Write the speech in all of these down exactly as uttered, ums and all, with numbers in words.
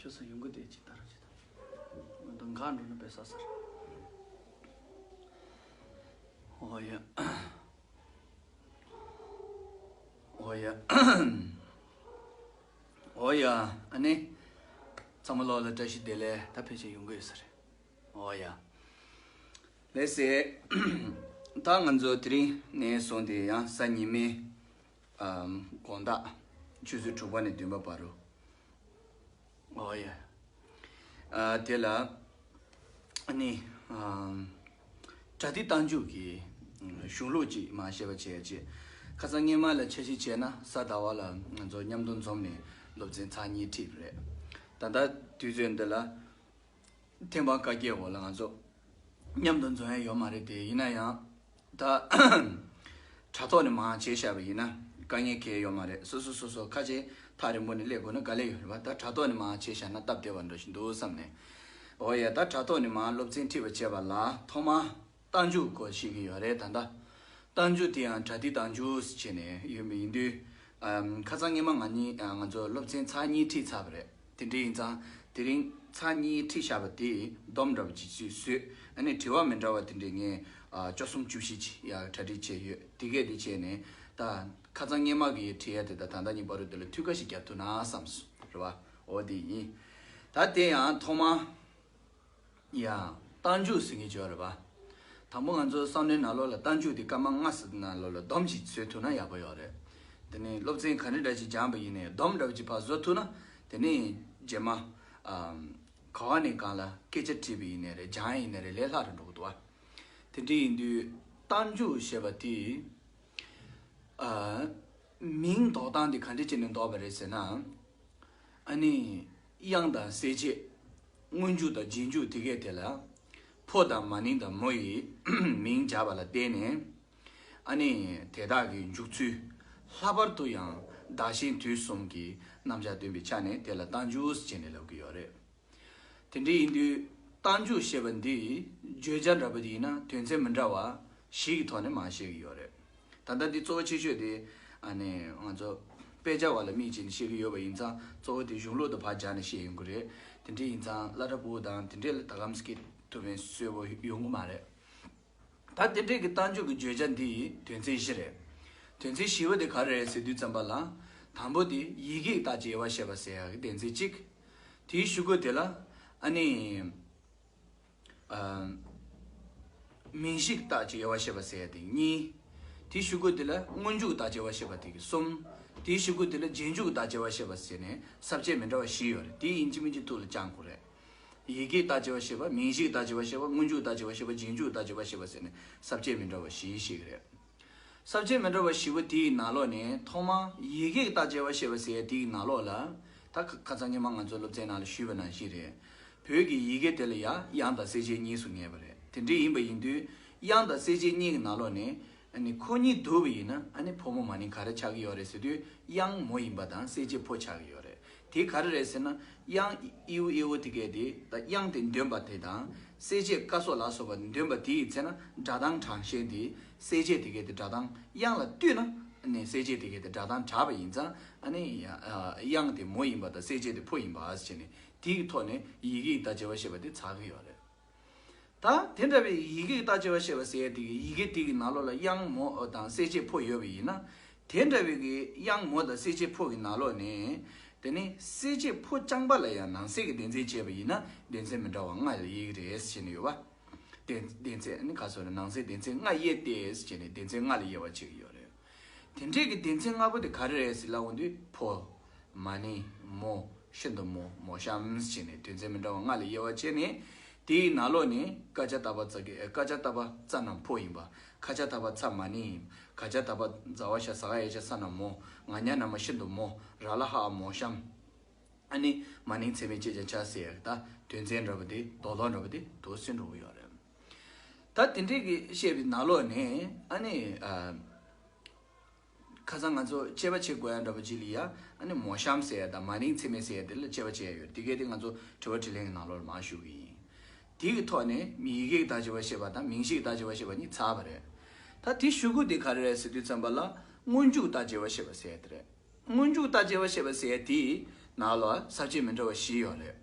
ས་ཡོང་གི་དེ་ཅི་ལྟར་ཅི་ལྟར། ང་དང་འགག་འགྲོ་ན་དཔེ་ས་སར། ཨོ་ཡ། ཨོ་ཡ། ཨོ་ཡ། ཨ་ནི། ཚང་མ་ལོག་ལ་བཀྲ་ཤིས་བདེ་ལེགས། ད་ཕལ་ཆེར་ཡོང་གི་ཡོད་ས་རེད། ཨོ་ཡ། ལགས་སེ། ད་ང་ཚོ་དེ་རིང་ནས་བཟུང་སྟེ་ཡང་གཟའ་ཉི་མའི་ཨམ། དགོང་དག་ཆུ་ཚོད་དྲུག་པ་ནས་བདུན་པ་བར་རུ། ཨོ་ཡ། ཨ། དེ་ལ་ཨ་ནི་ཨམ། གྲ་སྒྲིག་རྟགས་འཇུག་གི་གཞུང་ལུགས་ཅིག་མར་བཤད་པ་བྱས་རྗེས། ཁ་སང་སྔས་མ་ལ་འཆར་གཞི་བྱས་ན་གཟའ་ཟླ་བ་ལ་ང་ཚོ་མཉམ་དུ་འཛོམས་ནས་སློབ་ཚན་ཚར་གཉིས་ཁྲིད་པ་རེད། ད་ལྟ་དུས་ཚོད་འདི་ལ། ཐེམ་པ་བཀའ་བརྒྱད་འོག་ལ་ང་ཚོ་མཉམ་དུ་འཛོམས་ཡ་ཡོད་མ་རེད་དེ། ཡིན་ན་ཡང་ད་དྲ་ཐོག་ནས་མར་བྱས་བཞག་པ་ཡིན་ན་དཀའ་ངལ་གང་ཡང་ཡོད་མ་རེད། སོ་སོ་སོ་སོ་ཁ་ཆེ་ཐག་རིང་པོ་ནས་སླེབས་དགོས་ན་དཀའ་ལས་ཡོད་རེད་པ། ད་དྲ་ཐོག་ནས་མར་བྱས་བཞག་ན་སྟབས་བདེ་བ་འདྲ་ཞིག་འདུག་བསམ་ནས། འོ་ཡ། ད་དྲ་ཐོག་ནས་མར་སློབ་ཚན་ཁྲིད་པ་བྱས་པ་ལ་ཐོག་མར་རྟགས་འཇུག་སྐོར་ཤེས་ཀྱི་ཡོད་རེད། ད་ལྟ་རྟགས་འཇུག་དེ་ཡང་གྲ་སྒྲིག་རྟགས་འཇུག་ཟེར་བྱས་ནས་ཡོད་པ་ཡིན་དུས། ཨམ། ཁ་སང་སྔས་མ་ང་གཉིས་ང་ཚོ་སློབ་ཚན་ཚར་གཉིས་ཁྲིད་ཚར་བ་རེད། དེ་འདྲ་ཡིན་ཙང་དེ་རིང་ཚར་གཉིས་ཁྲིད་བཞག་པ་དེ་སྡོམ་འདྲ་པོ་ཅིག་ཅིག་བཟོས། ཨ་ནི་དྲི་བ་མི་འདྲ་བ་དེ་འདྲ་ངས་ཨ། བཅུ་གསུམ་བཅུ་བཞི་ཅིག་ཡར་གྲ་སྒྲིག་བྱས་ཡོད། དེ་གས་དེ་བྱས་ནས་ད་ཁ་སང་སྔས་མ་གི་ཁྲིད་ཡ་དེ་དང་ད་ལྟ་གཉིས་བར་དུ་དེ་ལ་མཐུད་ཁ་ཞིག་རྒྱག་ཐུབ་ན་བསམ་སོང་རེད་པ། འོ་དེ་ཡིན། ད་དེ་ཡང་ཐོག་མར། ཡ། རྟགས་འཇུག་ཟེར་མཁན་ཅིག་ཡོད་རེད་པ། དང་པོ་ང་ཚོ་བསམ་བློའི་ནང་ལོགས་ལ་རྟགས་འཇུག་དེ་སྐར་མ་ལྔ་ཙམ་ནང་ལོགས་ལ་སྡོམ་ཅིག་བཟོ་ཐུབ་ན་ཡག་པོ་ཡོད་རེད། དེ་ནས་སློབ་ཚན་ག་འདྲ་འདྲ་ཅིག་སྦྱངས་པ་ཡིན་ནའི་སྡོམ་འདྲ་པོ་ཅིག་ཕར་བཟོ་ཐུབ་ན། དེ་ནས་རྗེས་མ། ཨམ། ག་བ་ནས་གང་ལ་སྐད་ཆ་དྲིས་པ་ཡིན་ནའི་རེད། སྦྱངས་ཡིན་ནའི་རེད། ལས་སླ་རུ་འགྲོ་གི་འདུག་པ། དེ་འདྲ་ཡིན་དུས་རྟགས་འཇུག་ཞེས་པ་དེ། ཨ། མིང་འདོགས་སྟངས་དེ་ག་འདྲ་བྱས་ནས་འདོགས་པ་རེད་ཟེར་ན། ཨ་ནི། དབྱངས་དང་གསལ་བྱེད། སྔོན་འཇུག་དང་རྗེས་འཇུག་དེ་གས་དེ་ལ། ཕོ་དང་མ་ནིང་དང་མོ་ཡི་མིང་སྦྱར་བ་ལ་བརྟེན་ནས། ཨ་ནི། དེ་དག་གི་འཇུག་ཚུལ་ལྷག་པར་དུ་ཡང་བདག་གཞན་དུས་གསུམ་གྱི་རྣམ་གཞག་སྟོན་པའི་ཆ་ནས་དེ་ལ་རྟགས་འཇུག་ཟེར་ནས་ལབ་ཀྱི་ཡོད་རེད། དེ་འདྲ་ཡིན་དུས་རྟགས་འཇུག་ཞེས་པ་འདི་བརྗོད་བྱ་འདྲ་པོ་དེ་ཡིན་ན་དོན་ཚན་མི་འདྲ་བ་བཞི་གི་ཐོག་ནས་མར་བཤད་ཀྱི་ཡོད་རེད། ད་ལྟ་འདི་གཙོ་བོ་ཆེ་ཤོས་དེ་ཨ་ནི་ང་ཚོ་དཔེ་ཆ་བ་ལ་དམིགས་བྱས་ནས་བཤད་ཀྱི་ཡོད་པ་ཡིན་ཙང་གཙོ་བོ་དེ་གཞུང་ལུགས་དང་བར་སྦྱར་ནས་བཤད་ཡོང་གི་རེད། དེ་འདྲ་ཡིན་ཙང་སློབ་གྲྭ་ཕྲུ་གུ་དང་དེ་འདྲ་ལ་ད་གམ་སྐད་ཐུབ་མིན་གསལ་པོ་ཡོང་གི་མ་རེད། ད་དེ་འདྲས་ཀྱི་རྟགས་འཇུག་གི་བརྗོད་བྱ་འདི་དོན་ཚན་བཞི་རེད། དོན་ཚན་བཞི་པོ་དེ་ག་རེ་རེད་ཟེར་དུས་ཙམ་པ་ལ། དང་པོ་དེ་ཡི་གེ་དག་བྱེད་དབྱེ་བ་བཤད་པ་ཟེར་ཡག་གི་དོན་ཚན་གཅིག་དེའི་གཞུག་གུ་དེ་ལ་ཨ་ནི། ཨ། མིང་གཞི་དག་བྱེད་དབྱེ་བ་བཤད་པ་ཟེར་ཡག་དེ་གཉིས། དེའི་གཞུག་གུ་དེ་ལ་སྔོན་འཇུག་དག་བྱེད་དབྱེ་བ་བཤད་པ་དེ་གི་གསུམ། དེའི་གཞུག་གུ་དེ་ལ་རྗེས་འཇུག་དག་བྱེད་དབྱེ་བ་བཤད་པ་ཟེར་ནས་ས་བཅད་མི་འདྲ་བ་བཞི་ཡོད་རེད། དེ་ཡིན་གཅིག་མིན་གཅིག་ཐུགས་ལ་བཅངས་དགོས་རེད། ཡི་གེ་དག་བྱེད་དབྱེ་བ་བཤད་པ། མིང་གཞི་དག་བྱེད་དབྱེ་བ་བཤད་པ། སྔོན་འཇུག་དག་བྱེད་དབྱེ་བ་བཤད་པ། རྗེས་འཇུག་དག་བྱེད་དབྱེ་བ་བཤད་པ་ཟེར་ནས་ས་བཅད་མི་འདྲ་བ་བཞི་བཤད་ཀྱི་རེད། ས་བཅད་མི་འདྲ་བ་བཞི་པོ་དེའི་ནང་ལོགས་ནས་ཐོག་མར་ཡི་གེ་དག་བྱེད་དབྱེ་བ་བཤད་པ་ཟེར་ཡག་དེའི་ནང་ལོགས་ལ། ད་ཁ་ཁ་སང་སྔོན་མ་ང་ཚོ་སློབ་ཚན་ནང་ལ་ཞུས་པ་ནང་བཞིན་རེད། བོད་ཀྱི་ཡི་གེ་དེ་ལ་ཡང་དབྱངས་དང་གསལ་བྱེད་གཉིས་སུ་ངེས་པ་རེད། དེ་འདྲ་ཡིན་པ་ཡིན་དུས་དབྱངས་དང་གསལ་བྱེད་གཉིས་ཀྱི་ནང་ལོགས་ནས། ཨ་ནི་ཁོ་གཉིས་བསྡུར་བ་ཡིན་ན་ཨ་ནི་ཕོ་མོ་མ་ནིང་ག་རེ་ཆགས་ཀྱི་ཡོད་རེད་ཟེར་དུས་དབྱངས་མོ་ཡིན་པ་དང་གསལ་བྱེད་ཕོ་ཆགས་ཀྱི་ཡོད་རེད། དེ་ག་རེ་རེད་ཟེར་ན། དབྱངས་ཨི་ཨུ་ཨེ་ཨོ་དེ་གས་དེ་དང་དབྱངས་དེ་འདོན་པ་དེ་དང་གསལ་བྱེད་ཀ་སོགས་ལ་སོགས་པ་འདོན་པ་དེ་ཡི་ཚེ་ན་སྒྲ་གདངས་དྲངས་ཤིང་དེ་གསལ་བྱེད་དེ་གས་དེ་སྒྲ་གདངས་དབྱངས་ལ་བསྟུན་ན་ཨ་ནི་གསལ་བྱེད་དེ་གས་དེ་སྒྲ་གདངས་དྲག་པ་ཡིན་ཙང་ཨ་ནི་དབྱངས་དེ་མོ་ཡིན་པ་དང་གསལ་བྱེད་དེ་ཕོ་ཡིན་པ་ཟེར་ནས་དེ་གི་ཐོག་ནས་ཡི་གེ་ཡི་དག་བྱེད་དབྱེ་བ་བཤད་པ་དེ་ཚར་གི་ཡོད་རེད། ད་དེ་འདྲ་བའི་ཡི་གེ་དག་བྱེད་དབྱེ་བ་བཤད་པ་ཟེར་ཡག་དེ་གི་ཡི་གེ་དེ་གི་ནང་ལོགས་ལ་དབྱངས་མོ་དང་གསལ་བྱེད་ཕོ་ཡོད་པ་ཡིན་ན། དེ་འདྲ་བའི་གི་དབྱངས་མོ་དང་གསལ་བྱེད་ཕོ་གི་ནང་ལོགས་ནས། དེ་ནི་གསལ་བྱེད་ཕོ་རྐྱང་པ་ལ་ཡང་ནང་གསེས་ཀྱི་དོན་ཚན་བྱས་པ་ཡིན་ན་དོན་ཚན་མི་འདྲ་བ་ལྔ་ལ་དབྱེ་གི་རེད་ཟེར་ནས་ཡོད་པ། དོན་དོན་ཚན་ནི་ག་སོགས་ནང་གསེས་དོན་ཚན་ལྔ་དབྱེ་སྟེ་ཟེར་ནས་དོན་ཚན་ལྔ་ལ་དབྱེ་བ་ཕྱེ་གི་ཡོད་རེད། དེ་འདྲས་ཀྱི་དོན་ཚན་ལྔ་པོ་དེ་ག་རེ་རེད་ཟེར་ལབ་འོང་དུས་ཕོ། མ་ནིང་། མོ། ཤིན་ཏུ་མོ། མོ་གཤམ་ཟེར་ནས་དོན་ཚན་མི་འདྲ་བ་ལྔ་ལ་དབྱེ་བ་ཕྱེ་ནས། དེའི་ནང་ལོགས་ནས་ཀ་ཅ་ཏ་པ་ཙ་གི་ཀ་ཅ་ཏ་པ་ཙ་རྣམས་ཕོ་ཡིན་པ། ཁ་ཅ་ཏ་པ་ཚ་མ་ནིང་ཡིན། ག་ཇ་ད་བ་ཛ་ཝ་ཞ་ཟ་ག་ཡ་ཤ་ས་རྣམས་མོ། ང་ཉ་ན་མ་ཤིན་ཏུ་མོ། ར་ལ་ཧ་འ་མོ་གཤམ། ཨ་ནི་མ་ནིང་ཚད་མའི་ཅེ་ཅ་ཆ་ཟེར་ཡག་ད་དོན་ཚན་འདྲ་པོ་དེ་རྡོག་རྡོག་འདྲ་པོ་དེ་དུ་སུན་འགྲོ་གི་ཡོད་རེད། ད་དེ་འདྲས་ཀྱི་བཤད་པའི་ནང་ལོགས་ནས་ཨ་ནི་ཨ། ཁ་སང་ང་ཚོ་དཔྱད་པ་བྱེད་དགོས་ཡ་འདྲ་པོ་ཅིག་ལ་ཡ་ཨ་ནི་མོ་གཤམ་ཟེར་ཡ་དང་མ་ནིང་ཚད་མའི་ཟེར་ཡ་དེ་ལ་དཔྱད་པ་བྱེད་ཡ་ཡོད། དེ་གས་དེ་ང་ཚོ་དྲི་བ་དྲིས་ལན་གྱི་ནང་ལོགས་ལ་མར་ཞུ་གི་ཡིན། དེ་གི་ཐོག་ནས་ཡི་གེ་གི་དག་བྱེད་པ་བཤད་པ་དང་མིང་གཞི་གི་དག་བྱེད་པ་བཤད་པ་གཉིས་ཚར་བ་རེད། ད་དེ་གཞུག་གུ་དེ་ག་རེ་རེད་ཟེར་དུས་ཙམ་པ་ལ་སྔོན་འཇུག་དག་བྱེད་པ་བཤད་པ་ཟེར་ཡ་དེ་རེད། སྔོན་འཇུག་དག་བྱེད་པ་བཤད་པ་ཟེར་ཡ་དེ་ ནང་ལ་ས་བཅད་མི་འདྲ་བ་བཞི་ཡོད་རེད།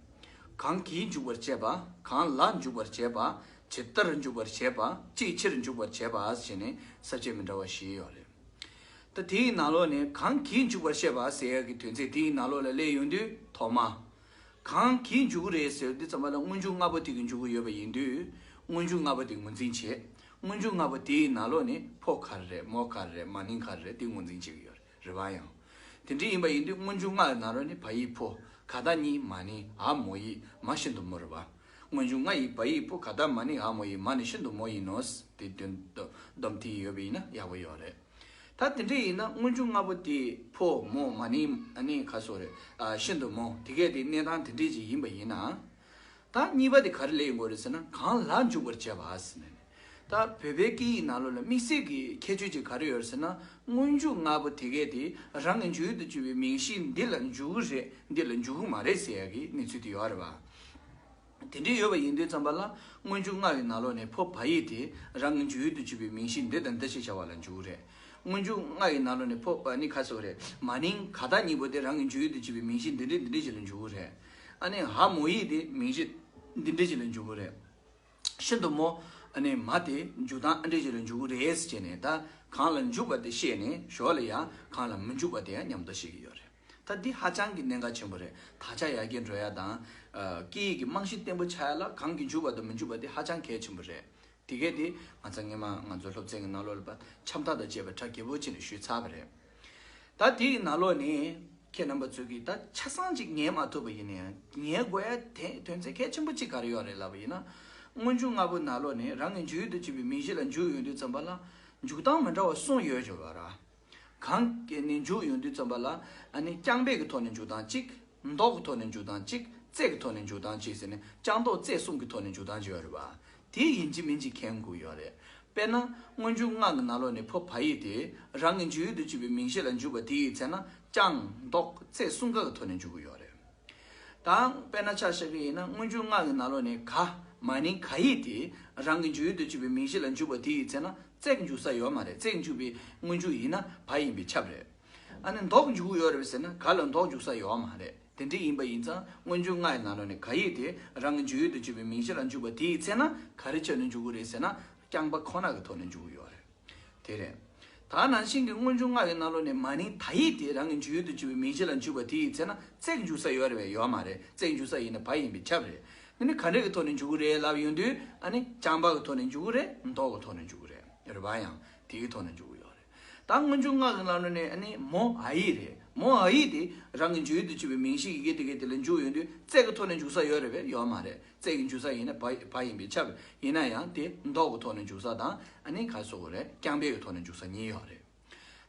གང་གིས་འཇུག་པར་བྱེད་པ། གང་ལ་འཇུག་པར་བྱེད་པ། ཇི་ལྟར་འཇུག་པར་བྱེད་པ། ཅིའི་ཕྱིར་འཇུག་པར་བྱེད་པ་ཟེར་ནས་ས་བཅད་མི་འདྲ་བ་བཞི་ཡོད་རེད། ད་དེའི་ནང་ལོགས་ནས་གང་གིས་འཇུག་པར་བཤད་པ་ཟེར་ཡག་གི་དོན་ཚན་དེའི་ནང་ལོགས་ལ་སླེབས་ཡོང་དུས་ཐོག་མ། གང་གིས་འཇུག་གི་རེད་ཟེར་དུས་ཙམ་པ་ལ་སྔོན་འཇུག་ལྔ་པོ་དེ་གིས་འཇུག་གི་ཡོད་པ་ཡིན་དུས། སྔོན་འཇུག་ལྔ་པོ་དེ་ངོས་འཛིན་བྱེད། སྔོན་འཇུག་ལྔ་པོ་དེའི་ནང་ལོགས་ནས་ཕོ་ག་རེ་རེད། མོ་ག་རེ་རེད། མ་ནིང་ག་རེ་རེད། དེ་ངོས་འཛིན་བྱེད་ཀྱི་ཡོད་རེད། རེད་པ། ཡང་དེ་འདྲ་ཡིན་པ་ཡིན་དུས་སྔོན་འཇུག་ལྔ་ཡི་ནང་ལོགས་ནས་བ་ཡིག་ཕོ། ག་བཏགས་གཉིས་མ་ནིང་། འ་མོ་ཡིག་མ་ཤིན་ཏུ་མོ་རེད་པ། སྔོན་འཇུག་ལྔ་ཡི་བ་ཡིག་ཕོ། ག་བཏགས་མ་ནིང་། འ་མོ་ཡིག་མ་ནི་ཤིན་ཏུ་མོ་ཡིན་ནོ། དེ་དོན་སྡོམ་དེ་ཡོད་པ་ཡིན་ན་ཡག་པོ་ཡོད་རེད། ད་དེ་འདྲ་ཡིན་ན་སྔོན་འཇུག་ལྔ་པོ་དེ་ཕོ་མོ་མ་ནིང་ཨ་ནི་ག་སོགས་རེད། ཨ་ཤིན་ཏུ་མོ་དེ་གས་དེ་གནས་སྟངས་དེ་འདྲ་ཅིག་ཡིན་པ་ཡིན་ན། ད་གཉིས་པ་དེ་ག་རེ་ལབ་ཡོང་གི་ཡོད་རེད་ཟེར་ན། གང་ལ་འཇུག་པར་བྱེད་པ་ཟེར་ནས། ད་བོད་པའི་སྐད་ཡིག་ནང་ལོགས་ལ་དམིགས་བསལ་གྱི་ཁྱད་ཆོས་ཅིག་ག་རེ་ཡོད་རེད་ཟེར་ན། སྔོན་འཇུག་ལྔ་པོ་དེ་གས་དེ་རང་གི་འཇུག་ཡུལ་དུ་གྱུར་པའི་མིང་གཞི་འདི་ལ་འཇུག་གི་རེད། འདི་ལ་འཇུག་གི་མ་རེད་ཟེར་ཡག་གི་གནས་ཚུལ་དེ་ཡོད་རེད་པ། དེ་འདྲ་ཡོད་པ་ཡིན་དུས་ཙམ་པ་ལ་སྔོན་འཇུག་ལྔ་ཡི་ནང་ལོགས་ནས་ཕོ་བ་ཡིག་དེ་རང་གི་འཇུག་ཡུལ་དུ་གྱུར་པའི་མིང་གཞི་འདི་དང་འདི་ཞེས་བྱ་བ་ལ་འཇུག་གི་རེད། སྔོན་འཇུག་ལྔ་ཡི་ནང་ལོགས་ནས་ཕོ་བ་ནི་ག་སོགས་རེད། མ་ནིང་ག་བཏགས་གཉིས་པོ་དེ་རང་གི་འཇུག་ཡུལ་དུ་གྱུར་པའི་མིང་གཞི་འདི་འདྲ་འདི་འདྲ་ཞིག་ལ་འཇུག་གི་རེད། ཨ་ནི་འ་མོ་ཡིག་དེ་མིང་གཞི་འདི་འདྲ་ཞིག་ལ་འཇུག་གི་རེད། ཤིན་ཏུ་མོ། ཨ་ནི་མ་དེ་འཇུག་སྟངས་ཨ་འདྲ་ཞིག་ལ་འཇུག་གི་རེད་ཟེར་ནས། ད་གང་ལ་འཇུག་པ་དེ་བཤད་ནས་ཞོར་ལ་ཡང་གང་ལ་མི་འཇུག་པ་དེ་ཡང་མཉམ་དུ་བཤད་ཀྱི་ཡོད་རེད། ད་འདི་ཧ་ཅང་གི་གནད་འགག་ཆེན་པོ་རེད། དག་ཆ་ཡར་རྒྱས་འགྲོ་ཡ་དང་། ཨ་སྐད་ཡིག་གི་རྨང་གཞི་བརྟན་པོ་ཆགས་ཡ་ལ་གང་གིས་འཇུག་པ་དང་མི་འཇུག་པ་དེ་ཧ་ཅང་གལ་ཆེན་པོ་རེད། དེ་གས་དེ་ང་ཚོ་སྔོན་མ་ང་ཚོ་སློབ་ཚན་གྱི་ནང་ལོགས་ལ་ཕར་འཆམ་མཐའ་དང་བཅས་པའི་གྲ་རྒྱས་པོ་བྱས་ནས་ཞུས་ཚར་བ་རེད། ད་དེའི་ནང་ལོགས་ནས་ཁྱེད་རྣམ་པ་ཚོས་ཀྱིས་ད་ཆ་ཚང་ཅིག་ཉན་མ་ཐུབ་པ་ཡིན་ན་ཡང་ཉན་དགོས་ཡ་དེ་དོན་ཚན་གལ་ཆེན་པོ་གཅིག་ག་རེ་ཡོད་རེད་ལབ་པ་ཡིན་ན། སྔོན་འཇུག་ལྔ་པོའི་ནང་ལོགས་ནས་རང་གི་འཇུག་ཡུལ་དུ་གྱུར་པའི་མིང་གཞི་ལ་འཇུག་ཡོང་དུས་ཙམ་པ་ལ་འཇུག་སྟངས་མི་འདྲ་བ་གསུམ་ཡོད་ཆོག་པ་ར། གང་གི་ནས་འཇུག་ཡོང་དུས་ཙམ་པ་ལ། ཨ་ནི་རྐྱང་པའི་གི་ཐོག་ནས་འཇུག་སྟངས་གཅིག། འདོགས་ཀྱི་ཐོག་ནས་འཇུག་སྟངས་གཅིག། བཙས་ཀྱི་ཐོག་ནས་འཇུག་སྟངས་གཅིག་ཟེར་ནས་རྐྱང་འདོགས་བཙས་གསུམ་གྱི་ཐོག་ནས་འཇུག་སྟངས་གཅིག་ཡོད་རེད་པ། དེ་ཡིན་གཅིག་མིན་གཅིག་མཁྱེན་དགོས་ཡོད་རེད། དཔེར་ན་སྔོན་འཇུག་ལྔ་གི་ནང་ལོགས་ནས་ཕོ་བ་ཡིག་དེ་རང་གི་འཇུག་ཡུལ་དུ་གྱུར་པའི་མིང་གཞི་ལ་འཇུག་པ་དེ་ཡི་ཚེ་ན་རྐྱང་འདོགས་བཙས་གསུམ་ཀ་གི་ཐོག་ནས་འཇུག་གི་ཡོད་རེད། དང་དཔེར་ན་ཆ་བཞག་གི་ཡིན་ན་སྔོན་འཇུག་ལྔ་གི་ནང་ལོགས་ནས་ག་མ་ནིང་ག་ཡིག་དེ་རང་གི་འཇུག་ཡུལ་དུ་གྱུར་པའི་མིང་གཞི་ལ་འཇུག་པ་དེ་ཡི་ཚེ་ན་བཙས་ཀྱི་འཇུག་ས་ཡོད་མ་རེད། བཙས་ཀྱི་འཇུག་པའི་སྔོན་འཇུག་ཡིན་ན་བ་ཡིན་པས་ཁྱབ་རེད། ཨ་ནི་འདོགས་འཇུག་ཡོད་རེད་ཟེར་ན་ག་ལ་འདོགས་འཇུག་ས་ཡོད་མ་རེད། དེ་འདྲ་ཡིན་པ་ཡིན་ཙང་སྔོན་འཇུག་ལྔ་ཡི་ནང་ལོགས་ནས་ག་ཡིག་དེ་རང་གི་འཇུག་ཡུལ་དུ་གྱུར་པའི་མིང་གཞི་ལ་འཇུག་པ་དེ་ཡི་ཚེ་ན་ག་རེ་ཆོས་ནས་འཇུག་གི་རེད་ཟེར་ན་རྐྱང་པ་ཁོ་ན་གི་ཐོག་ནས་འཇུག་གི་ཡོད་རེད། དེ་རེད། ད་ནང་བཞིན་གྱི་སྔོན་འཇུག་ལྔ་ཡི་ནང་ལོགས་ནས་མ་ནིང་ད་ཡིག་དེ་རང་གི་འཇུག་ཡུལ་དུ་གྱུར་པའི་མིང་གཞི་ལ་འཇུག་པ་དེ་ཡི་ཚེ་ན་བཙས་འཇུག་ས་ཡོད་རེད་པས། ཡོད་མ་རེད། བཙས་འཇུག་ས་ཡིན་ན་བ་ཡིན་པས་ཁྱབ་རེད། འདི་ནི་ག་འདྲ་གི་ཐོག་ནས་འཇུག་གི་རེད་ལབ་ཡོང་དུས་ཨ་ནི་རྐྱང་པ་གི་ཐོག་ནས་འཇུག་གི་རེད། འདོགས་གི་ཐོག་ནས་འཇུག་གི་རེད། རེད་པ། ཡང་དེའི་ཐོག་ནས་འཇུག་གི་ཡོད་རེད། ད་སྔོན་འཇུག་ལྔ་གི་ནང་ལོགས་ནས་ཨ་ནི་མོ་འ་ཡིག་རེད། མོ་འ་ཡིག་དེ་རང་གི་འཇུག་ཡུལ་དུ་གྱུར་པའི་མིང་གཞི་ཡི་གེ་དེ་གའི་དེ་ལ་འཇུག་ཡོང་དུས་བཙས་ཀྱི་ཐོག་ནས་འཇུག་ས་ཡོད་རེད་པས། ཡོད་མ་རེད། བཙས་ཀྱི་འཇུག་ས་ཡིན་ན་བ་བ་ཡིན་པས་ཁྱབ། ཡིན་ན་ཡང་དེ་འདོགས་ཀྱི་ཐོག་ནས་འཇུག་ས་དང་ཨ་ནི་ག་རེ་ཟེར་དགོས་རེད། རྐྱང་པའི་གི་ཐོག་ནས་འཇུག་ས་གཉིས་ཡོད་རེད།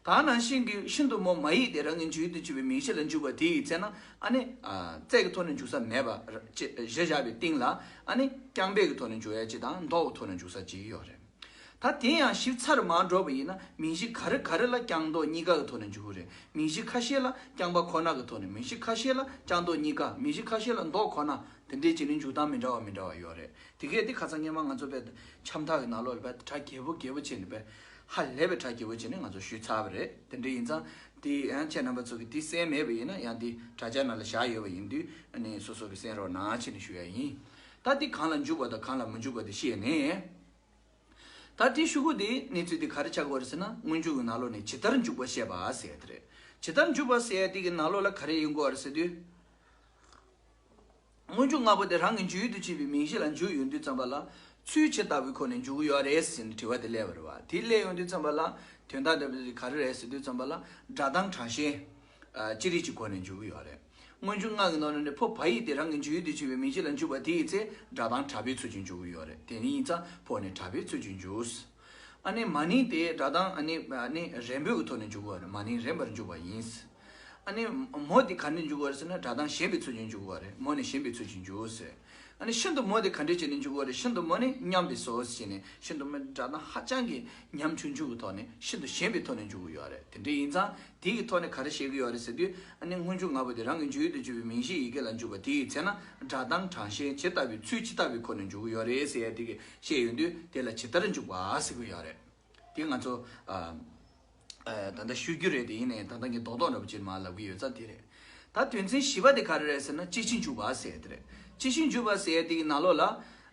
ད་ནང་བཞིན་གྱི་ཤིན་ཏུ་མོ་མ་ཡིག་དེ་རང་གི་འཇུག་ཡུལ་དུ་གྱུར་པའི་མིང་གཞི་ལ་འཇུག་པ་དེ་ཡི་ཚེ་ན་ཨ་ནི་ཨ་བཙས་ཀྱི་ཐོག་ནས་འཇུག་ས་མེད་པ་ར་ཅེས་གཞི་བཞག་པའི་སྟེང་ལ་ཨ་ནི་རྐྱང་པའི་གི་ཐོག་ནས་འཇུག་ཡ་གཅིག་དང་འདོགས་ཀྱི་ཐོག་ནས་འཇུག་ས་གཅིག་ཡོད་རེད། ད་དེ་ཡང་ཞིབ་ཚགས་མར་འགྲོ་བ་ཡིན་ན་མིང་གཞི་ག་རེ་ག་རེ་ལ་རྐྱང་འདོགས་གཉིས་ཀ་གི་ཐོག་ནས་འཇུག་གི་རེད། མིང་གཞི་ཁ་ཤས་ལ་རྐྱང་པ་ཁོ་ན་གི་ཐོག་ནས། མིང་གཞི་ཁ་ཤས་ལ་རྐྱང་འདོགས་གཉིས་ཀ། མིང་གཞི་ཁ་ཤས་ལ་འདོགས་ཁོ་ན། དེ་འདྲའི་བྱས་ནས་འཇུག་སྟངས་མི་འདྲ་བ་མི་འདྲ་བ་ཡོད་རེད། དེ་གས་དེ་ཁ་སང་སྔོན་མ་ང་ཚོ་དཔེ་འཆམ་མཐའ་གི་ནང་ལོགས་ལ་དཔེ་གྲ་རྒྱས་པོ་རྒྱས་པོ་བྱས་ནས་དཔེ་ཧ་ལས་པའི་གྲ་རྒྱས་པོ་བྱས་ནས་ང་ཚོ་ཞུས་ཚར་བ་རེད། དེ་འདྲ་ཡིན་ཙང་དེ་ཡང་ཁྱེད་རྣམ་པ་ཚོ་གིས་དེ་གསན་མེད་པ་ཡིན་ན་ཡང་དེ་དྲ་རྒྱ་ནང་ལ་བཞག་ཡོད་པ་ཡིན་དུས་ཨ་ནི་སོ་སོ་གིས་གསན་རོགས་གནང་བྱས་ནས་ཞུ་ཡ་ཡིན། ད་དེ་གང་ལ་འཇུག་པ་དང་གང་ལ་མི་འཇུག་པ་དེ་བཤད་ནས། ད་དེ་ཤོག་གུ་དེའི་གནས་ཚུལ་དེ་ག་རེ་ཆགས་ཀྱི་ཡོད་རེད་ཟེར་ན། སྔོན་འཇུག་གི་ནང་ལོགས་ནས་ཇི་ལྟར་འཇུག་པར་བཤད་པ་ཟེར་ཡ་དེ་རེད། ཇི་ལྟར་འཇུག་པ་ཟེར་ཡ་དེ་གི་ནང་ལོགས་ལ་ག་རེ་ཡོང་གི་ཡོད་རེད་ཟེར་དུས། སྔོན་འཇུག་ལྔ་པོ་དེ་རང་གི་འཇུག་ཡུལ་དུ་བྱེད་པའི་མིང་གཞི་ལ་འཇུག་ཡོང་དུས་ཙམ་པ་ལ་ཚུལ་ཇི་ལྟ་བུའི་སྒོ་ནས་འཇུག་གི་ཡོད་རེད་ཟེར་ནས་དྲི་བ་དེ་སླེབས་པ་རེད་བ། དེ་སླེབས་ཡོང་དུས་ཙམ་པ་ལ་དོན་དག་འདི་ག་རེ་རེད་ཟེར་དུས་ཙམ་པ་ལ་སྒྲ་གདངས་དྲང་ཞན། ཨ་ཅི་རིགས་ཀྱི་སྒོ་ནས་འཇུག་གི་ཡོད་རེད། སྔོན་འཇུག་ལྔ་གི་ནང་ནས་ཕོ་བ་ཡིག་དེ་རང་གི་འཇུག་ཡུལ་དུ་གྱུར་པའི་མིང་གཞི་ལ་འཇུག་པ་དེའི་ཚེ་སྒྲ་གདངས་དྲག་པོའི་ཚུལ་གྱིས་འཇུག་གི་ཡོད་རེད། དེ་ནི་ཡིན་ཙང་ཕོ་ནི་དྲག་པོའི་ཚུལ་གྱིས་འཇུག། ཨ་ནི་མ་ནིང་དེ་སྒྲ་གདངས་ཨ་ནི་ཨ་ནི་རན་པོའི་གི་ཐོག་ནས་འཇུག་གི་ཡོད་རེད། མ་ནིང་རན་པར་འཇུག་པ་ཡིན། ཨ་ནི་མོ་དེ་ག་ནས་འཇུག་གི་ཡོད་རེད་ཟེར་ན་སྒྲ་གདངས་ཞན་པའི་ཚུལ་གྱིས་འཇུག་གི་ཡོད་རེད། མོ་ནི་ཞན་པའི་ཚུལ་གྱིས་འཇུག་ཟེར། ཨ་ནི་ཤིན་ཏུ་མོ་དེ་ག་འདྲས་བྱས་ནས་འཇུག་གི་ཡོད་རེད། ཤིན་ཏུ་མོ་ནི་སྙམ་པའི་སོ་ཟེར་ནས་ཤིན་ཏུ་མོ་སྒྲ་གདངས་ཧ་ཅང་གི་ཉམ་ཆུང་ཆུང་གི་ཐོག་ནས་ཤིན་ཏུ་ཞན་པའི་ཐོག་ནས་འཇུག་གི་ཡོད་རེད། དེ་འདྲ་ཡིན་ཙང་དེ་གི་ཐོག་ནས་ག་རེ་བཤད་ཀྱི་ཡོད་རེད་ཟེར་དུས། ཨ་ནི་སྔོན་འཇུག་ལྔ་པོ་དེ་རང་གི་འཇུག་ཡུལ་དུ་གྱུར་པའི་མིང་གཞི་ཡི་གེ་ལ་འཇུག་པ་དེའི་ཚེ་ན་སྒྲ་གདངས་དྲང་ཞན་ཇི་ལྟ་བུའི་ཚུལ་ཇི་ལྟ་བུའི་སྒོ་ནས་འཇུག་གི་ཡོད་རེད་ཟེར་ཡ་དེ་གི་བཤད་ཡོང་དུས་དེ་ལ་ཇི་ལྟར་འཇུག་པ་ཟེར་གྱི་ཡོད་རེད། དེ་ང་ཚོ་ཨ། ཨ་ད་ལྟ་ཞུ་རྒྱུ་རེད། དེ་ཡིན་ནའི་ད་ལྟ་ངས་རྡོག་རྡོག་འདྲ་པོ་ཅིག་མར་ལབ་ཀྱི་ཡོད་ཙང་དེ་རེད། ད་དོན་ཚན་བཞི་པ་དེ་ག་རེ་རེད་ཟེར་ན། སྤྱི་གཞི་འཇུག་པ་ཟེར་ཡ་དེ་རེད། སྤྱི་གཞི་འཇུག་པ་ཟེར་ཡ་དེ་གི་ནང་ལོགས་ལ་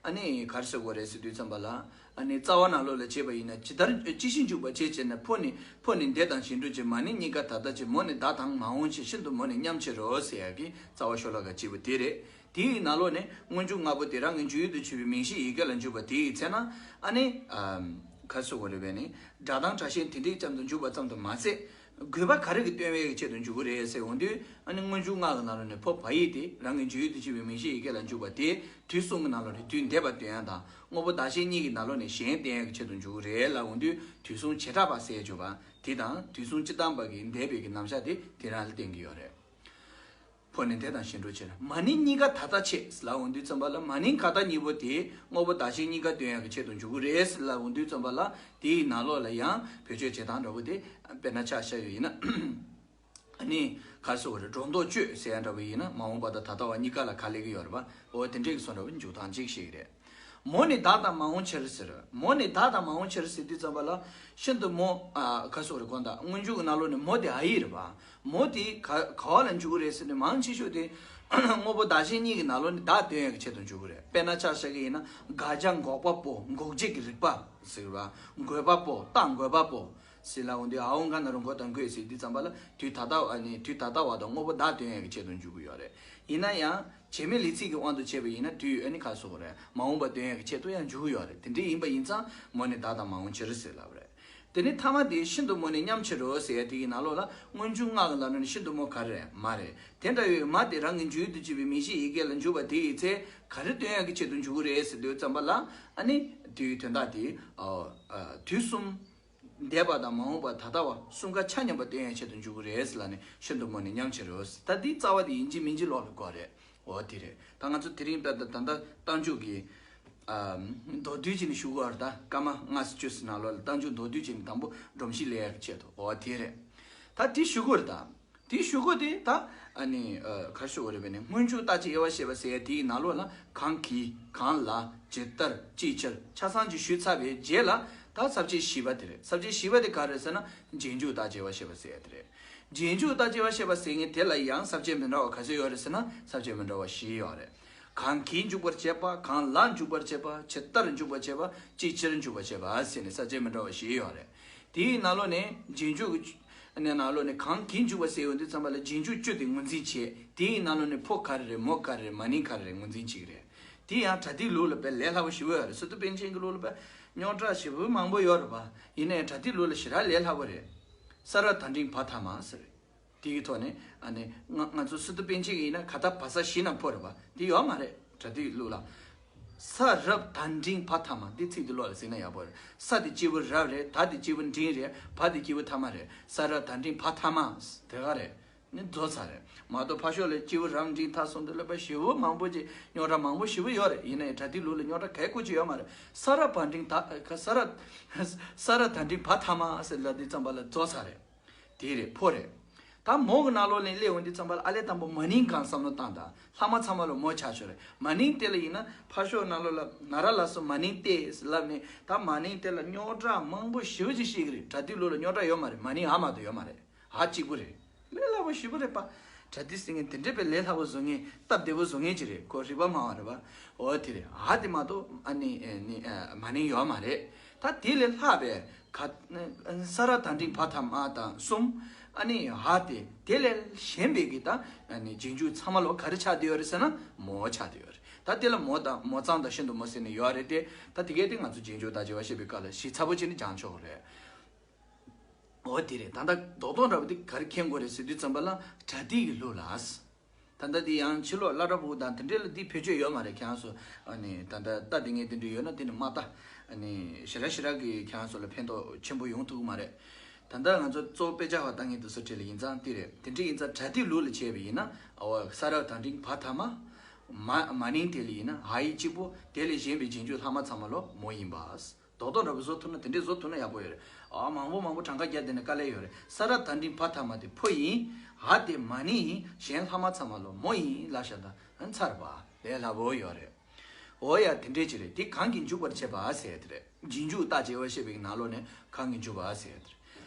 ཨ་ནི་ག་རེ་ཟེར་དགོས་རེད་ཟེར་དུས་ཙམ་པ་ལ། ཨ་ནི་རྩ་བ་ནང་ལོགས་ལ་བྱས་པ་ཡིན་ན། ཇི་ལྟར་སྤྱི་གཞི་འཇུག་པ་བྱེད་ཅེ་ན། ཕོ་ནི་ཕོ་ནི་འདས་དང་བཞིན་དུ་བྱེད། མ་ནིང་གཉིས་ཀ་ད་ལྟ་བྱེད། མོ་ནི་བདག་དང་མ་འོངས་བྱེད། ཤིན་ཏུ་མོ་ནི་ཉམས་ཆེ་རོ་ཟེར་ཡ་གི་རྩ་བ་ཤོ་ལོ་ཀ་གཅིག་པ་དེ་རེད། དེའི་ནང་ལོགས་ནས་སྔོན་འཇུག་ལྔ་པོ་དེ་རང་གི་འཇུག་ཡུལ་དུ་གྱུར་པའི་མིང་གཞི་ཡི་གེ་ལ་འཇུག་པ་དེའི་ཚེ་ན། ཨ་ནི་ཨམ། ག་རེ་ཟེར་དགོས་རེད་པས་ནི། སྒྲ་གདངས་སྒྲ་ཤད་དེ་འདྲའི་ཙམ་དུ་འཇུག་པ་ཙམ་དུ་མ་ཟད། དགོས་པ་ག་རེ་གི་སྟོན་པའི་ཆེད་དུ་འཇུག་གི་རེད་ཟེར་འོང་དུས། ཨ་ནི་སྔོན་འཇུག་ལྔ་གི་ནང་ལོགས་ནས་ཕོ་བ་ཡིག་དེ་རང་གི་འཇུག་ཡུལ་དུ་གྱུར་པའི་མིང་གཞི་ཡི་གེ་ལ་འཇུག་པ་དེ། དུས་གསུམ་གྱི་ནང་ལོགས་ནས་དུས་འདས་པ་སྟོན་ཡ་དང་། དངོས་པོ་བདག་གཞན་གཉིས་ཀྱི་ནང་ལོགས་ནས་གཞན་སྟོན་ཡ་གི་ཆེད་དུ་འཇུག་གི་རེད་ལབ་འོང་དུས། དུས་གསུམ་བྱེ་བྲག་པ་ཟེར་བརྗོད་པ་དེ་དང་། དུས་གསུམ་སྤྱི་བཏང་པ་གི་འདས་པའི་གི་རྣམ་གཞག་དེ་དེ་རང་ལ་བསྟན་གྱི་ཡོད་རེད། ཕོ་ནི་འདས་དང་བཞིན་དུ་བྱེད། མ་ནིང་གཉིས་ཀ་ད་ལྟ་བྱེད་ལབ་འོང་དུས་ཙམ་པ་ལ། མ་ནིང་ག་ད་གཉིས་པོ་དེ་དངོས་པོ་བདག་གཞན་གཉིས་ཀ་སྟོན་ཡག་གི་ཆེད་དུ་འཇུག་གི་རེད་ལབ་འོང་དུས་ཙམ་པ་ལ། དེའི་ནང་ལོགས་ལ་ཡང་བེད་སྤྱོད་བྱེད་སྟངས་འདྲ་པོ་དེ། དཔེར་ན་ཆ་བཞག་གི་ཡིན་ན། ཨ་ནི་ག་རེ་ཟེར་དགོས་རེད། སྒྲོ་འདོགས་གཅོད་ཟེར་ཡ་འདྲ་པོ་ཡིན་ན། མ་འོངས་པ་དང་ད་ལྟ་བ་གཉིས་ཀ་ལ་ག་སླེབས་ཀྱི་ཡོད་རེད་པ། འོ་དེ་འདྲས་ཀྱི་བཟོ་འདྲ་པོ་འཇུག་སྟངས་གཅིག་ཞིག་རེད། མོ་ནི་བདག་དང་མ་འོངས་ཕྱིར་ཟེར། མོ་ནི་བདག་དང་མ་འོངས་ཕྱིར་ཟེར་དུས་ཙམ་པ་ལ། ཤིན་ཏུ་མོ། ཨ། ག་རེ་ཟེར་དགོས་རེད། གོང་དང་སྔོན་འཇུག་གི་ནང་ལོགས་ནས་མོ་དེ་ཨ་ཡིག་རེད་པ། མོ་དེ་ག་ག་བ་ལ་འཇུག་གི་རེད་ཟེར་ནས། མང་ཆེ་ཤོས་དེ་དངོས་པོ་བདག་གཞན་གཉིས་ཀྱི་ནང་ལོགས་ནས་བདག་སྟོན་ཡག་གི་ཆེད་དུ་འཇུག་གི་རེད། དཔེར་ན་ཆ་བཞག་གི་ཡིན་ན། དགག་བྱ་འགོག་པ་པོ། འགོག་བྱེད་ཀྱི་རིགས་པ་ཟེར་བ། འགོད་པ་པོ། རྟགས་འགོད་པ་པོ་ཟེར་ལབ་འོང་དུས། འ་འོག་ག་ན་རོ་འགོ་དང་འགོད་ཟེར་དུས་ཙམ་པ་ལ། དུས་ད་ལྟ། ཨ་ནི་དུས་ད་ལྟ་བ་དང་དངོས་པོ་བདག་སྟོན་ཡག་གི་ཆེད་དུ་འཇུག་གི་ཡོད་རེད། ཡིན་ན་ཡང་བྱེད་མེད་ལས་ཚིག་གི་དབང་དུ་བྱས་པ་ཡིན་ན། དུས། ཨ་ནི་ག་རེ་ཟེར་དགོས་རེད། མ་འོངས་པ་སྟོན་ཡག་གི་ཆེད་དུ་ཡང་འཇུག་གི་ཡོད་རེད། དེ་འདྲ་ཡིན་པ་ཡིན་ཙང་མོ་ནི་བདག་དང་མ་འོངས་ཕྱིར་ཟེར་ལབ་རེད། དེ་ནས་ཐ་མ་དེ་ཤིན་ཏུ་མོ་ནི་ཉམས་ཆེ་རོ་ཟེར་ཡ་དེ་གི་ནང་ལོགས་ལ། སྔོན་འཇུག་ལྔ་གི་ནང་ནས་ཤིན་ཏུ་མོ་ག་རེ་རེད། མ་རེད། དེ་འདྲ་བའི་མ་དེ་རང་གི་འཇུག་ཡུལ་དུ་གྱུར་པའི་མིང་གཞི་ཡི་གེ་ལ་འཇུག་པ་དེ་ཡི་ཚེ་ག་རེ་སྟོན་ཡག་གི་ཆེད་དུ་འཇུག་གི་རེད་ཟེར་དུས་ཙམ་པ་ལ། ཨ་ནི་དུས་དོན་དག་དེ། ཨ། ཨ། དུས་གསུམ། འདས་པ་དང་མ་འོངས་པ་ད་ལྟ་བ་གསུམ་ཀ་ཆ་མཉམ་པ་སྟོན་ཡག་ཆེད་དུ་འཇུག་གི་རེད་ཟེར་ལབ་ནས། ཤིན་ཏུ་མོ་ནི་ཉམས་ཆེ་རོ་ཟེར། ད་འདི་རྩ་བ་དེ་ཡིན་གཅིག་མིན་གཅིག་ཀློག་ལ་དགོས་རེད། འོ་དེ་རེད། ད་ང་ཚོ་དེ་རིང་ད་ད་ད་ད་རྟགས་འཇུག་གི། ཨ། མདོར་བསྡུས་བྱས་ནས་ཞུ་དགོས་རེད། ད་སྐར་མ་ལྔ་བཅུ་ཙམ་ནང་ལོགས་ལ་རྟགས་འཇུག་མདོར་བསྡུས་བྱས་ནས་དང་པོ་སྒྲོམ་གཞི་ལེན་ཡག་གི་ཆེད་དུ། འོ་དེ་རེད། ད་དེ་ཞུ་དགོས་རེད་ད། དེ་ཞུ་དགོས་དེ་ད། ཨ་ནི། ཨ། ག་རེ་ཞུ་དགོས་རེད་པས་ནི། སྔོན་འཇུག་རྟག་གཅིག་དབྱེ་བ་བཤད་པ་ཟེར་ཡ་དེའི་ནང་ལོགས་ལ། གང་གིས། གང་ལ། ཇི་ལྟར། ཅིའི་ཕྱིར། ཆ་ཚང་ཅིག་ཞུས་ཚར་བའི་རྗེས་ལ། ད་ས་བཅད་བཞི་པ་དེ་རེད། ས་བཅད་བཞི་པ་དེ་ག་རེ་རེད་ཟེར་ན། རྗེས་འཇུག་རྟག་གཅིག་དབྱེ་བ་བཤད་པ་ཟེར་ཡ་དེ་རེད། རྗེས་འཇུག་རྟག་གཅིག་དབྱེ་བ་བཤད་པ་ཟེར་མཁན་དེ་ལ་ཡང་ས་བཅད་མི་འདྲ་བ་ག་ཚོད་ཡོད་རེད་ཟེར་ན། ས་བཅད་མི་འདྲ་བ་བཞི་ཡོད་རེད། གང་གིས་འཇུག་པར་བྱེད་པ། གང་ལ་འཇུག་པར་བྱེད་པ། ཇི་ལྟར་འཇུག་པར་བྱེད་པ། ཅིའི་ཕྱིར་འཇུག་པར་བྱེད་པ་ཟེར་ནས་ས་བཅད་མི་འདྲ་བ་བཞི་ཡོད་རེད། དེའི་ནང་ལོགས་ནས་རྗེས་འཇུག་གི་ནས་ནང་ལོགས་ནས་གང་གིས་འཇུག་པ་ཟེར་ཡོང་དུས་ཙམ་པ་ལ། རྗེས་འཇུག་བཅུ་དེ་ངོས་འཛིན་བྱེད། དེའི་ནང་ལོགས་ནས་ཕོ་ག་རེ་རེད། མོ་ག་རེ་རེད། མ་ནིང་ག་རེ་རེད། ངོས་འཛིན་བྱེད་ཀྱི་རེད། དེ་ཡང་པྲ་ཏིའི་ལུགས་ལ་དཔེ་ལས་སླ་པོ་ཞེ་པོ་ཡོད་རེད། སི་ཏུ་པཎ་ཆེན་གྱི་ལུགས་ལ་དཔེ་རྙོག་དྲ་ཞེ་པོ་མང་པོ་ཡོད་རེད་པ། ཡིན་ནའི་པྲ་ཏིའི་ལུགས་ལ་ཞེ་དྲག་ལས་སླ་པོ་རེད། ས་ར་ད་འགྲེང་བ་ཐ་མ་ཟེར། དེ་གི་ཐོག་ནས། ཨ་ནི་ང་ང་ཚོ་སི་ཏུ་པཎ་ཆེན་གྱི་ཡིན་ན། ག་ད་བ་ས་བཞི་ན་ཕོ་རེད་པ། དེ་ཡོད་མ་རེད། པྲ་ཏིའི་ལུགས་ལ། ས་ར་ད་འགྲེང་བ་ཐ་མ། འདི་ཚིག་འདི་ཀློག་ལ་གཟིགས་ན་ཡག་པོ་རེད། ས་དེ་སྤྱི་བོ་ར་རེད། ད་དེ་སྤྱི་བོ་འགྲེང་རེད། བ་དེ་སྤྱི་བོ་ཐ་མ་རེད། ས་ར་ད་འགྲེང་བ་ཐ་མ། དེ་ག་རེད། ནི་རྫོགས་ཚར་རེད། མ་གཏོགས་ཕར་ཕྱོགས་ལ་སྤྱི་བོ་ར་འགྲེང་ཐ་གསུམ་དེ་ལ་དཔེ་ཞེ་པོ་མང་པོ་ཅིག་རྙོག་དྲ་མང་པོ་ཞེ་པོ་ཡོད་རེད། ཡིན་ནའི་པྲ་ཏིའི་ལུགས་ལ་རྙོག་དྲ་ག་གེ་ཅིག་ཡོད་མ་རེད། ས་ར་བ་འགྲེང་ད། ས་ར། ས་ར་ད་འགྲེང་བ་ཐ་མ་ཟེར་ལབ་དུས་ཙམ་པ་ལ་རྫོགས་ཚར་རེད། དེ་རེད། ཕོ་རེད། ད་མོ་གི་ནང་ལོགས་ནས་སླེབས་འོང་དུས་ཙམ་པ་ལ། ཨ་ལས་དང་པོ་མ་ནིང་གང་བསམ་བློ་བཏང་དང་། ལྷག་མ་ཚང་མ་ལ་མོ་ཆགས་ཆོག་རེད། མ་ནིང་དེ་ལ་ཡིན་ན་ཕར་ཕྱོགས་ནང་ལོགས་ལ་ན་ར་ལ་སོགས་མ་ནིང་སྟེ་ལབ་ནས། ད་མ་ནིང་དེ་ལ་རྙོག་དྲ་མང་པོ་ཞེ་པོ་ཅིག་བཤད་ཀྱི་རེད། པྲ་ཏིའི་ལུགས་ལ་རྙོག་དྲ་ཡོད་མ་རེད། མ་ནིང་འ་མ་གཏོགས་ཡོད་མ་རེད། འ་གཅིག་པུ་རེད། ལས་སླ་པོ་ཞེ་པོ་རེད་པ། པྲ་ཏི་ཟེར་མཁན་དེ་འདྲས་དཔེ་ལས་སླ་པོ་བཟོ་མཁན། སྟབས་བདེ་པོ་བཟོ་མཁན་ཅིག་རེད། ཁོ་རིག་པ་སྨྲ་བ་རེད་པ། འོ་དེ་རེད། འ་དེ་མ་གཏོགས་ཨ་ནི་ཨ་ནི་ཨ་མ་ནིང་ཡོད་མ་རེད། ད་དེ་ལས་ལྷག་པའི་ག་ས་ར་ད་འགྲེང་བ་ཐ་མ་དང་གསུམ། ཨ་ནི་འ་དེ་དེ་ལས་གཞན་པའི་གི་ད་ཨ་ནི་རྗེས་འཇུག་ཚང་མ་ལོ་ག་རེ་ཆགས་བསྡད་ཡོད་རེད་ཟེར་ན། མོ་ཆགས་བསྡད་ཡོད་རེད། ད་དེ་ལ་མོ་དང་མོ་ཚང་དང་ཤིན་ཏུ་མོ་ཟེར་ནས་ཡོད་རེད་དེ། ད་དེ་གས་དེ་ང་ཚོ་རྗེས་འཇུག་རྟགས་ཅན་བཤད་པའི་སྐབས་ལ་ཞིབ་ཚགས་པོ་བྱས་ནས་སྦྱང་ཆོག་གི་རེད། འོ་དེ་རེད། ད་ལྟ་རྡོག་རྡོག་འདྲ་པོ་དེ་ག་རེ་མཁྱེན་དགོས་རེད་ཟེར་དུས་ཙམ་པ་ལ། པྲ་ཏི་གི་ལུགས་ལ། ད་ལྟ་དེ་ཡང་ཕྱི་ལོགས་སློབ་གྲྭ་ཕྲུ་གུ་དང་དེ་འདྲས་ལ་དེ་བེད་སྤྱོད་ཡོད་མ་རེད། ཁྱེད་རང་ཚོ་ཨ་ནི་ད་ལྟ་ལྟ་དེ་ངས་དེ་འདྲས་ཡོད་ན་དེ་ནི་མ་ལྟ། ཨ་ནི་ཞེ་དྲག་ཞེ་དྲག་གི་ཁྱེད་རང་ཚོ་ལ་ཕན་ཐོགས་ཆེན་པོ་ཡོང་ཐུབ་ཀྱི་མ་རེད། ད་ལྟ་ང་ཚོ་གཙོ་བོ་དཔེ་ཆ་བ་ལྟ་མཁན་དེ་ཚོ་གྲས་ལ་ཡིན་ཙང་དེ་རེད། དེ་འདྲས་ཡིན་ཙང་པྲ་ཏི་ལུགས་ལ་བྱས་པ་ཡིན་ན། འོ་ས་ར་ད་འགྲེང་བ་ཐ་མ། མ་མ་ནིང་དེ་ལ་ཡིན་ན་འ་ཡིག་གཅིག་པོ། དེ་ལས་གཞན་པའི་རྗེས་འཇུག་ལྷག་མ་ཚང་མ་ལོ་མོ་ཡིན་པ། རྡོག་རྡོག་འདྲ་པོ་བཟོ་ཐུབ་ན། དེ་འདྲས་བཟོ་ཐུབ་ན་ཡག་པོ་ཡོད་རེད། ཨ་མང་པོ་མང་པོ་གྲངས་ཀ་བརྒྱབ་བསྡད་ན་དཀའ་ལས་ཡོད་རེད། ས་ར་ད་འགྲེང་བ་ཐ་མ་དེ་ཕོ་ཡིན། འ་དེ་མ་ནིང་ཡིན། གཞན་ལྷག་མ་ཚང་མ་ལོ་མོ་ཡིན་ལབ་བཞག་ད་ཚར་བ། ལས་སླ་པོ་ཡོད་རེད། འོ་ཡ་དེ་འདྲས་ཅིག་རེད། དེ་གང་གིས་འཇུག་པར་བྱེད་པ་ཟེར་དེ་རེད། རྗེས་འཇུག་རྟགས་ཅན་དབྱེ་བ་བཤད་པའི་ནང་ལོགས་ནས་གང་གིས་འཇུག་པ་ཟེར་དེ་རེད།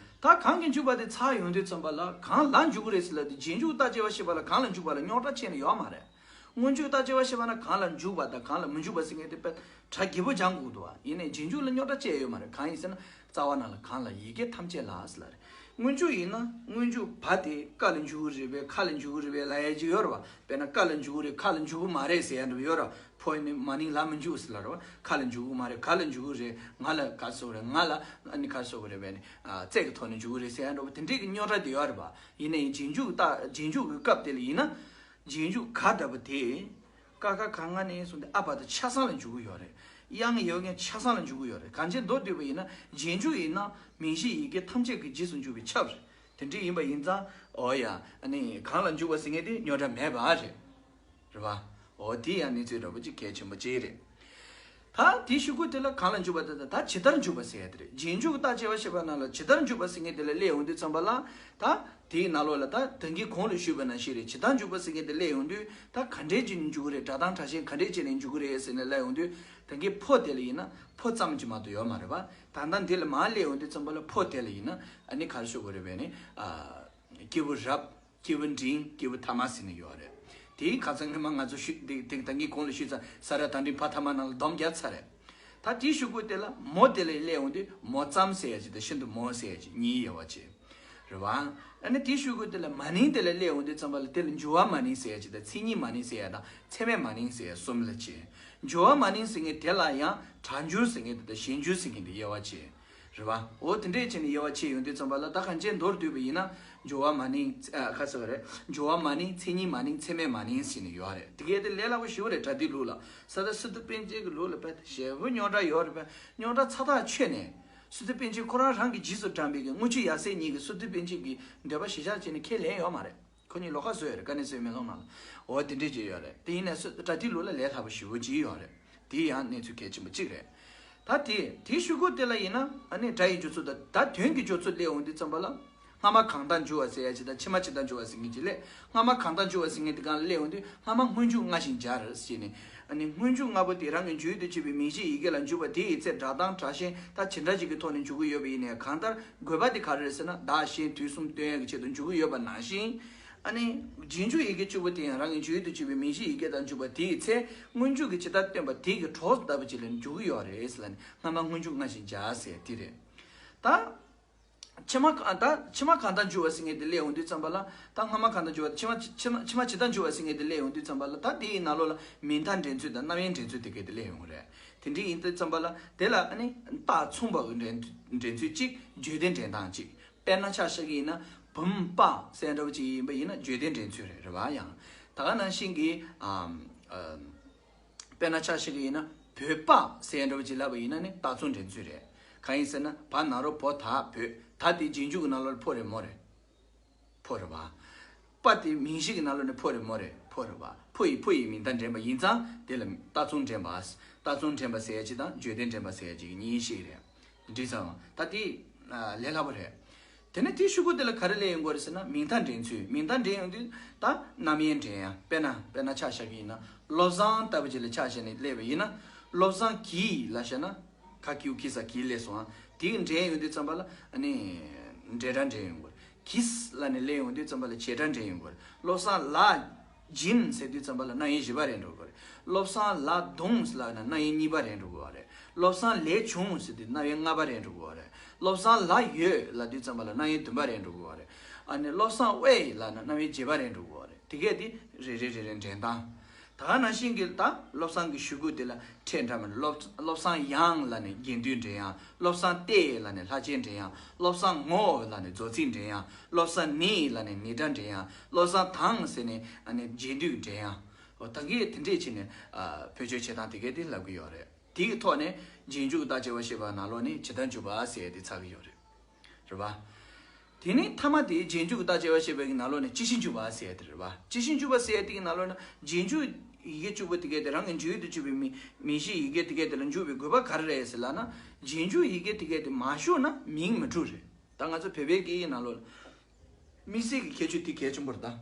ད་གང་གིས་འཇུག་པ་དེ་ཚར་ཡོང་དུས་ཙམ་པ་ལ་གང་ལ་འཇུག་གི་རེད་ཟེར་ལབ་དུས། རྗེས་འཇུག་རྟག་དཔྱད་པ་ཞེས་པ་ལ་གང་ལ་འཇུག་པ་ལ་རྙོག་དྲ་ཁྱོན་ནས་ཡོད་མ་རེད། སྔོན་འཇུག་རྟག་དཔྱད་པ་ཞེས་པ་ན་གང་ལ་འཇུག་པ་དང་གང་ལ་མི་འཇུག་པ་ཟེར་མཁན་དེ་དཔེ་གྲ་རྒྱས་པོ་སྦྱང་དགོས་འདུག་བ། ཡིན་ནའི་རྗེས་འཇུག་ལ་རྙོག་དྲ་ཅི་ཡང་ཡོད་མ་རེད། གང་ཡིན་ཟེར་ན། རྩ་བ་ནང་ལ་གང་ལ་ཡི་གེ་ཐམས་ཅད་ལ་ཟེར་ལབ་རེད། སྔོན་འཇུག་ཡིན་ན་སྔོན་འཇུག་བ་དེ་ཀ་ལ་འཇུག་གི་རེད་པས། ཁ་ལ་འཇུག་གི་རེད་པས་ལབ་ཡ་ཅིག་ཡོད་རེད་བ། དཔེར་ན་ཀ་ལ་འཇུག་གི་རེད། ཁ་ལ་འཇུག་གི་མ་རེད་ཟེར་ཡ་འདྲ་པོ་ཡོད་རེད་བ། ཕོ་ནི་མ་ནིང་ལ་མི་འཇུག་ཟེར་ལབ་རེད་བ། ཁ་ལ་འཇུག་གི་མ་རེད། ག་ལ་འཇུག་གི་རེད། ང་ལ་ག་སོགས་རེད། ང་ལ་ཨ་ནི་ག་སོགས་རེད་པས་ནི། ཨ་རྩེ་གི་ཐོག་ནས་འཇུག་གི་རེད་ཟེར་ཡ་འདྲ་པོ་དེ་འདྲས་ཀྱི་རྙོག་དྲ་དེ་ཡོད་རེད་བ། ཡིན་ནའི་རྗེས་འཇུག་ད་རྗེས་འཇུག་གི་སྐབས་དེ་ལ་ཡིན་ན། རྗེས་འཇུག་ག་འདྲ་པོ་དེ། ཀ་ཁ་ག་ང་ནས་བཟུང་སྟེ་ཨ་བ་དང་ཆ་ཚང་ལ་འཇུག་གི་ཡོད་རེད། དབྱངས་ཡོད་མཁན་ཆ་ཚང་ལ་འཇུག་གི་ཡོད་རེད། གང་ཅི་མདོར་བསྡུས་པ་ཡིན་ན་རྗེས་འཇུག་ཡིན་ན་མིང་གཞི་ཡི་གེ་ཐམས་ཅད་ཀྱི་རྗེས་སུ་འཇུག་པས་ཁྱབ་རེད། དེ་འདྲ་ཡིན་པ་ཡིན་ཙང་། འོ་ཡ། ཨ་ནི་གང་ལ་འཇུག་པ་ཟེར་མཁན་དེ་རྙོག་དྲ་མེད་པ་རེད། རེད་བ། འོ་དེ་ཡང་གནས་ཚུལ་འདྲ་པོ་ཅིག་གལ་ཆེན་པོ་ཅིག་རེད། ད་དེའི་ཤུ་གུ་དེ་ལ་གང་ལ་འཇུག་པ་དེ་དང་ད་ཇི་ལྟར་འཇུག་པ་ཟེར་ཡ་དེ་རེད། རྗེས་འཇུག་རྟག་དཔྱད་པ་ཞེས་པ་ནང་ལ་ཇི་ལྟར་འཇུག་པ་ཟེར་མཁན་དེ་ལ་སླེབས་ཡོང་དུས་ཙམ་པ་ལ། ད་དེའི་ནང་ལོགས་ལ་ད་ད་གིན་གོང་ལ་ཞུས་པ་ནང་བཞིན་རེད། ཇི་ལྟར་འཇུག་པ་ཟེར་མཁན་དེ་སླེབས་ཡོང་དུས་ད་ག་འདྲས་ཅིག་ནས་འཇུག་གི་རེད། སྒྲ་གདངས་དྲག་ཞན་ག་འདྲས་ཅིག་ནས་འཇུག་གི་རེད་ཟེར་ནས་སླེབས་ཡོང་དུས། ད་གིན་ཕོ་དེ་ལ་ཡིན་ན་ཕོ་ཙམ་གྱིས་མ་གཏོགས་ཡོད་མ་རེད་པ། ད་ལྟ་འདི་ལ་མར་སླེབས་ཡོང་དུས་ཙམ་པ་ལ་ཕོ་དེ་ལ་ཡིན་ན་ཨ་ནི་ག་རེ་ཞུ་དགོས་རེད་པས་ནི། ཨ། སྐྱེས་བུ་རབ། སྐྱེས་བུ་འབྲིང་། སྐྱེས་བུ་ཐ་མ་ཟེར་ནས་ཡོད་རེད། དེའི་ཁ་སང་སྔོན་མ་ང་ཚོ་ཞུ་དེ་དེ་ད་གིན་གོང་ལ་ཞུས་ཚར། ས་ར་བཏང་འབྲིང་ཕ་ཐ་མ་ནང་ལ་སྡོམ་བརྒྱབ་ཚར་རེད། ད་དེའི་ཤུ་གུ་དེ་ལ་མོ་དེ་ལ་སླེབས་ཡོང་དུས་མོ་ཙམ་ཟེར་ཡ་ཅིག་དང་ཤིན་ཏུ་མོ་ཟེར་ཡ་ཅིག་གཉིས་ཡོད་པ་བྱས། རེད་བ། ཨ་ནི་དེའི་ཤུ་གུ་དེ་ལ་མ་ནིང་དེ་ལ་སླེབས་ཡོང་དུས་ཙམ་པ་ལ་དེ་ལ་འགྱུར་བ་མ་ནིང་ཟེར་ཡ་ཅིག་དང་མཚན་ཉིད་མ་ནིང་ཟེར་ཡ་དང་ཚད་མེད་མ་ནིང་ཟེར་ཡ་གསུམ་ལ་བྱས། འགྱུར་བ་མ་ནིང་ཟེར་མཁན་དེ་ལ་ཡང་སྒྲ་འགྱུར་ཟེར་མཁན་དེ་དང་གཞན་འགྱུར་ཟེར་མཁན་དེ་དབྱེ་བ་ཕྱེ། རེད་བ། འོ་དེ་འདྲས་བྱས་ནས་དབྱེ་བ་ཕྱེ་ཡོང་དུས་ཙམ་པ་ལ་ད་གང་ཅི་མདོར་བསྡུས་པ་ཡིན་ན་འགྱུར་བ་མ་ནིང་། ཨ། ག་ཟེར་བ་རེད། འགྱུར་བ་མ་ནིང་། མཚན་ཉིད་མ་ནིང་། ཚད་མེད་མ་ནིང་ཟེར་ནས་ཡོད་རེད། དེ་གས་དེ་ལས་སླ་པོ་ཞེ་པོ་རེད། སྒྲ་སྡུད་ལུགས་ལ། ས་ད་སི་ཏུ་པཎ་ཆེན་གྱི་ལུགས་ལ་དཔེ་ཞེ་པོ་རྙོག་དྲ་ཡོད་རེད་པས། རྙོག་དྲ་ཚ་ཐག་ཆོད་ནས། སི་ཏུ་པཎ་ཆེན་ཁོ་རང་རང་གི་རྗེས་སུ་འབྲངས་པའི་གི་དངུལ་ཆུ་ཡབ་སྲས་གཉིས་ཀྱིས་སི་ཏུ་པཎ་ཆེན་གྱི་འདོད་པ་གཞིར་བཞག་བྱས་ནས་ཁས་ལེན་ཡོད་མ་རེད། ཁོ་གཉིས་ལོགས་ཀ་བཟོས་ཡོད་རེད། དཀའ་གནད་གསལ་བའི་མེ་ལོང་ནང་ལ། འོ་དེ་འདྲས་ཅིག་ཡོད་རེད། དེ་ཡིན་ནའི་སི་སྒྲ་སྡུད་ལུགས་ལ་ལས་སླ་པོ་ཞེ་པོ་ཅིག་ཡོད་རེད། དེ་ཡང་གནས་ཚུལ་གལ་ཆེན་པོ་གཅིག་རེད། ད་དེ་དེའི་ཤུ་གུ་དེ་ལ་ཡིན་ན་ཨ་ནི་སྒྲ་ཡི་སྦྱོར་ཚུལ་དང་ད་དོན་གྱི་སྦྱོར་ཚུལ་སླེབས་ཡོང་དུས་ཙམ་པ་ལ། སྔ་མ་གང་དག་འཇུག་པ་ཟེར་ཡ་ཅིག་དང་ཕྱི་མ་ཇི་ལྟར་འཇུག་པ་ཟེར་མཁན་ཅིག་ལས། སྔ་མ་གང་དག་འཇུག་པ་ཟེར་མཁན་དེ་སྒང་ལ་སླེབས་ཡོང་དུས་སྔ་མ་སྔོན་འཇུག་སྔ་ཞིང་སྦྱར་ཟེར་ནས། ཨ་ནི་སྔོན་འཇུག་སྔ་པོ་དེ་རང་གི་འཇུག་ཡུལ་དུ་གྱུར་པའི་མིང་གཞི་ཡི་གེ་ལ་འཇུག་པ་དེ་ཡི་ཚེ་སྒྲ་གདངས་དྲག་ཞན་ད་ཇི་འདྲ་ཅིག་གི་ཐོག་ནས་འཇུག་གི་ཡོད་པ་ཡིན་ནའི་གང་ལྟར་དགོས་པ་དེ་ག་རེ་རེད་ཟེར་ན་བདག་གཞན་དུས་གསུམ་སྟོན་ཡས་ཀྱི་ཆེད་དུ་འཇུག་གི་ཡོད་པ་ནང་བཞིན། ཨ་ནི། རྗེས་འཇུག་ཡི་གེ་བཅུ་པོ་དེ་ཡང་རང་གི་འཇུག་ཡུལ་དུ་གྱུར་པའི་མིང་གཞི་ཡི་གེ་དང་འཇུག་པ་དེ་ཡི་ཚེ་སྔོན་འཇུག་གི་ཇི་ལྟར་སྟོན་པ་དེ་གི་གྲོགས་སུ་ལྟ་བུ་ཅིག་ལ་འཇུག་གི་ཡོད་རེད་ཟེར་ལབ་ནས་སྔ་མ་སྔོན་འཇུག་སྔ་ཞིང་སྦྱར་ཟེར་དེ་རེད། ད། ཕྱི་མ་གང་ད་ཕྱི་མ་གང་དག་འཇུག་པ་ཟེར་མཁན་དེ་སླེབས་ཡོང་དུས་ཙམ་པ་ལ་ད་སྔ་མ་གང་དག་འཇུག་པ་ཕྱི་མ་ཕྱི་མ་ཕྱི་མ་ཇི་ལྟར་འཇུག་པ་ཟེར་མཁན་དེ་སླེབས་ཡོང་དུས་ཙམ་པ་ལ་ད་དེ་ཡི་ནང་ལོགས་ལ་མིང་མཐའ་འདྲེན་ཚུལ་དང་རྣམ་དབྱེ་འདྲེན་ཚུལ་དེ་གས་དེ་སླེབས་ཡོང་གི་རེད། དེ་འདྲ་ཡིན་དུས་ཙམ་པ་ལ་དེ་ལ་ཨ་ནི་རྟགས་མཚུངས་པ་གི་འདྲེན་འདྲེན་ཚུལ་གཅིག་བརྗོད་དོན་འདྲེན་སྟངས་གཅིག་དཔེར་ན་ཆ་བཞག་གི་ཡིན་ན་བུམ་པ་ཟེར་འདྲ་བོ་ཅིག་ཡིན་པ་ཡིན་ན་བརྗོད་དོན་འདྲེན་ཚུལ་རེད། རེད་བ། ཡང་ད་ག་ནང་བཞིན་གྱི་ཨམ། ཨམ། དཔེར་ན་ཆ་བཞག་གི་ཡིན་ན་བོད་པ་ཟེར་འདྲ་བོ་ཅིག་ལབ་པ་ཡིན་ན་ནི་རྟགས་མཚུངས་འདྲེན་ཚུལ་རེད། གང་ཡིན་ཟེར་ན་བ་ན་རོ་བོ་ད་བོད། ད་དེ་རྗེས་འཇུག་གི་ནང་ལོགས་ལ་ཕོ་རེད་མོ་རེད། ཕོ་རེད་བ། པ་དེ་མིང་གཞི་གི་ནང་ལོགས་ནས་ཕོ་རེད་མོ་རེད། ཕོ་རེད་བ། ཕོ་ཡིས་ཕོ་ཡི་མིང་མཐའ་འདྲེན་པ་ཡིན་ཙང་དེ་ལ་རྟགས་མཚུངས་འདྲེན་པ། རྟགས་མཚུངས་འདྲེན་པ་ཟེར་ཡ་ཅིག་དང་བརྗོད་དོན་འདྲེན་པ་ཟེར་ཡ་ཅིག་གཉིས་ཤིག་རེད། འགྲིག་སོང་། ད་དེ་ལས་སླ་པོ་རེད། དེ་ནས་དེའི་ཤུ་གུ་དེ་ལ་ག་རེ་སླེབས་ཡོང་གི་རེད་ཟེར་ན་མིང་མཐའ་འདྲེན་ཚུལ། མིང་མཐའ་འདྲེན་ཡོང་དུས་ད་རྣམ་དབྱེ་འདྲེན་ཡ། དཔེར་ན་དཔེར་ན་ཆ་བཞག་གི་ཡིན་ན་བློ་བཟང་ལྟ་བུ་ཅིག་ལ་ཆ་བཞག་ནས་སླེབས་པ་ཡིན་ན་བློ་བཟང་གིས་ལ་བཞག་ན་ག་གིའུ་གིས་ས་གིས་སླེབས་སོང་ཨ། དེ་གི་འདྲེན་ཡོང་དུས་ཙམ་པ་ལ་ཨ་ནི་འབྲེལ་སྒྲ་འདྲེན་ཡོང་གི་རེད། གིས་ལ་ནས་སླེབས་ཡོང་དུས་ཙམ་པ་ལ་བྱེད་སྒྲ་འདྲེན་ཡོང་གི་རེད། བློ་བཟང་ལ་སྦྱིན་ཟེར་དུས་ཙམ་པ་ལ་རྣམ་དབྱེ་བཞི་པ་རེད་འགྲོ་གི་རེད། བློ་བཟང་ལ་བརྡུངས་ལབ་ན་རྣམ་དབྱེ་གཉིས་པ་རེད་འགྲོ་གི་རེད། བློ་བཟང་ལས་བྱུང་ཟེར་དུས་རྣམ་དབྱེ་ལྔ་པ་རེད་འགྲོ་གི་རེད། བློ་བཟང་ལ་ཡོད་ལབ་དུས་ཙམ་པ་ལ་རྣམ་དབྱེ་བདུན་པ་རེད་འགྲོ་གི་རེད། ཨ་ནི་བློ་བཟང་ཨེ་ལབ་ན་རྣམ་དབྱེ་བརྒྱད་པ་རེད་འགྲོ་གི་རེད། དེ་གས་དེ་རེ་རེ་རེ་རེ་འདྲེན་སྟངས། ད་ག་ནང་བཞིན་གྱི་ད་བློ་བཟང་གི་ཤུ་གུ་དེ་ལ་ཕྲད་འདྲ་མིན། བློ་བློ་བཟང་ཡང་ལབ་ནས་རྒྱན་སྡུད་འདྲེན་ཡ། བློ་བཟང་ཏེ་ལབ་ནས་ལྷ་ཆེན་འདྲེན་ཡ། བློ་བཟང་ངོ་ལབ་ནས་རྫོགས་ཚིག་འདྲེན་ཡ། བློ་བཟང་ནི་ལབ་ནས་ནི་སྒྲ་འདྲེན་ཡ། བློ་བཟང་དང་ཟེར་ནས་ཨ་ནི་རྗེས་འདུད་འདྲེན་ཡ། འོ་ད་གིན་དེ་འདྲས་བྱས་ནས་ཨ་བེད་སྤྱོད་བྱེད་སྟངས་དེ་གས་དེ་ལབ་ཀྱི་ཡོད་རེད། དེའི་ཐོག་ནས་རྗེས་འཇུག་རྟག་དཔྱད་པ་ཞེས་པ་ནང་ལོགས་ནས་ཇི་ལྟར་འཇུག་པ་ཟེར་ཡ་དེ་ཚར་གྱི་ཡོད་རེད། རེད་པ། དེ་ནས་མཐའ་མ་དེ་རྗེས་འཇུག་རྟག་དཔྱད་པ་ཞེས་པའི་ནང་ལོགས་ནས་སྤྱི་གཞི་འཇུག་པ་ཟེར་ཡ་དེ་རེད་པ། སྤྱི་གཞི་འཇུག་པ་ཟེར་ཡ་དེ་གི་ནང་ལོགས་ན་རྗེས་འཇུག་ཡི་གེ་བཅུ་པོ་དེ་གས་དེ་རང་གི་འཇུག་ཡུལ་དུ་གྱུར་པའི་མིང་མིང་གཞི་ཡི་གེ་དེ་གས་དེ་ལ་འཇུག་པའི་དགོས་པ་ག་རེ་རེད་ཟེར་ལབ་ན། རྗེས་འཇུག་ཡི་གེ་དེ་གས་དེ་མ་ཞུགས་ན་མིང་མི་གྲུབ་རེད། ད་ང་ཚོ་བོད་པའི་སྐད་ཡིག་ནང་ལོགས་ལ་དམིགས་བསལ་གྱི་ཁྱད་ཆོས་དེ་གལ་ཆེན་པོ་རེད་ད།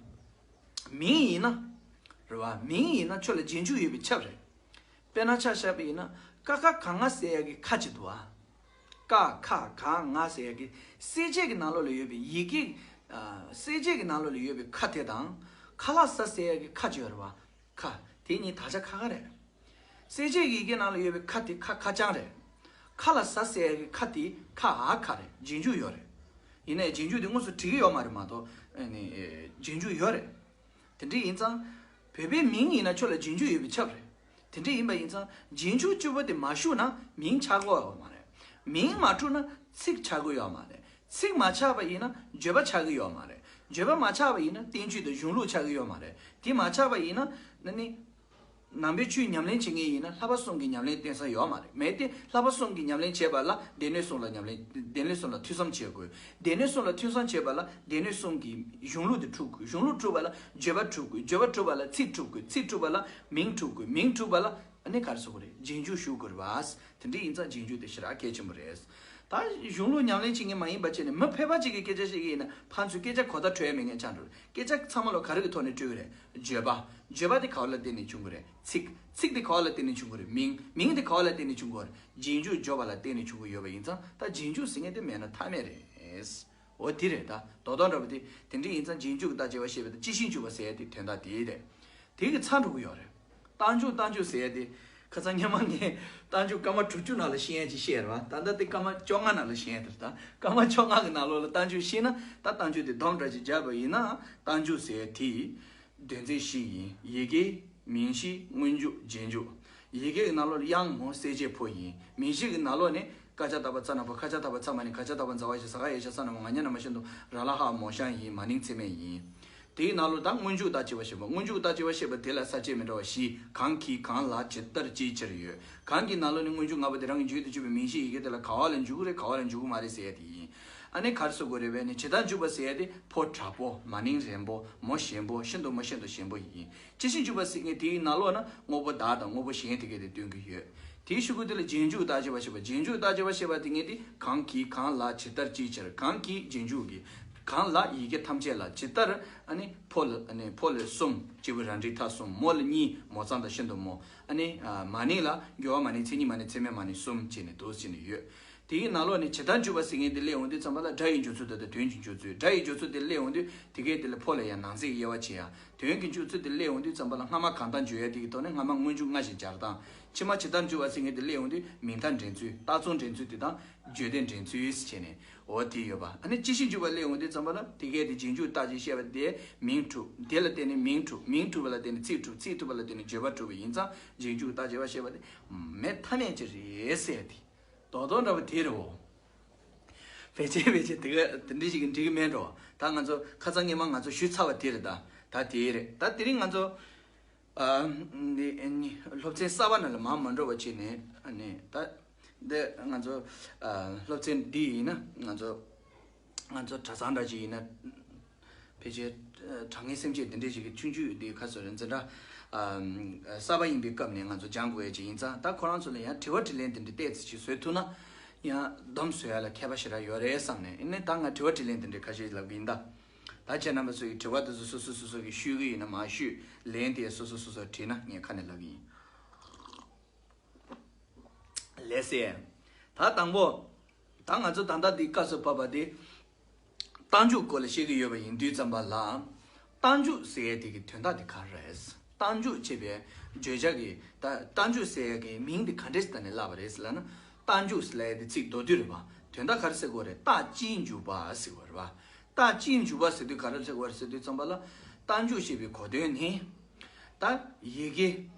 མིང་ཡིན་ན། རེད་པ། མིང་ཡིན་ན་ཁྱོད་ལ་རྗེས་འཇུག་ཡོད་པས་ཁྱབ་རེད། དཔེར་ན་ཆ་བཞག་པ་ཡིན་ན་ཀ་ཁ་ག་ང་ཟེར་ཡ་གི་ཁ་ཅིག་འདུག་ཨ། ཀ་ཁ་ག་ང་ཟེར་ཡ་གི་གསལ་བྱེད་ཀྱི་ནང་ལོགས་ལ་ཡོད་པའི་ཡི་གེ། ཨ། གསལ་བྱེད་ཀྱི་ནང་ལོགས་ལ་ཡོད་པའི་ཁ་དེ་དང་། ཁ་ལ་ས་ཟེར་ཡ་གི་ཁ་ཅིག་ཡོད་རེད་བ། ཁ་དེ་གཉིས་དག་ཆ་ཁ་ཁ་རེད། གསལ་བྱེད་ཀྱི་ཡི་གེ་ནང་ལ་ཡོད་པའི་ཁ་དེ་ཁ་ཁ་རྐྱང་རེད། ཁ་ལ་ས་ཟེར་ཡ་གི་ཁ་དེ་ཁ་འ་ཁ་རེད། རྗེས་འཇུག་ཡོད་རེད། ཡིན་ནའི་རྗེས་འཇུག་དེ་དངོས་སུ་བྲིས་ཀྱི་ཡོད་མ་རེད་མ་གཏོགས། ཨ་ནི་རྗེས་འཇུག་ཡོད་རེད། དེ་འདྲ་ཡིན་ཙང་། བོད་པའི་མིང་ཡིན་ན་ཁྱོད་ལ་རྗེས་འཇུག་ཡོད་པས་ཁྱབ་རེད། དེ་འདྲ་ཡིན་པ་ཡིན་ཙང་རྗེས་འཇུག་གཅིག་པོ་དེ་མ་ཞུགས་ན་མིང་ཆགས་ཀྱི་ཡོད་མ་རེད། མིང་མ་གྲུབ་ན་ཚིག་ཆགས་ཀྱི་ཡོད་མ་རེད། ཚིག་མ་ཆགས་པ་ཡིན་ན་བརྗོད་པ་ཆགས་ཀྱི་ཡོད་མ་རེད། བརྗོད་པ་མ་ཆགས་པ་ཡིན་ན་བསྟན་བཅོས་དང་གཞུང་ལུགས་ཆགས་ཀྱི་ཡོད་མ་རེད། དེ་མ་ཆགས་པ་ཡིན་ན་ན་ནི། ནང་པའི་ཆོས་ཉམས་ལེན་བྱེད་མཁན་ཡིན་ན་བསླབ་པ་གསུམ་གྱི་ཉམས་ལེན་བསྟེན་ས་ཡོད་མ་རེད། མེད་དེ་བསླབ་པ་གསུམ་གྱི་ཉམས་ལེན་བྱེད་པ་ལ་སྡེ་སྣོད་གསུམ་ལ་ཉམས་ལེན། སྡེ་སྣོད་གསུམ་ལ་ཐོས་བསམ་བྱེད་དགོས། སྡེ་སྣོད་གསུམ་ལ་ཐོས་བསམ་བྱེད་པ་ལ་སྡེ་སྣོད་གསུམ་གྱི་གཞུང་ལུགས་དེ་གྲུབ་དགོས། གཞུང་ལུགས་གྲུབ་པ་ལ་བརྗོད་པ་གྲུབ་དགོས། བརྗོད་པ་གྲུབ་པ་ལ་ཚིག་གྲུབ་དགོས། ཚིག་གྲུབ་པ་ལ་མིང་གྲུབ་དགོས། མིང་གྲུབ་པ་ལ་ཨ་ནི་ག་རེ་ཟེར་དགོས་རེད། རྗེས་འཇུག་ཞུགས་དགོས་རེད་བ། དེ་འདྲ་ཡིན་ཙང་རྗེས་འཇུག་དེ་ཞེ་དྲག་གལ་ཆེན་པོ་རེད། ད་གཞུང་ལུགས་ཉམས་ལེན་བྱེད་མཁན་མ་ཡིན་པ་བྱས་ནས་མི་ཕལ་པ་ཅིག་གིས་སྐད་ཆ་བཤད་ཀྱི་ཡིན་ན་ཕར་ཚུར་སྐད་ཆ་གོ་བརྡ་འཕྲོད་ཡ་མེད་མཁན་ཆགས་འགྲོ་རེད། སྐད་ཆ་ཚང་མ་ལ་ག་རེ་གི་ཐོག་ནས་འཕྲོད་ཀྱི་རེད། བརྗོད་པ། བརྗོད་པ་དེ་ག་བ་ལ་བརྟེན་ནས་བྱུང་གི་རེད། ཚིག་ཚིག་དེ་ག་བ་ལ་བརྟེན་ནས་བྱུང་གི་རེད། མིང་མིང་དེ་ག་བ་ལ་བརྟེན་ནས་བྱུང་གི་རེད། རྗེས་འཇུག་བརྗོད་པ་ལ་བརྟེན་ནས་བྱུང་གི་ཡོད་པ་ཡིན་ཙང་ད་རྗེས་འཇུག་ཟེར་མཁན་དེ་མེད་ན་ཐབས་མེད་རེད། འོ་དེ་རེད། ད་དོ་དོ་འདྲ་པོ་དེ་དེ་འདྲ་ཡིན་ཙང་རྗེས་འཇུག་གི་རྟགས་དཔྱད་པ་བཤད་པ་དེ་སྤྱི་ཆིངས་འཇུག་པ་ཟེར་ཡ་དེ་དོན་དག་དེ་རེད། དེ་གི་ཚར་འགྲོ་གི་ཡོད་རེད། རྟགས་འཇུག་རྟགས་འཇུག་ཟེར་ཡ་དེ་ཁ་སང་སྔོན་མ་ངས་རྟགས་འཇུག་སྐར་མ་དྲུག་ཅུ་ནང་ལ་ཤེས་ཡ་ཅིག་བཤད་རེད་བ། ད་ལྟ་དེ་སྐར་མ་བཅོ་ལྔ་ནང་ལ་ཤེས་ཡ་དེ་རེད། ད་སྐར་མ་བཅོ་ལྔ་གི་ནང་ལོགས་ལ་རྟགས་འཇུག་ཤེས་ན། ད་རྟགས་འཇུག་དེ་སྡོམ་འདྲ་ཅིག་བརྒྱབ་པ་ཡིན་ན། རྟགས་འཇུག་ཟེར་ཡ་དེ་དོན་ཚན་བཞི་ཡིན། ཡི་གེ། མིང་གཞི། སྔོན་འཇུག་རྗེས་འཇུག་ཡི་གེ་གི་ནང་ལོགས་ལ་དབྱངས་མོ་གསལ་བྱེད་ཕོ་ཡིན། མིང་གཞི་གི་ནང་ལོགས་ནས་ཀ་ཅ་ཏ་པ་ཙ་ན་བྷ། ཁ་ཅ་ཏ་པ་ཙ་མ་ནི། ག་ཇ་ད་བ་ཛ་བ་ཞ། ས་ག་ཡ་ཤ། ས་ན་མོ། ང་ཉ་ན་མ་ཤ་ན་དོ། ར་ལ་ཧ་མོ་ཤ་ཡིན། མ་ནིང་ཚེག་མེད་ཡིན། དེའི་ནང་ལོགས་ད་སྔོན་འཇུག་རྟགས་དཔྱད་པ་བཤད་པ། སྔོན་འཇུག་རྟགས་དཔྱད་པ་བཤད་པ་དེ་ལ་ས་བཅད་མི་འདྲ་བ་བཞི། གང་གིས་གང་ལ་ཇི་ལྟར་ཅིའི་ཕྱིར་ཡོད། གང་གི་ནང་ལོགས་ནས་སྔོན་འཇུག་ལྔ་པོ་དེ་རང་གི་རྒྱུད་དུ་གྱུར་པའི་མིང་གཞི་ཡི་གེ་དེ་ལ་ག་བ་ལ་འཇུག་གི་རེད། ག་བ་ལ་འཇུག་གི་མ་རེད་ཟེར་ཡ་དེ་ཡིན། ཨ་ནི་ག་རེ་ཟེར་དགོས་རེད་པས་ནི། ཇི་ལྟར་འཇུག་པ་ཟེར་ཡ་དེ་ཕོ་དྲག་པོ། མ་ནིང་རན་པོ། མོ་ཞན་པོ། ཤིན་ཏུ་མོ་ཤིན་ཏུ་ཞན་པོ་ཡིན། སྤྱི་ཆིངས་འཇུག་པ་ཟེར་མཁན་དེའི་ནང་ལོགས་ན་དངོས་པོ་བདག་དང་དངོས་པོ་གཞན་དེ་གས་དེ་སྟོན་གྱི་ཡོད། དེའི་གཞུག་གུ་དེ་ལ་རྗེས་འཇུག་རྟགས་དཔྱད་པ་བཤད་པ། རྗེས་འཇུག་རྟགས་དཔྱད་པ་བཤད་པ་དེ་ངས་དེ་གང་གིས་གང་ལ་ཇི་ལྟར་ཅིའི་ཕྱིར། གང་གིས་རྗེས་འཇུག་གི། གང་ལ་ཡི་གེ་ཐམས་ཅད་ལ། ཇི་ལྟར། ཨ་ནི་ཕོ་ལ། ཨ་ནི་ཕོ་ལ་གསུམ། སྤྱི་བོ་རལ་གྲིའི་མཐའ་གསུམ། མོ་ལ་གཉིས། མོ་གཙང་དང་ཤིན་ཏུ་མོ། ཨ་ནི་མ་ནིང་ལ་འགྱུར་བ་མ་ནིང་མཚན་ཉིད་མ་ནིང་མཚན་མེད་མ་ནིང་གསུམ་བྱས་ནས་འདུག་བྱས་ནས་ཡོད། དེའི་ནང་ལོགས་ནས་ཇི་ལྟར་འཇུག་པ་ཟེར་མཁན་དེ་སླེབས་འོང་དུས་ཙམ་པ་ལ་སྒྲ་ཡི་འཇུག་ཚུལ་དང་དོན་གྱི་འཇུག་ཚུལ། སྒྲ་ཡི་འཇུག་ཚུལ་དེ་སླེབས་འོང་དུས་དེ་གས་དེ་ལ་ཕོ་ལ་ཡང་ནང་གསེས་ཀྱི་དབྱེ་བ་ཕྱེ་ཡ། དོན་གྱི་འཇུག་ཚུལ་དེ་སླེབས་འོང་དུས་ཙམ་པ་ལ་སྔ་མ་གང་ལྟར་འཇུག་ཡ་དེ་གི་ཐོག་ནས་སྔ་མ་སྔོན་འཇུག་སྔ་ཕྱི་སྦྱར་སྟངས། ཕྱི་མ་ཇི་ལྟར་འཇུག་པ་ཟེར་མཁན་དེ་སླེབས་འོང་དུས་མིང་མཐའ་འདྲེན་ཚུལ། རྟགས་ཚུལ་འདྲེན་ཚུལ་དེ་དང་བརྗོད་བདེ་འདྲེན་ཚུལ་བྱས་ནས་འོ་དེ་ཡོད་པ། ཨ་ནི་སྤྱི་ཆིངས་འཇུག་པ་སླེབས་འོང་དུས་ཙམ་པ་ལ་དེ་གས་དེ་རྗེས་འཇུག་རྟགས་ཀྱི་བཤད་པ་དེ་མིང་གྲུབ། དེ་ལ་བརྟེན་ནས་མིང་གྲུབ། མིང་གྲུབ་པ་ལ་བརྟེན་ནས་ཚིག་གྲུབ། ཚིག་གྲུབ་པ་ལ་བརྟེན་ནས་བརྗོད་པ་གྲུབ་པ་ཡིན་ཙང་རྗེས་འཇུག་རྟགས་དཔྱད་པ་བཤད་པ་དེ་མེད་ཐབས་མེད་ཅིག་རེད་ཟེར་ཏེ། རྡོག་རྡོག་འདྲ་པོ་དེ་རེད་འོ། ཕལ་ཆེར་ཕལ་ཆེར་དེ་ག་དེ་འདྲ་ཞིག་གི་འགྲིག་གི་མེད་འགྲོ། ད་ང་ཚོ་ཁ་སང་སྔོན་མ་ང་ཚོ་ཞུས་ཚར་བ་དེ་རེད། ད་ད་དེ་རེད། ད་དེ་རིང་ང་ཚོ་ཨ་ནི་ནི་སློབ་ཚན་གསར་པ་ནང་ལ་མར་མ་འགྲོ་བ་བྱས་ནས། ཨ་ནི་ད་འདི་ང་ཚོ་ཨ་སློབ་ཚན་འདི་ཡིན་ན་ང་ཚོ་ང་ཚོ་གྲྭ་ཚང་འདྲ་ཞིག་ཡིན་ན། ཕལ་ཆེར་དྲང་ངེས་སེམས་བསྐྱེད་འདི་འདྲས་ཞིག་གི་ཆུང་ཆུང་འདི་ཁ་སོ་རེ་འཛིན་གྲྭ་གསར་པ་ཡིན་པའི་སྐབས་ནས་ང་ཚོ་སྦྱང་དགོས་ཡ་ཅིག་ཡིན་ཙང་། ད་ཁོ་རང་ཚོ་ལ་ཡང་དྲི་བ་དྲིས་ལན་འདི་འདྲས་ཏོག་ཙམ་ཞིག་བཟོས་ཐུབ་ན་ཡང་སྡོམ་བཟོ་ཡ་ལ་མཁས་པ་ཞེ་དྲག་ཡོད་རེད་བསམ་ནས། ཡིན་ནའི་ད་ང་དྲི་བ་དྲིས་ལན་འདི་འདྲས་ཁ་ཤས་ལབ་གི་ཡིན། ད་ད་ཁྱེད་རྣམ་པ་ཚོ་ཡི་དྲི་བ་དེ་ཚོ་སོ་སོ་སོ་སོ་གི་ཤོད་གི་ཡིན་ན་མར་ཤོད། ལན་དེ་སོ་སོ་སོ་སོ་བྲིས་ན་ངས་ཁ་ནས་ལབ་གི་ཡིན། ལགས་སེ། ད་དང་པོ། ད་ང་ཚོ་ད་ལྟ་འདི་སྐབས་སུ་བབས་པ་དེ་རྟགས་འཇུག་སྐོར་ལ་བཤད་ཀྱི་ཡོད་པ་ཡིན་དུས་ཙམ་པ་ལ། རྟགས་འཇུག་ཟེར་ཡ་དེ་གི་དོན་དག་དེ་ག་རེ་རེད། རྟགས་འཇུག་ཅེས་པའི་བརྗོད་བྱ་གི་ད་རྟགས་འཇུག་ཟེར་ཡ་གི་མིང་དེ་ག་འདྲས་ད་ནས་བརླགས་པ་རེད་ལབ་ན། རྟགས་འཇུག་ཟེར་ཡ་དེ་ཚིག་མདོར་བསྡུས་རེད་པ། དོན་དག་ག་རེ་ཟེར་དགོས་རེད། རྟགས་ཅིའི་འཇུག་པ་ཟེར་དགོས་རེད་པ། རྟགས་ཅིའི་འཇུག་པ་ཟེར་དུས་ག་རེ་ཟེར་དགོས་རེད་ཟེར་དུས་ཙམ་པ་ལ། རྟགས་འཇུག་ཅེས་པའི་གོ་དོན་ནི། ད་ཡི་གེ།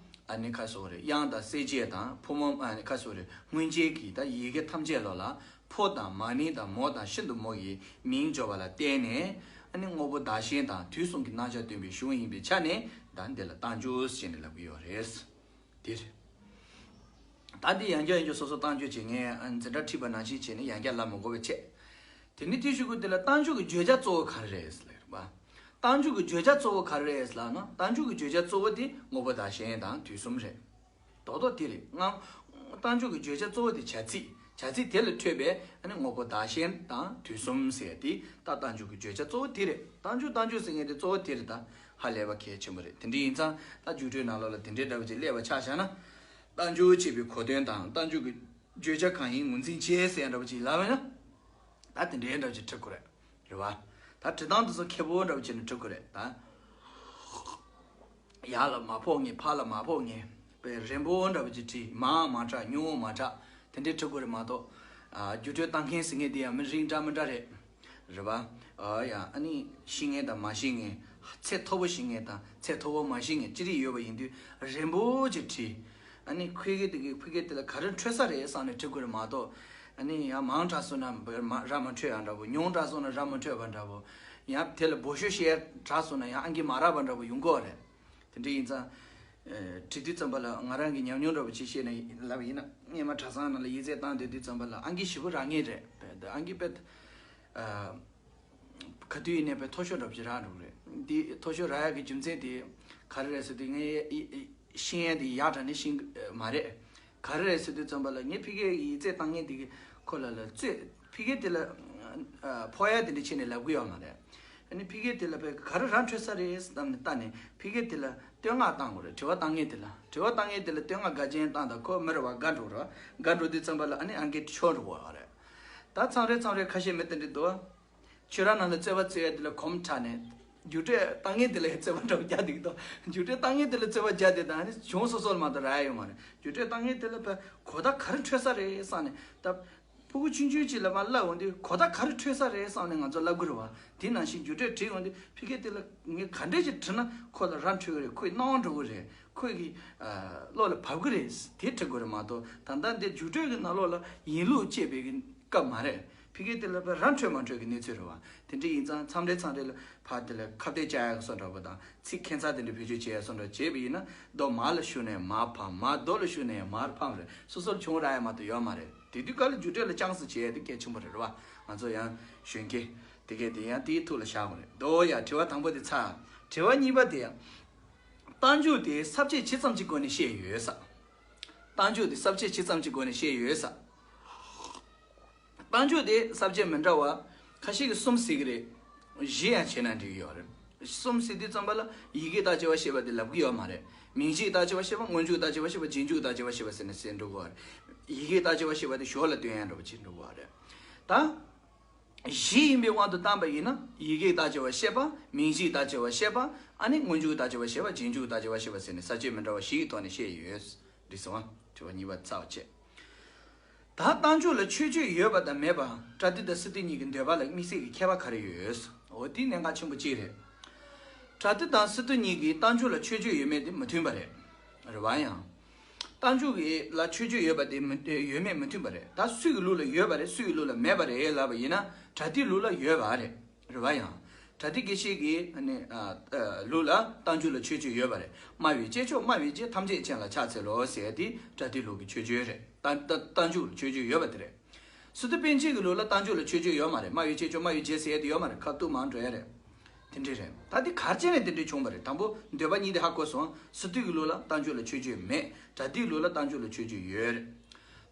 ཨ་ནི་ཁ་སོ་རེ་དབྱངས་དང་གསལ་བྱེད་དང་ཕོ་མོ། ཨ་ནི་ཁ་སོ་རེ་སྔོན་ཆད་ཀྱི་ད་ཡི་གེ་ཐམས་ཅད་ལོ་ལ་ཕོ་དང་མ་ནིང་དང་མོ་དང་ཤིན་ཏུ་མོ་ཡི་མིང་སྦྱོར་བ་ལ་བརྟེན་ནས། ཨ་ནི་དངོས་པོ་བདག་གཞན་དང་དུས་གསུམ་གྱི་རྣམ་གཞག་སྟོན་པའི་གཞུང་ཡིན་པའི་ཆ་ནས་ད་འདི་ལ་རྟགས་འཇུག་ཞེས་ནས་ལབ་ཀྱི་ཡོད་རེད། འདིར། ད་འདི་ཡང་བསྐྱར་ཡང་བསྐྱར་སོ་སོ་རྟགས་འཇུག་བྱེད་མཁན། ཨ། འཛིན་གྲྭ་ཁྲིད་པ་ནང་བཞིན་བྱས་ནས་ཡང་བསྐྱར་ལབ་མི་དགོས་པ་བྱས། དེ་ནས་དེའི་གཞུག་གུ་དེ་ལ་རྟགས་འཇུག་གི་བརྗོད་བྱ་གཙོ་བོ་ག་རེ་རེད་ལབ་པ། རྟགས་འཇུག་གི་བརྗོད་བྱ་གཙོ་བོ་ག་རེ་རེད་ལབ་ན། རྟགས་འཇུག་གི་བརྗོད་བྱ་གཙོ་བོ་དེ་དངོས་པོ་བདག་གཞན་དང་དུས་གསུམ་རེད། རྡོག་རྡོག་དེ་རེད། ང་། རྟགས་འཇུག་གི་བརྗོད་བྱ་གཙོ་བོ་དེ་བྱ་ཚིག་བྱ་ཚིག་དེ་ལས་འཕྲོས་པའི་ཨ་ནི་དངོས་པོ་བདག་གཞན་དང་དུས་གསུམ་ཟེར་ཡ་དེ་ད་རྟགས་འཇུག་གི་བརྗོད་བྱ་གཙོ་བོ་དེ་རེད། རྟགས་འཇུག་རྟགས་འཇུག་ཟེར་མཁན་དེ་གཙོ་བོ་དེ་རེད། ད་ཧ་ལས་པ་གལ་ཆེན་པོ་རེད། དེ་འདྲ་ཡིན་ཙང་ད་རྒྱུགས་སྤྲོད་ནང་ལོགས་ལ་དེ་འདྲའི་འདྲ་བ་ཅིག་སླེབས་པ་ཆ་བཞག་ན། རྟགས་འཇུག་ཅེས་པའི་གོ་དོན་དང་རྟགས་འཇུག་གི་ བརྗོད་བྱ་གང་ཡིན་ངོས་འཛིན་བྱེད་ཟེར་ཡ་འདྲ་པོ་ཅིག་ལབ་ན། ད་དེ་འདྲའི་འདྲ་པོ་ཅིག་འབྲི་དགོས་རེད། རེད་བ། ད་འབྲི་སྟངས་དེ་ཚོ་མཁས་པོ་འདྲ་པོ་བྱས་ནས་འབྲི་དགོས་རེད་ད། ཡར་ལ་མར་ཕོག་ངེས། ཕར་ལ་མར་ཕོག་ངེས། དཔེ་རན་པོ་འདྲ་པོ་ཅིག་བྲིས། མང་མ་དྲགས། ཉུང་མ་དྲགས། དེ་འདྲའི་འབྲི་དགོས་རེད་མ་གཏོགས། ཨ། རྒྱུགས་སྤྲོད་བཏང་མཁན་ཟེར་མཁན་དེ་ཡང་མི་རིགས་འདྲ་མི་འདྲ་རེད། རེད་བ། ཨ་ཡ། ཨ་ནི་ཤེས་མཁན་དང་མ་ཤེས་མཁན། ཚད་མཐོ་པོ་ཤེས་མཁན་དང་ཚད་མཐོ་པོ་མ་ཤེས་མཁན་ཅི་རིགས་ཡོད་པ་ཡིན་དུས་རན་པོ་ཅིག་བྲིས། ཨ་ནི་ཕ་གི་དེ་གི་ཕ་གི་དེ་ལ་ག་རེ་འཕྲོད་ས་རེད་བསམ་ནས་འབྲི་དགོས་རེད་མ་གཏོགས། ཨ་ནི་ཡང་མང་དྲགས་སོང་ན་མ་ར་མ་འཕྲོད་ཡ་འདྲ་པོ། ཉུང་དྲགས་སོང་ན་ར་མ་འཕྲོད་པ་འདྲ་པོ། ཡང་དེ་ལ་འབོད་ཤུགས་བྱས་དྲགས་སོང་ན་ཡང་ཨང་ཀི་མ་རག་པ་འདྲ་པོ་ཡོང་གི་རེད། དེ་འདྲ་ཡིན་ཙང་། ཨ། བྲིས་དུས་ཙམ་པ་ལ་ང་རང་གི་ཉམས་མྱོང་འདྲ་པོ་ཅིག་བཤད་ནས་ལབ་ཡིན་ན། སྔོན་མ་གྲྭ་ཚང་ནང་ལ་ཡིག་ཚད་བཏང་སྡོད་དུས་ཙམ་པ་ལ་ཨང་ཀི་ཞེ་པོ་རག་མཁན་རེད། དཔེ་ཨང་ཀི་དཔེ། ཨ། ག་དུས་ཡིན་ནའི་དཔེ་མཐོ་ཤོས་འདྲ་པོ་ཅིག་རག་འགྲོ་གི་རེད། འདི་མཐོ་ཤོས་རག་ཡག་གི་རྒྱུ་མཚན་དེ་ག་རེ་རེད་ཟེར་དུས། ངས་ཤེས་ཡ་དེ་ཡག་དྲགས་ནས་ཤེས་ཀྱི་མ་རེད། ག་རེ་རེད་ཟེར་དུས་ཙམ་པ་ལ་ངས་ཕ་གིའི་ཡིག་ཚད་བཏང་མཁན་དེ་གི་ཁོ་ལ་ལ་རྩོད། ཕ་གི་དེ་ལ། ཨ། ཕོག་ཡ་དེ་འདྲ་བྱས་ནས་ལབ་གི་ཡོད་མ་རེད། ཨ་ནི་ཕ་གི་དེ་ལ་དཔེ་ག་རེ་ར་འཕྲོད་ས་རེད་བསམ་ནས་བལྟས་ནས་ཕ་གི་དེ་ལ་བསྟོད་བསྔགས་བཏང་དགོས་རེད། དྲི་བ་བཏང་མཁན་དེ་ལ། དྲི་བ་བཏང་མཁན་དེ་ལ་བསྟོད་བསྔགས་དགའ་ཆེན་བཏང་དང་ཁོ་མི་རེ་བ་དགའ་འགྲོ་རེད་བ། དགའ་འགྲོ་དུས་ཙམ་པ་ལ་ཨ་ནི་ཨང་ཀི་ཆོག་འགྲོ་བ་རེད། ད་མཚམས་རེ་མཚམས་རེ་ཁ་ཤས་མི་དེ་འདྲ་འདུག་བ། ཁྱོད་རང་ནང་ལ་རྩོད་པ་རྩོད་ཡ་དེ་ལ་གོམ་དྲགས་ནས། རྒྱུགས་སྤྲོད་བཏང་མཁན་དེ་ལ་རྩོད་པ་འདྲ་པོ་རྒྱག་བསྡད་ཀྱི་འདུག་རྒྱུགས་སྤྲོད་བཏང་མཁན་དེ་ལ་རྩོད་པ་རྒྱག་བསྡད་དང་ཨ་ནི་གཞུང་སོ་སོ་ལ་མ་གཏོགས་རག་ཡོད་མ་རེད། རྒྱུགས་སྤྲོད་བཏང་མཁན་དེ་ལ་དཔེ་གོ་བརྡ་ག་རེ་འཕྲོད་ས་རེད་བསམ་ནས་ད། སྤུ་གུ་ཆུང་ཆུང་ཅིག་ལ་མར་བསླབ་འོང་དུས་གོ་བརྡ་ག་རེ་འཕྲོད་ས་རེད་བསམ་ནས་ང་ཚོ་བསླབ་དགོས་རེད་བ། དེ་ནང་བཞིན་རྒྱུགས་སྤྲོད་བྲིས་འོང་དུས་ཕ་གི་དེ་ལ་ངས་ག་འདྲས་ཅིག་བྲིས་ན་ཁོ་ལ་ར་འཕྲོད་ཀྱི་རེད། ཁོའི་སྣང་བ་འགྲོ་གི་རེད། ཁོའི་གི། ཨ། བློ་ལ་བབས་ཀྱི་རེད། དེ་འབྲི་དགོས་རེད་མ་གཏོགས་ད་ལྟ་འདི་རྒྱུགས་སྤྲོད་ཀྱི་ནང་ལོགས་ལ་ཡིན་ལུགས་དཔྱད་པའི་གི་སྐབས་མ་རེད། ཕ་གི་དེ་ལ་དཔེ་ར་འཕྲོད་མ་འཕྲོད་ཀྱི་གནས་ཚུལ་རེད་བ། དེ་འདྲ་ཡིན་ཙང་མཚམས་རེ་མཚམས་རེ་ལ་ཕར་དེ་ལ་ཁ་གཏད་བཅག་ཡག་བཟོ་འདྲ་པོ་དང་ཚིག་ཁྱད་མཚར་དེ་འདྲ་བེད་སྤྱོད་བྱེད་ཡག་བཟོ་འདྲ་བྱས་པ་ཡིན་ན། རྡོ་མར་ལ་ཞུ་ནས་མར་ཕམ། མར་རྡོ་ལ་ཞུ་ནས་མར་ཕམ་རེད། སོ་སོར་བྱུང་རག་ཡ་མ་གཏོགས་ཡོད་མ་རེད། དེ་དུས་ག་ལ་རྒྱུགས་སྤྲོད་ལ་ཅང་སི་བྱེད་ཡ་དེ་གལ་ཆེན་པོ་རེད་བ། ང་ཚོ་ཡང་གཞོན་སྐྱེས་དེ་གས་དེ་ཡང་དེའི་ཐུགས་ལ་བཞག་དགོས་རེད། འདུག་ཡ། དྲི་བ་དང་པོ་དེ་ཚར། དྲི་བ་གཉིས་པ་དེ། རྟགས་འཇུག་དེ་ས་བཅད་ཇི་ཙམ་གྱི་སྒོ་ནས་བཤད་ཡོད་ས། རྟགས་འཇུག་དེ་ས་བཅད་ཇི་ཙམ་གྱི་སྒོ་ནས་བཤད་ཡོད་ས། རྟགས་འཇུག་དེ་ས་བཅད་མི་འདྲ་བ་ཁ་ཤས་ཀྱིས་གསུམ་ཟེར་གྱི་རེད། བཞི་ཡང་བྱས་ན་འགྲིག་གི་ཡོད་རེད། གསུམ་ཟེར་དུས་ཙམ་པ་ལ་ཡི་གེའི་རྟགས་ཆེ་བ་ཞེས་པ་དེ་ལབ་ཀྱི་ཡོད་མ་རེད། མིང་གཞིའི་རྟགས་ཆེ་བ་ཞེས་པ། སྔོན་འཇུག་རྟགས་ཆེ་བ་ཞེས་པ། རྗེས་འཇུག་རྟགས་ཆེ་བ་ཞེས་པ་ཟེར་ནས་ཟེར་འགྲོ་གི་ཡོད་རེད། ཡི་གེའི་རྟགས་ཆེ་བ་ཞེས་པ་དེ་ཞོར་ལ་སྟོན་ཡ་འདྲ་པོ་བྱེད་འགྲོ་གི་ཡོད་རེད། ད། བཞི་ཡིན་པའི་དབང་དུ་བཏང་པ་ཡིན་ན་ཡི་གེའི་རྟགས་ཆེ་བ་ཞེས་པ། མིང་གཞིའི་རྟགས་ཆེ་བ་ཞེས་པ། ཨ་ནི་སྔོན་འཇུག་རྟགས་ཆེ་བ་ཞེས་པ། རྗེས་འཇུག་རྟགས་ཆེ་བ་ཞེས་པ་ཟེར་ནས་ས་བཅད་མི་འདྲ་བ་བཞི་ཡི་ཐོག་ནས་བཤད་ཡོད། འགྲིག་སོང་ཨ། དྲི་བ་གཉིས་པ་ཚར་བ་བྱས། ད་རྟགས་འཇུག་ལ་མཆོད་བརྗོད་ཡོད་པ་དང་མེད་པ། པྲ་ཏི་དང་སི་ཏུ་གཉིས་ཀྱི་འདོད་པ་ལ་དམིགས་བསལ་གྱི་ཁྱད་པར་ག་རེ་ཡོད། འོ་དེ་གནད་འགག་ཆེན་པོ་གཅིག་རེད། པྲ་ཏི་དང་སི་ཏུ་གཉིས་ཀྱིས་རྟགས་འཇུག་ལ་མཆོད་བརྗོད་ཡོད་མེད་དེ་མི་མཐུན་པ་རེད། རེད་བ། ཡང་རྟགས་འཇུག་གི་ལ་མཆོད་བརྗོད་ཡོད་པ་དེ་མི་ཡོད་མེད་མི་མཐུན་པ་རེད། ད་སུ་ཡི་ལུགས་ལ་ཡོད་པ་རེད། སུ་ཡི་ལུགས་ལ་མེད་པ་རེད་ལབ་པ་ཡིན་ན་པྲ་ཏིའི་ལུགས་ལ་ཡོད་པ་རེད། རེད་བ། ཡང་པྲ་ཏི་དགེ་བཤེས་ཀྱི་ཨ་ནི་ཨ་ཨ་ལུགས་ལ་རྟགས་འཇུག་ལ་མཆོད་བརྗོད་ཡོད་པ་རེད། སྨྲ་བའི་སྐྱེས་མཆོག་སྨྲ་བའི་རྗེ་ཐམས་ཅད་མཁྱེན་ལ་ཕྱག་འཚལ་ལོ་ཟེར་ཡ་དེ་པྲ་ཏིའི་ལུགས་ཀྱི་མཆོད་བརྗོད་རེད། རྟགས་རྟགས་རྟགས་འཇུག་ལ་མཆོད་བརྗོད་ཡོད་པ་དེ་རེད། སི་ཏུ་པཎ་ཆེན་གྱི་ལུགས་ལ་རྟགས་འཇུག་ལ་མཆོད་བརྗོད་ཡོད་མ་རེད། སྨྲ་བའི་སྐྱེས་མཆོག་སྨྲ་བའི་རྗེ་ཟེར་ཡ་དེ་ཡོད་མ་རེད། ཁ་ཐུག་མང་འགྲོ་ཡ་རེད། དེ་འདྲ་རེད། ད་དེ་ག་རེ་བྱས་ནས་དེ་འདྲ་བྱུང་བ་རེད། དང་པོ་འདོད་པ་གཉིས་དེ་ཧ་གོ་སོང་། སི་ཏུ་གི་ལུགས་ལ་རྟགས་འཇུག་ལ་མཆོད་བརྗོད་མེད། པྲ་ཏིའི་ལུགས་ལ་རྟགས་འཇུག་ལ་མཆོད་བརྗོད་ཡོད་རེད།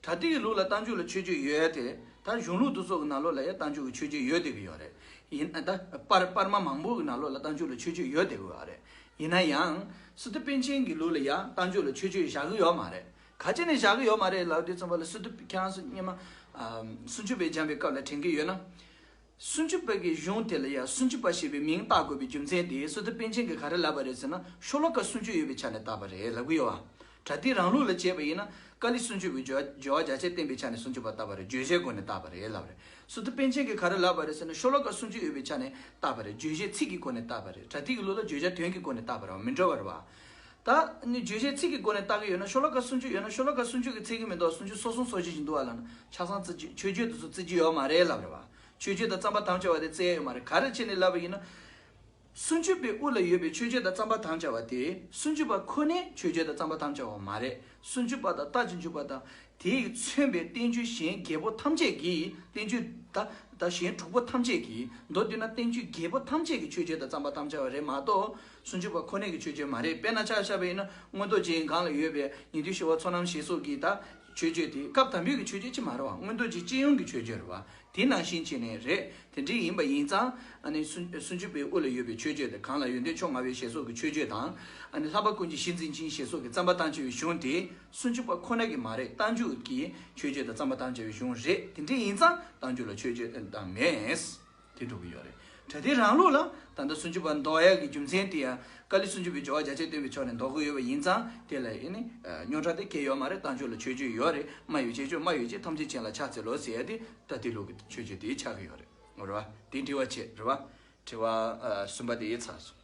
པྲ་ཏི་གི་ལུགས་ལ་རྟགས་འཇུག་ལ་མཆོད་བརྗོད་ཡོད་དེ། ད་གཞུང་ལུགས་དེ་ཚོ་གི་ནང་ལོགས་ལ་ཡང་རྟགས་འཇུག་གི་མཆོད་བརྗོད་ཡོད་བསྡད་ཀྱི་ཡོད་རེད། ཡིན་ཨ་ད་པར་པར་མ་མང་པོ་གི་ནང་ལོགས་ལ་རྟགས་འཇུག་ལ་མཆོད་བརྗོད་ཡོད་བསྡད་ཀྱི་ཡོད་རེད། ཡིན་ན་ཡང་། སི་ཏུ་པཎ་ཆེན་གྱི་ལུགས་ལ་ཡང་རྟགས་འཇུག་ལ་མཆོད་བརྗོད་བཞག་གི་ཡོད་མ་རེད། ག་བྱས་ནས་བཞག་གི་ཡོད་མ་རེད་ལབ་དུས་ཙམ་པ་ལ་སི་ཏུ་ཁྱེད་རང་ཚོ་སྔོན་མ་ཨ་སུམ་ཅུ་པའི་སྦྱངས་པའི་སྐབས་ལ་དྲན་གྱི་ཡོད་ན། སུམ་ཅུ་པ་གི་གཞུང་དེ་ལ་ཡང་སུམ་ཅུ་པ་ཞེས་པའི་མིང་བཏགས་དགོས་པའི་རྒྱུ་མཚན་དེ་སི་ཏུ་པཎ་ཆེན་གྱིས་ག་རེ་ལབ་པ་རེད་ཟེར་ན། ཤོ་ལོ་ཀ་སུམ་ཅུ་ཡོད་པའི་ཆ་ནས་བཏགས་པ་རེད་ལབ་ཀྱི་ཡོད་བ། པྲ་ཏི་རང་ལུགས་ལ་བྱས་པ་ཡིན་ན་ཀཱ་ལི་སུམ་ཅུ་པའི་སྦྱོར་སྦྱོར་བ་རྒྱ་ཆེར་བསྟན་པའི་ཆ་ནས་སུམ་ཅུ་པ་བཏགས་པ་རེད། བརྗོད་བྱའི་སྒོ་ནས་བཏགས་པ་རེད་ལབ་རེད། སི་ཏུ་པཎ་ཆེན་གྱིས་ག་རེ་ལབ་པ་རེད་ཟེར་ན། ཤོ་ལོ་ཀ་སུམ་ཅུ་ཡོད་པའི་ཆ་ནས་བཏགས་པ་རེད། རྗོད་བྱེད་ཚིག་གི་སྒོ་ནས་བཏགས་པ་རེད། པྲ་ཏི་གི་ལུགས་ལ་བརྗོད་བྱ་དོན་གྱི་སྒོ་ནས་བཏགས་པ་རེད་བ། མི་འདྲ་བ་རེད་བ། ད་ནི་རྗོད་བྱེད་ཚིག་གི་སྒོ་ནས་བཏགས་ཀྱི་ཡོད་ན་ཤོ་ལོ་ཀ་སུམ་ཅུ་ཡོད་ན་ཤོ་ལོ་ཀ་སུམ་ཅུ་གི་ཚིག་གི་མི་འདུག་སུམ་ཅུ་སོ་གསུམ་སོ་བཞི་ཞིག་འདུག་བ་ལབ་ན་ཆ་ཚང་བརྩི་རྒྱུ། མཆོད་བརྗོད་དེ་ཚོ་བརྩི་རྒྱུ་ཡོད་མ་རེད་ལབ་རེད་བ། མཆོད་བརྗོད་དང་རྩོམ་པ་དམ་བཅའ་བ་དེ་བརྩི་ཡ་ཡོད་མ་རེད། ག་རེ་བྱས་ནས་ལབ་པ་ཡིན་ན། སུམ་ཅུ་པའི་དབུ་ལ་ཡོད་པའི་མཆོད་བརྗོད་དང་རྩོམ་པ་དམ་བཅའ་བ་དེ་སུམ་ཅུ་པ་ཁོ་ནའི་མཆོད་བརྗོད་དང་རྩོམ་པ་དམ་བཅའ་བ་མ་རེད། སུམ་ཅུ་པ་དང་རྟགས་ཀྱི་འཇུག་པ་དང་དེས་མཚོན་པའི་བསྟན་བཅོས་གཞན་བརྒྱད་པོ་ཐམས་ཅད་ཀྱི་བསྟན་བཅོས་ད་ད་གཞན་དྲུག་པོ་ཐམས་ཅད་ཀྱི་མདོར་བསྡུས་ན་བསྟན་བཅོས་བརྒྱད་པོ་ཐམས་ཅད་ཀྱི་མཆོད་བརྗོད་དང་རྩོམ་པ་དམ་བཅའ་བ་རེད་མ་གཏོགས་སུམ་ཅུ་པ་ཁོ་ནའི་གི་མཆོད་བརྗོད་མ་རེད། དཔེར་ན་ཆ་བཞག་པ་ཡིན་ན་མངོན་རྟོགས་རྒྱན་གྱི་སྒང་ལ་ཡོད་པའི་ཉན་ཐོས་ཞི་བ་ཚོགས་རྣམས་ཞེས་སོགས་ཀྱི་ད་མཆོད་བརྗོད་དེ་སྐབས་དང་པོའི་གི་མཆོད་བརྗོད་ཅིག་མ་རེད་བ། མངོན་རྟོགས་རྒྱན་སྤྱི་ཡོངས་ཀྱི་མཆོད་བརྗོད་རེད་བ། དེ་ནང་བཞིན་བྱས་ནས་རེད། དེ་འདྲ་ཡིན་པ་ཡིན་ཙང་ཨ་ནི་སུམ་སུམ་ཅུ་པའི་དབུ་ལ་ཡོད་པའི་མཆོད་བརྗོད་དེ་གང་ལ་ཡོན་ཏན་མཆོག་མངའ་བའི་ཞེས་སོགས་ཀྱི་མཆོད་བརྗོད་དང་། ཨ་ནི་ལྷག་པ་ཀུན་གྱི་གཞི་འཛིན་ཅིང་ཞེས་སོགས་ཀྱི་རྩོམ་པ་དང་བཅས་པའི་གཞུང་དེ་ སུམ་ཅུ་པ་ཁོ་ན་གི་མ་རེད། རྟགས་འཇུག་གི་མཆོད་བརྗོད་དང་རྩོམ་པར་བཏང་བྱ་བའི་གཞུང་རེད། དེ་འདྲ་ཡིན་ཙང་རྟགས་འཇུག་ལ་མཆོད་བརྗོད་དང་མེད། དེ་འགྲོ་གི་ཡོད་རེད། སྒྲ་དེ་རང་ལུགས་ལ་ད་ལྟ་སུམ་ཅུ་པ་འདོགས་ཡག་གི་རྒྱུ་མཚན་དེ་ཡང་ཀཱ་ལི་སུམ་ཅུ་པའི་སྦྱོར་བ་རྒྱ་ཆེར་སྟོན་པའི་ཕྱོགས་ནས་འདོགས་ཀྱི་ཡོད་པ་ཡིན་ཙང་དེ་ལ་ཨེ་ནི་རྙོག་དྲ་དེ་གལ་ཡོད་མ་རེད། རྟགས་འཇུག་ལ་མཆོད་བརྗོད་ཡོད་རེད། སྨྲ་བའི་བྱེད་ཆོས་སྨྲ་བའི་བྱེད་ཐམས་ཅད་མཁྱེན་ལ་ཕྱག་འཚལ་ལོ་ཟེར་ཡ་དེ་སྒྲ་དེ་ལུགས་ཀྱི་མཆོད་བརྗོད་དེ་ཆགས་ཀྱི་ཡོད་རེད། རེད་བ། དེ་དྲི་བ་བྱེད་རེད་བ། དྲི་བ་ཨ་གསུམ་པ་དེ་ཡིན་ཚར་སོང་།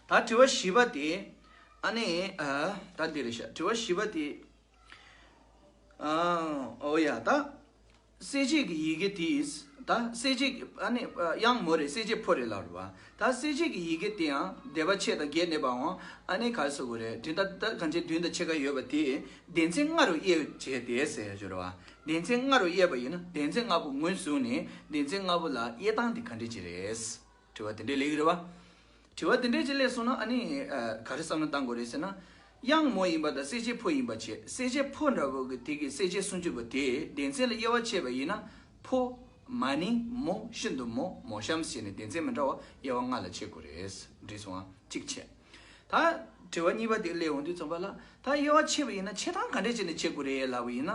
ད་དྲི་བ་བཞི་པ་དེ་ཨ་ནི་ཨ་ད་འདི་རེད་ཤག་དྲི་བ་བཞི་པ་དེ་ཨ་ཨོ་ཡ་ད། གསལ་བྱེད་ཀྱི་ཡི་གེ་དེས་ད་གསལ་བྱེད་ཀྱི་ཨ་ནི་ཨ་དབྱངས་མོ་རེད། གསལ་བྱེད་ཕོ་རེད་ལབ་རེད་བ། ད་གསལ་བྱེད་ཀྱི་ཡི་གེ་དེའང་སྡེ་པ་ཕྱེད་དང་བརྒྱད་གནས་པའང་ཨ་ནི་ག་རེ་ཟེར་དགོས་རེད། དེ་ད་ད་གང་ཅི་བདུན་དང་ཕྱེད་ཀ་ཡོད་པ་དེ་སྡེ་ཚན་ལྔ་རུ་དབྱེ་བྱས་ཏེ་ཟེར་ཡ་ཅིག་རེད་བ། སྡེ་ཚན་ལྔ་རུ་དབྱེ་བ་ཡིན་ན་སྡེ་ཚན་ལྔ་པོ་ངོས་བཟུང་ནས་སྡེ་ཚན་ལྔ་པོ་ལ་དབྱེ་སྟངས་དེ་ག་འདྲ་ཅིག་རེད། དྲི་བ་དེ་འདྲས་སླེབས་ཀྱི་རེད་བ། དྲི་བ་དེ་འདྲས་ཅིག་སླེབས་སོང་ན་ཨ་ནི་ཨ་ག་རེ་བསམ་བློ་བཏང་དགོས་རེད་ཟེར་ན། དབྱངས་མོ་ཡིན་པ་དང་གསལ་བྱེད་ཕོ་ཡིན་པ་བྱས། གསལ་བྱེད་ཕོ་འདྲ་བོ་གི་དེ་གི་གསལ་བྱེད་སུམ་ཅུ་པོ་དེ་སྡེ་ཚན་ལ་དབྱེ་བ་ཕྱེ་བ་ཡིན་ན་ཕོ། མ་ནིང་། མོ། ཤིན་ཏུ་མོ། མོ་གཤམ་ཟེར་ནས་སྡེ་ཚན་མི་འདྲ་བ་དབྱེ་བ་ལྔ་ལ་ཕྱེ་དགོས་རེད། འགྲིག་སོང་ཨ། གཅིག་བྱས། ད་དྲི་བ་གཉིས་པ་དེ་སླེབས་འོང་དུས་ཙམ་པ་ལ་ད་དབྱེ་བ་ཕྱེ་བ་ཡིན་ན་ཕྱེ་སྟངས་ག་འདྲས་བྱས་ནས་ཕྱེ་དགོས་རེད་ལབ་པ་ཡིན་ན།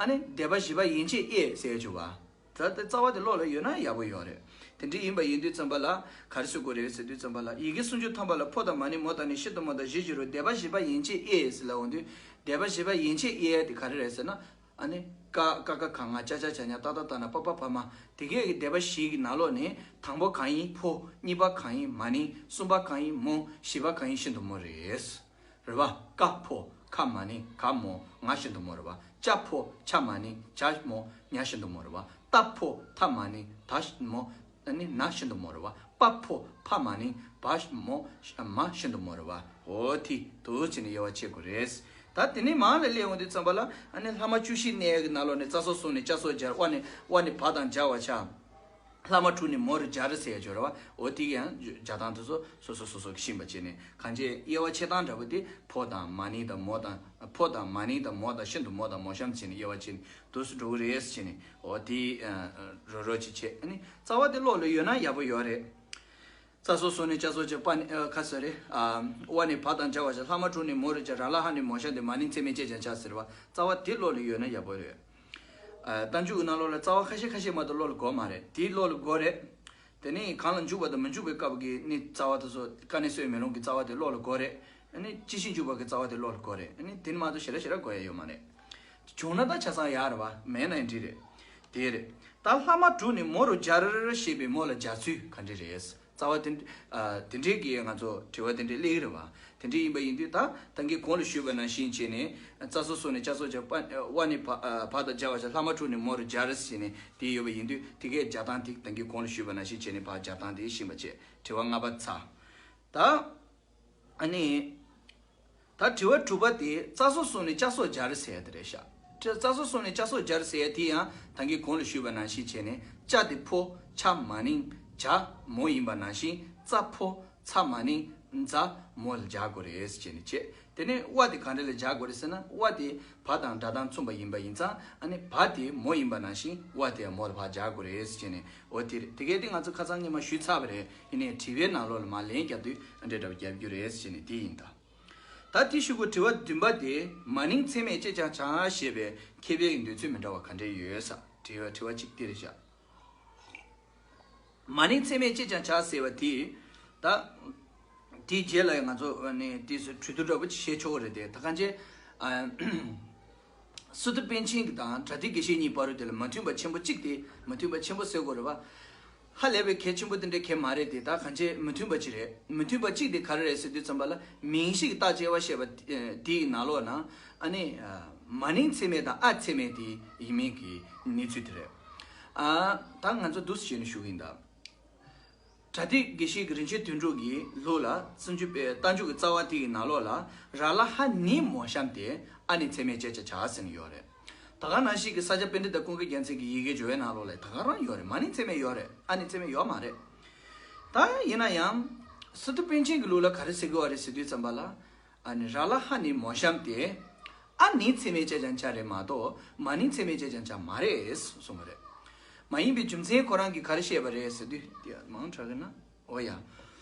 ཨ་ནི་སྡེ་པ་བཞི་པ་ཡན་ཆད་དབྱེ་ཟེར་བྱུང་བ། ད་ལྟ་རྩ་བ་དེ་བློ་ལ་ཡོད་ན་ཡག་པོ་ཡོད་རེད། དེ་འདྲ་ཡིན་པ་ཡིན་དུས་ཙམ་པ་ལ་ག་རེ་ཟེར་དགོས་རེད་ཟེར་དུས་ཙམ་པ་ལ་ཡི་གེ་སུམ་ཅུ་ཐམ་པ་ལ་ཕོ་དང་མ་ནིང་མོ་དང་ནི་ཤིན་ཏུ་མོ་དང་བཞི་བཞི་རུ་སྡེ་པ་བཞི་པ་ཡན་ཆད་དབྱེ་ཟེར་ལབ་འོང་དུས་སྡེ་པ་བཞི་པ་ཡན་ཆད་དབྱེ་དེ་ག་རེ་རེད་ཟེར་ན། ཨ་ནི་ཀ་ཀ་ཀ་ག་ང་ཅ་ཅ་ཇ་ཉ་ཏ་ཏ་ད་ན་པ་པ་བ་མ་དེ་གས་ཀྱི་སྡེ་པ་བཞི་གི་ནང་ལོགས་ནས་དང་པོ་གང་ཡིན་ཕོ། གཉིས་པ་གང་ཡིན་མ་ནིང་། གསུམ་པ་གང་ཡིན་མོ། བཞི་པ་གང་ཡིན་ཤིན་ཏུ་མོ་རེད། རེད་བ། ཀ་ཕོ། ཁ་མ་ནིང་། ག་མོ། ང་ཤིན་ཏུ་མོ་རེད་བ། ཅ་ཕོ། ཆ་མ་ནིང་། ཇ་མོ། ཉ་ཤིན་ཏུ་མོ་རེད་བ། ཏ་ཕོ། ཐ་མ་ནིང་། ད་མོ། ཨ་ནི་ན་ཤིན་ཏུ་མོ་རེད་བ། པ་ཕོ། ཕ་མ་ནིང་། བ་མོ། མ་ཤིན་ཏུ་མོ་རེད་བ། འོ་དེ་འདུག་བྱས་ནས་དབྱེ་བ་ཕྱེ་དགོས་རེད། ད་དེ་ནས་མར་ལ་སླེབས་འོང་དུས་ཙམ་པ་ལ་ཨ་ནི་ལྷག་མ་བཅུ་བཞི་གནས་ཀྱི་ནང་ལོགས་ནས་རྩ་སོགས་གསུམ་ནས་ཅ་སོགས་སྦྱར། དབ་ནས་དབ་ནས་བ་དང་སྦྱར་བར་བྱ། ལྷག་མ་དྲུག་ནས་མོ་རུ་སྦྱར་ཟེར་ཡ་ཅིག་ཡོད་རེད་བ། འོ་དེ་ཡང་སྦྱར་སྟངས་དེ་ཚོ་སོ་སོ་སོ་སོ་གིས་ཤེས་པ་བྱས་ནས་གང་ཅི་དབྱེ་བ་ཕྱེ་སྟངས་འདྲ་པོ་དེ་ཕོ་དང་མ་ནིང་དང་མོ་དང་། ཕོ་དང་མ་ནིང་དང་མོ་དང་ཤིན་ཏུ་མོ་དང་མོ་གཤམ་བྱས་ནས་དབྱེ་བ་ཕྱེ་ནས་འདུག་སེ་འགྲོ་གི་རེད་བྱས་ནས། འོ་དེ་རོ་རོ་ཅིག་བྱས། ཨ་ནི་རྩ་བ་དེ་བློ་ལ་ཡོད་ན་ཡག་པོ་ཡོད་རེད། རྩ་སོགས་གསུམ་ནས་ཅ་སོགས་སྦྱར། པ་ནི་ཨ་ཁ་སོ་རེད། ཨ་དབ་ནས་བ་དང་སྦྱར་བར་བྱ། ལྷག་མ་དྲུག་ནས་མོ་རུ་སྦྱར། ར་ལ་ཧ་ནས་མོ་གཤམ་སྟེ་མ་ནིང་ཚད་མས་བཅད་ཀྱང་བྱ་ཟེར་བ། རྩ་བ་དེ་བློ་ལ་ཡོད་ན་ཡག་པོ་རེད། ཨ་རྟགས་འཇུག་གི་ནང་ལོགས་ལ་རྩ་བ་ཁ་ཤས་ཁ་ཤས་མ་གཏོགས་བློ་ལ་འགོར་མ་རེད། དེ་བློ་ལ་འགོར་རེད། དེ་ནས་གང་ལ་འཇུག་པ་དང་མི་འཇུག་པའི་སྐབས་ཀྱི་ནི་རྩ་བ་དེ་ཚོ་ཀ་ནས་སྲོད་མེ་ལོང་གི་རྩ་བ་དེ་བློ་ལ་འགོར་རེད། ཨ་ནི་སྤྱི་གཞི་འཇུག་པ་གི་རྩ་བ་དེ་བློ་ལ་འགོར་རེད། ཨ་ནི་དེ་ནི་མ་གཏོགས་ཞེ་དྲག་ཞེ་དྲག་འགོར་ཡ་ཡོད་མ་རེད། བྱུང་ན་ད་ཆ་ཚང་ཡག་རེད་བ། མེད་ན་ཡང་འགྲིག་རེད། དེ་རེད། ད་ལྷག་མ་དྲུག་ནས་མོ་རུ་སྦྱར་ཞེས་པའི་མོ་ལ་སྦྱར་ཚུལ་ག་འདྲ་རེད། རྩ་བ་དེ་ཨ་དེ་འདྲའི་གི་ང་ཚོ་དྲི་བ་དེ་འདྲའི་སླེབས་ཀྱི་རེད་བ། དེ་འདྲའི་ཡིན་པ་ཡིན་དུས་ད་ད་གིན་གོང་ལ་ཞུས་པ་ནང་བཞིན་བྱས་ནས་རྩ་སོགས་གསུམ་ནས་ཅ་སོགས་སྦྱར། པ་དབ་ནས་བ་ཨ་བ་དང་སྦྱར་བར་བྱ། ལྷག་མ་དྲུག་ནས་མོ་རུ་སྦྱར་ཟེར་ནས་དེ་ཡོད་པ་ཡིན་དུས་དེ་གའི་སྦྱར་སྟངས་དེ་ད་གིན་གོང་ལ་ཞུས་པ་ནང་བཞིན་བྱས་ནས་ཕར་སྦྱར་སྟངས་དེ་ཤེས་པ་བྱས། དྲི་བ་ལྔ་པ་ཚར། ད་ཨ་ནི། ད་དྲི་བ་དྲུག་པ་དེ་རྩ་སོགས་གསུམ་ནས་ཅ་སོགས་སྦྱར་ཟེར་ཡ་དེ་རེད་ཤག་རྩ་སོགས་གསུམ་ནས་ཅ་སོགས་སྦྱར་ཟེར་ཡ་དེ་ཡང་ད་གིན་གོང་ལ་ཞུས་པ་ནང་བཞིན་བྱས་ནས་ཅ་དེ་ཕོ། ཆ་མ་ནིང་། ཇ་མོ་ཡིན་པ་ནང་བཞིན་རྩ་ཕོ། ཚ་མ་ནིང་། ཛ་མོ་ལ་སྦྱར་དགོས་རེད་ཟེར་བྱས་ནས་བྱས། དེ་ནས་དབ་དེ་ག་འདྲ་ལ་སྦྱར་དགོས་རེད་ཟེར་ན། དབ་དེ་བ་དང་སྒྲ་གདངས་མཚུངས་པ་ཡིན་པ་ཡིན་ཙང་ཨ་ནི་བ་དེ་མོ་ཡིན་པ་ནང་བཞིན་དབ་དེ་ཡང་མོ་ལ་ཕར་སྦྱར་དགོས་རེད་ཟེར་བྱས་ནས། འོ་དེ་རེད། དེ་གས་དེ་ང་ཚོ་ཁ་སང་ཉི་མ་ཞུས་ཚར་བ་རེད། ཡིན་ནའི་དྲི་བའི་ནང་ལོགས་ལ་མར་ལན་རྒྱག་དུས་ཨ་འདྲ་འདྲ་བ་རྒྱབ་རྒྱུ་རེད་ཟེར་ནས་དེ་ཡིན་ད། ད་དེ་ཞུ་གི། དྲི་བ་བདུན་པ་དེ་མ་ནིང་ཚད་མས་བཅད་ཀྱང་བྱ་ཞེས་པའི་མཁས་པའི་འདོད་ཚུལ་མི་འདྲ་བ་ག་འདྲ་ཡོད་ས། དྲི་བ་དྲི་བ་གཅིག་དེ་རེད་བཞག་མ་ནིང་ཚད་མས་བཅད་ཀྱང་བྱ་ཟེར་བ་དེ། ད་དེའི་རྗེས་ལ་ང་ཚོ་ནི་དེ་སུ་གྲོས་བསྡུར་འདྲ་པོ་ཅིག་བྱེད་ཆོག་གི་རེད་དེ། ད་གང་ཅི། ཨ། སི་ཏུ་པཎ་ཆེན་གྱི་དང་པྲ་ཏི་དགེ་བཤེས་གཉིས་བར་དུ་དེ་ལ་མ་མཐུན་པ་ཆེན་པོ་གཅིག་དེ། མ་མཐུན་པ་ཆེན་པོ་ཟེར་དགོས་རེད་བ། ཧ་ལས་པའི་གལ་ཆེན་པོ་དེ་འདྲའི་གལ་མ་རེད་དེ། ད་གང་ཅི་མ་མཐུན་པ་ཅིག་རེད། མ་མཐུན་པ་གཅིག་དེ་ག་རེ་རེད་ཟེར་དུས་ཙམ་པ་ལ་མིང་གཞི་གི་རྟགས་དབྱེ་བ་བཤད་པ་དེ་ཡི་ནང་ལོགས་ན་ཨ་ནི་མ་ནིང་ཚད་མས་དང་ཨ་ཚད་མས་དེ་ཡིན་མིན་གྱི་གནས་ཚུལ་དེ་རེད། ཨ། ད་ང་ཚོ་འདུག་སེ་བྱས་ནས་ཞུ་གི་ཡིན་ད། པྲ་ཏི་དགེ་བཤེས་ཀྱི་རིན་ཆེན་དོན་གྲུབ་ཀྱི་ལུགས་ལ་སུམ་ཅུ་པའི་རྟགས་འཇུག་གི་རྩ་བ་དེ་ཡི་ནང་ལོགས་ལ་ར་ལ་ཧ་ནི་མོ་གཤམ་དེ་ཨ་ནི་ཚད་མས་བཅད་ཀྱང་བྱ་ཟེར་ནས་ཡོད་རེད། ད་ག་ནང་བཞིན་གྱི་ས་སྐྱ་པཎྜི་ཏ་ཀུན་དགའ་རྒྱལ་མཚན་གྱི་ཡི་གེ་སྦྱོར་བའི་ནང་ལོགས་ལ་ད་ག་རང་ཡོད་རེད། མ་ནིང་ཚད་མས་ཡོད་རེད། ཨ་ནི་ཚད་མས་ཡོད་མ་རེད། ད་ཡིན་ན་ཡང་སི་ཏུ་པཎ་ཆེན་གྱི་ལུགས་ལ་ག་རེ་ཟེར་གྱི་ཡོད་རེད་ཟེར་དུས་ཙམ་པ་ལ། ཨ་ནི་ར་ལ་ཧ་ནི་མོ་གཤམ་དེ་ཨ་ནི་ཚད་མས་བཅད་ཀྱང་བྱ་རེད་མ་གཏོགས་མ་ནིང་ཚད་མས་བཅད་ཀྱང་བྱ་མ་རེད་གསུངས་པ་རེད། མ་ཡིན་པའི་རྒྱུ་མཚན་ཁོ་རང་གིས་ག་རེ་བཤད་པ་རེད་ཟེར་དུས་དེ་མང་དྲགས་ཀྱི་ན། འོ་ཡ།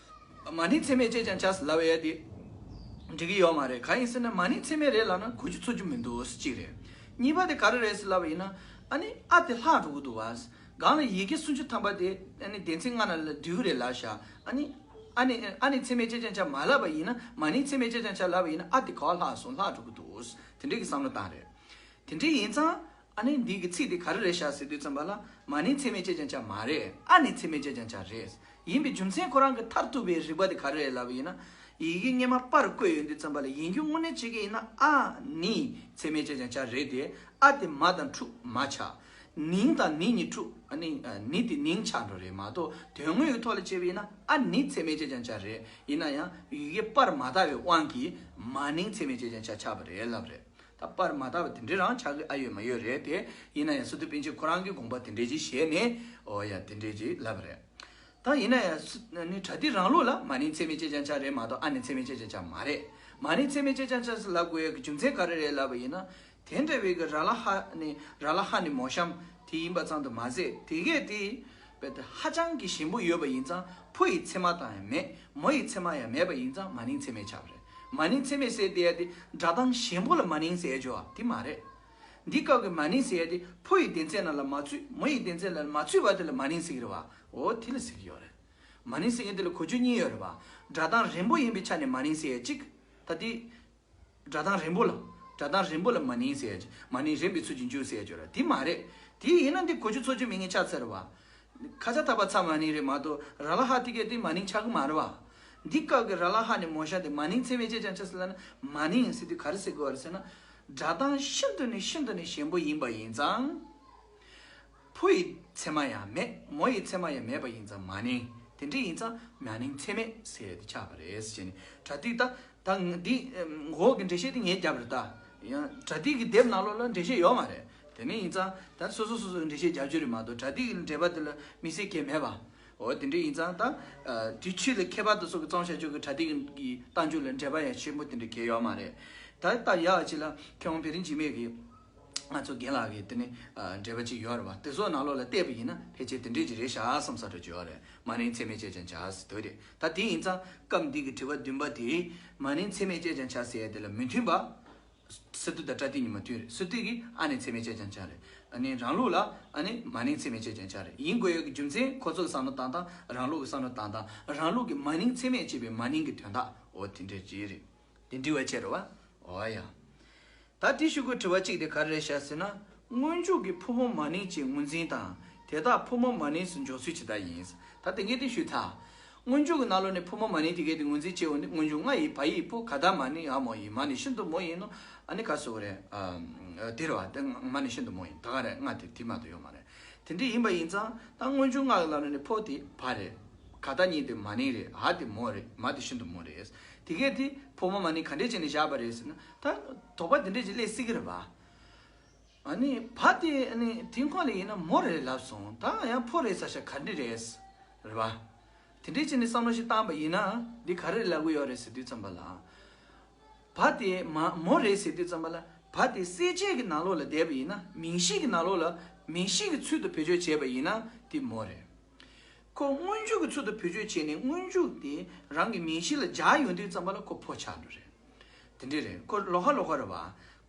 མ་ནིང་ཚད་མས་བཅད་ཀྱང་བྱ་ཟེར་ལབ་ཡ་དེ། འགྲིག་གི་ཡོད་མ་རེད། གང་ཡིན་ཟེར་ན་མ་ནིང་ཚད་མས་རེད་ལབ་ན་གོ་རྒྱུ་ཚོར་རྒྱུ་མི་འདུག་གཅིག་རེད། གཉིས་པ་དེ་ག་རེ་རེད་ཟེར་ལབ་པ་ཡིན་ན། ཨ་ནི་ཨ་དེ་ལྷག་འགྲོ་གི་འདུག་བ། སྒང་ལ་ཡི་གེ་སུམ་ཅུ་ཐམ་པ་དེ་ཨ་ནི་སྡེ་ཚན་ལྔ་ནང་ལ་འདུས་རེད་ལབ་ཤག་ཨ་ནི་ཨ་ནི་ཨ་ནི་ཚད་མས་ཅེས་ཀྱང་བྱ་མ་ལབ་པ་ཡིན་ན། མ་ནིང་ཚད་མས་ཅེས་ཀྱང་བྱ་ལབ་པ་ཡིན་ན་ཨ་དེ་ག་པར་ལྷག་སོང་། ལྷག་འགྲོ་གི་འདུག་དེ་འདྲའི་གི་བསམ་བློ་བཏང་རེད། དེ་འདྲའི་ཡིན་ཙང་ཨ་ནི་འདི་གི་ཚིག་དེ་ག་རེ་རེད་ཤག་ཟེར་དུས་ཙམ་པ་ལ། མ་ནིང་ཚད་མས་ཅེས་ཀྱང་བྱ་མ་རེད། ཨ་ནི་ཚད་མས་ཅེས་ཀྱང་བྱ་རེད། ཡིན་པའི་རྒྱུ་མཚན་ཁོ་རང་གི་མཐར་ཐུག་པའི་རིགས་པ་དེ་ག་རེ་རེད་ལབ་པ་ཡིན་ན། ཡི་གེ་སྔོན་མ་པར་བཀོད་ཡོང་དུས་ཙམ་པ་ལ་ཡིན་རྒྱུ་དངོས་གནས་བྱེད་ཀྱི་ཡིན་ན་ཨ་ནི་ཚད་མས་ཅེས་ཀྱང་བྱ་རེད་དེ། ཨ་དེ་མ་དང་འཁྲུག་མ་ཆགས། ནིང་དང་ནི་གཉིས་འཁྲུག་ཨ་ནི་ཨ་ནི་དེ་ནིང་ཆགས་འགྲོ་རེད་མ་གཏོགས། དོན་དངོས་ཀྱི་ཐོག་ལ་བྱས་པ་ཡིན་ན་ཨ་ནི་ཚད་མས་ཅེས་ཀྱང་བྱ་རེད། ཡིན་ན་ཡང་ཡི་གེ་པར་མ་དག་པའི་དབང་གིས་མ་ནིང་ཚད་མས་ཅེས་ཀྱང་བྱ་ཆགས་པ་རེད་ལབ་རེད། ད་པར་མ་དག་པ་དེ་འདྲའི་རང་ཆགས་ཀྱི་ཨ་ཡོད་མ་ཡོད་རེད་དེ། ཡིན་ན་ཡང་སི་ཏུ་པཎ་ཆེན་ཁོ་རང་གི་དགོངས་པ་དེ་འདྲའི་ཅིག་བཞེས་ནས། འོ་ཡ། དེ་འདྲའི་ཅིག་ལབ་རེད། ད་ཡིན་ན་ཡང་སི་ནི་པྲ་ཏི་རང་ལུགས་ལ་མ་ནིང་ཚད་མས་ཅེས་ཀྱང་བྱ་རེད་མ་གཏོགས་ཨ་ནི་ཚད་མས་ཅེས་ཀྱང་བྱ་མ་རེད། མ་ནིང་ཚད་མས་ཅེས་ཀྱང་བྱ་ཟེར་ལབ་དགོས་ཡ་གི་རྒྱུ་མཚན་ག་རེ་རེད་ལབ་པ་ཡིན་ན། དེ་འདྲ་བའི་གི་ར་ལ་ཧ་ནི་ར་ལ་ཧ་ནི་མོ་གཤམ་དེ་ཡིན་པ་ཙམ་དུ་མ་ཟད། དེ་གས་དེ་རྦད་དེ་ཧ་ཅང་གི་ཞན་པོ་ཡོད་པ་ཡིན་ཙང་ཕོ་ཡི་ཚད་མ་དང་ཡང་མེད། མོ་ཡི་ཚད་མ་ཡང་མེད་པ་ཡིན་ཙང་མ་ནིང་ཚད་མས་ཁྱབ་པ་རེད། མ་ནིང་ཚད་མས་ཟེར་དེ་ཡ་དེ་སྒྲ་གདངས་ཞན་པོ་ལ་མ་ནིང་ཟེར་ཡ་ཅོ་བ་དེ་མ་རེད། འདི་སྐབས་ཀྱི་མ་ནིང་ཟེར་ཡ་དེ་ཕོ་ཡི་སྡེ་ཚན་ནང་ལ་མ་ཚུད། མོ་ཡི་སྡེ་ཚན་ནང་ལ་མ་ཚུད་པ་དེ་ལ་མ་ནིང་ཟེར་གྱི་རེད་བ། འོ་དེ་ལ་ཟེར་གྱི་ཡོད་རེད། མ་ནིང་ཟེར་མཁན་དེ་ལ་གོ་རྒྱུ་གཉིས་ཡོད་རེད་བ། སྒྲ་གདངས་རན་པོ་ཡིན་པའི་ཆ་ནས་མ་ནིང་ཟེར་ཡ་གཅིག་ད་དེ། སྒྲ་གདངས་རན་པོ་ལ། སྒྲ་གདངས་རན་པོ་ལ་མ་ནིང་ཟེར་ཡ་ཅིག་མ་ནིང་རན་པའི་ཚུལ་གྱིས་འཇུག་ཟེར་ཡ་ཅིག་ཡོད་རེད། དེ་མ་རེད། དེ་ཡིན་ན་འདི་གོ་རྒྱུ་ཚོར་རྒྱུ་མེད་མཁན་ཆགས་ཚར་རེད་བ། ཁ་ཆ་ཐག་པ་ཚ་མ་ནིང་རེད་མ་གཏོགས་ར་ལ་ཧ་དེ་གས་དེ་མ་ནིང་ཆགས་ཀྱི་མ་རེད་བ། འདི་སྐབས་ཀྱི་ར་ལ་ཧ་ནི་མོ་ཤ་དེ་མ་ནིང་ཚད་མས་ཅེས་ཀྱང་བྱ་ཟེར་ལབ་ན། མ་ནིང་ཟེར་དུས་ག་རེ་ཟེར་དགོས་པ་རེད་ཟེར་ན། སྒྲ་གདངས་ཤིན་ཏུ་ནས་ཤིན་ཏུ་ནས་ཞན་པོ་ཡིན་པ་ཡིན་ཙང་། ཕོ་ཡི་ཚད་མ་ཡང་མེད། མོ་ཡི་ཚད་མ་ཡང་མེད་པ་ཡིན་ཙང་མ་ནིང་། དེ་འདྲ་ཡིན་ཙང་མ་ནིང་ཚད་མས་ཟེར་ཏེ་ཆགས་པ་རེད་ཟེར་ནས་པྲ་ཏི་ད། ད་འདི་འོག་གི་འགྲེལ་བཤད་དེ་ངས་བརྒྱབ་རེད་ད། ཡང་པྲ་ཏི་གི་དེབ་ནང་ལོགས་ལ་འགྲེལ་བཤད་ཡོད་མ་རེད། དེ་ནས་ཡིན་ཙང་ད་སོ་སོ་སོ་སོའི་འགྲེལ་བཤད་རྒྱབ་རྒྱུ་རེད་མ་གཏོགས་པྲ་ཏི་གི་འགྲེལ་པ་དེ་ལ་དམིགས་བསལ་གང་ཡང་མེད་པ། འོ་དེ་འདྲ་ཡིན་ཙང་ད། དེ་ཆོས་ལ་མཁས་པ་དེ་ཚོ་གི་རྩོམ་བྱ་རྒྱུ་གི་པྲ་ཏི་གི་གི་རྟགས་འཇུག་ལ་འགྲེལ་པ་ཡང་ཆེན་པོ་དེ་འདྲ་གང་ཡང་ཡོད་མ་རེད། ད་ད་ཡག་ཅིག་ལ་མཁས་དབང་བེ་རི་འཇིགས་མེད་ཀྱིས། ང་ཚོ་རྒན་ལགས་ཀྱི་དེ་ནི་འགྲེལ་པ་ཅིག་ཡོད་རེད་བ། དེ་ཚོ་ནང་ལོགས་ལ་བལྟས་པ་ཡིན་ན་ཕལ་ཆེར་དེ་འདྲས་ཅིག་རེད་ཤག་བསམ་ས་འདྲ་ཅིག་ཡོད་རེད། མ་ནིང་ཚད་མས་ཅེས་ཀྱང་བྱ་ཟེར་དོ་རེད། ད་དེ་ཡིན་ཙང་སྐབས་འདི་གི་དྲི་བ་བདུན་པ་དེ། མ་ནིང་ཚད་མས་ཅེས་ཀྱང་བྱ་ཟེར་ཡ་དེ་ལ་མི་མཐུན་པ། སི་ཏུ་དང་པྲ་ཏི་གཉིས་མ་མཐུན་རེད། སི་ཏུ་གིས་ཨ་ནི་ཚད་མས་ཅེས་ཀྱང་བྱ་རེད། ཨ་ནི་རང་ལུགས་ལ་ཨ་ནི་མ་ནིང་ཚད་མས་ཅེས་ཀྱང་བྱ་རེད། ཡིན་དགོས་ཡ་གི་རྒྱུ་མཚན་ཁོ་ཚོ་གི་བསམ་བློ་བཏང་སྟངས། རང་ལུགས་ཀྱི་བསམ་བློ་བཏང་སྟངས། རང་ལུགས་ཀྱི་མ་ནིང་ཚད་མས་ཅེས་པའི་མ་ནིང་གི་དོན་དག་འོ་དེ་འདྲས་ཅིག་རེད། དེ་འདྲི་བ་བྱས་རེད་བ། འོ་ཡ། ད་དེ་ཤུ་གུ་དྲི་བ་གཅིག་དེ་ག་རེ་རེད་ཤག་ཟེར་ན། སྔོན་འཇུག་གི་ཕོ་མོ་མ་ནིང་ཅེས་ངོས་འཛིན་དང་དེ་དག་ཕོ་མོ་མ་ནིང་སུ་འཇོག་ཚུལ་ཇི་ལྟར་ཡིན། ད་དེ་ངས་དེ་ཞུས་ཚར། སྔོན་འཇུག་གི་ནང་ལོགས་ནས་ཕོ་མོ་མ་ནིང་དེ་གས་དེ་ངོས་འཛིན་བྱེད་འོང་དུས་སྔོན་འཇུག་ང་ཡི་བ་ཡི་ཕོ་ག་ད་མ་ནིང་ཨ་མོ་ཡིན། མ་ནིང་ཤིན་ཏུ་མོ་ཡིན་ནོ། ཨ་ནི་ག་སོ་རེད། ཨ་དེ་རེད་བ། དེ་མ་ནིང་ཤིན་ཏུ་མོ་ཡིན། ད་ག་རེད། ང་དེ་དེ་མ་གཏོགས་ཡོད་མ་རེད། དེ་འདྲ་ཡིན་པ་ཡིན་ཙང་ད་སྔོན་འཇུག་ང་གི་ནང་ལོགས་ནས་ཕོ་དེ་བ་རེད། ག་ད་གཉིས་དེ་མ་ནིང་རེད། འ་དེ་མོ་རེད། མ་དེ་ཤིན་ཏུ་མོ་རེད། དེ་གས་དེ་ཕོ་མོ་མ་ནིང་ག་འདྲས་བྱས་ནས་བཞག་པ་རེད་ཟེར་ན། ད་དོགས་པ་དེ་འདྲས་ཅིག་སླེབས་སྲིད་ཀྱི་རེད་བ། ཨ་ནི་བ་དེ་ཨ་ནི་དེ་ཁོ་ལ་ཡིན་ན་མོ་རེད་ལབ་སོང་། ད་ཡང་ཕོ་རེད་ས་ཆ་ག་འདྲས་རེད། རེད་བ། དེ་འདྲས་བྱས་ནས་བསམ་བློ་ཞིག་བཏང་པ་ཡིན་ན་འདི་ག་རེ་ལབ་གི་ཡོད་རེད་ཟེར་དུས་ཙམ་པ་ལ། བ་དེ་མ་མོ་རེད་ཟེར་དུས་ཙམ་པ་ལ། བ་དེ་གསལ་བྱེད་ཀྱི་ནང་ལོགས་ལ་བསྡད་པ་ཡིན་ན། མིང་གཞི་གི་ནང་ལོགས་ལ་མིང་གཞི་གི་ཚུལ་དུ་བེད་སྤྱོད་བྱས་པ་ཡིན་ན་དེ་མོ་རེད། ཁོ་སྔོན་འཇུག་གི་ཚུལ་དུ་བེད་སྤྱོད་བྱས་ནས་སྔོན་འཇུག་དེ་རང་གི་མིང་གཞི་ལ་སྦྱར་ཡོང་དུས་ཙམ་པ་ལ་ཁོ་ཕོ་ཆགས་འགྲོ་རེད། དེ་འདྲས་རེད། ཁོ་ལོགས་ཀ་ལོགས་ཀ་རེད་བ།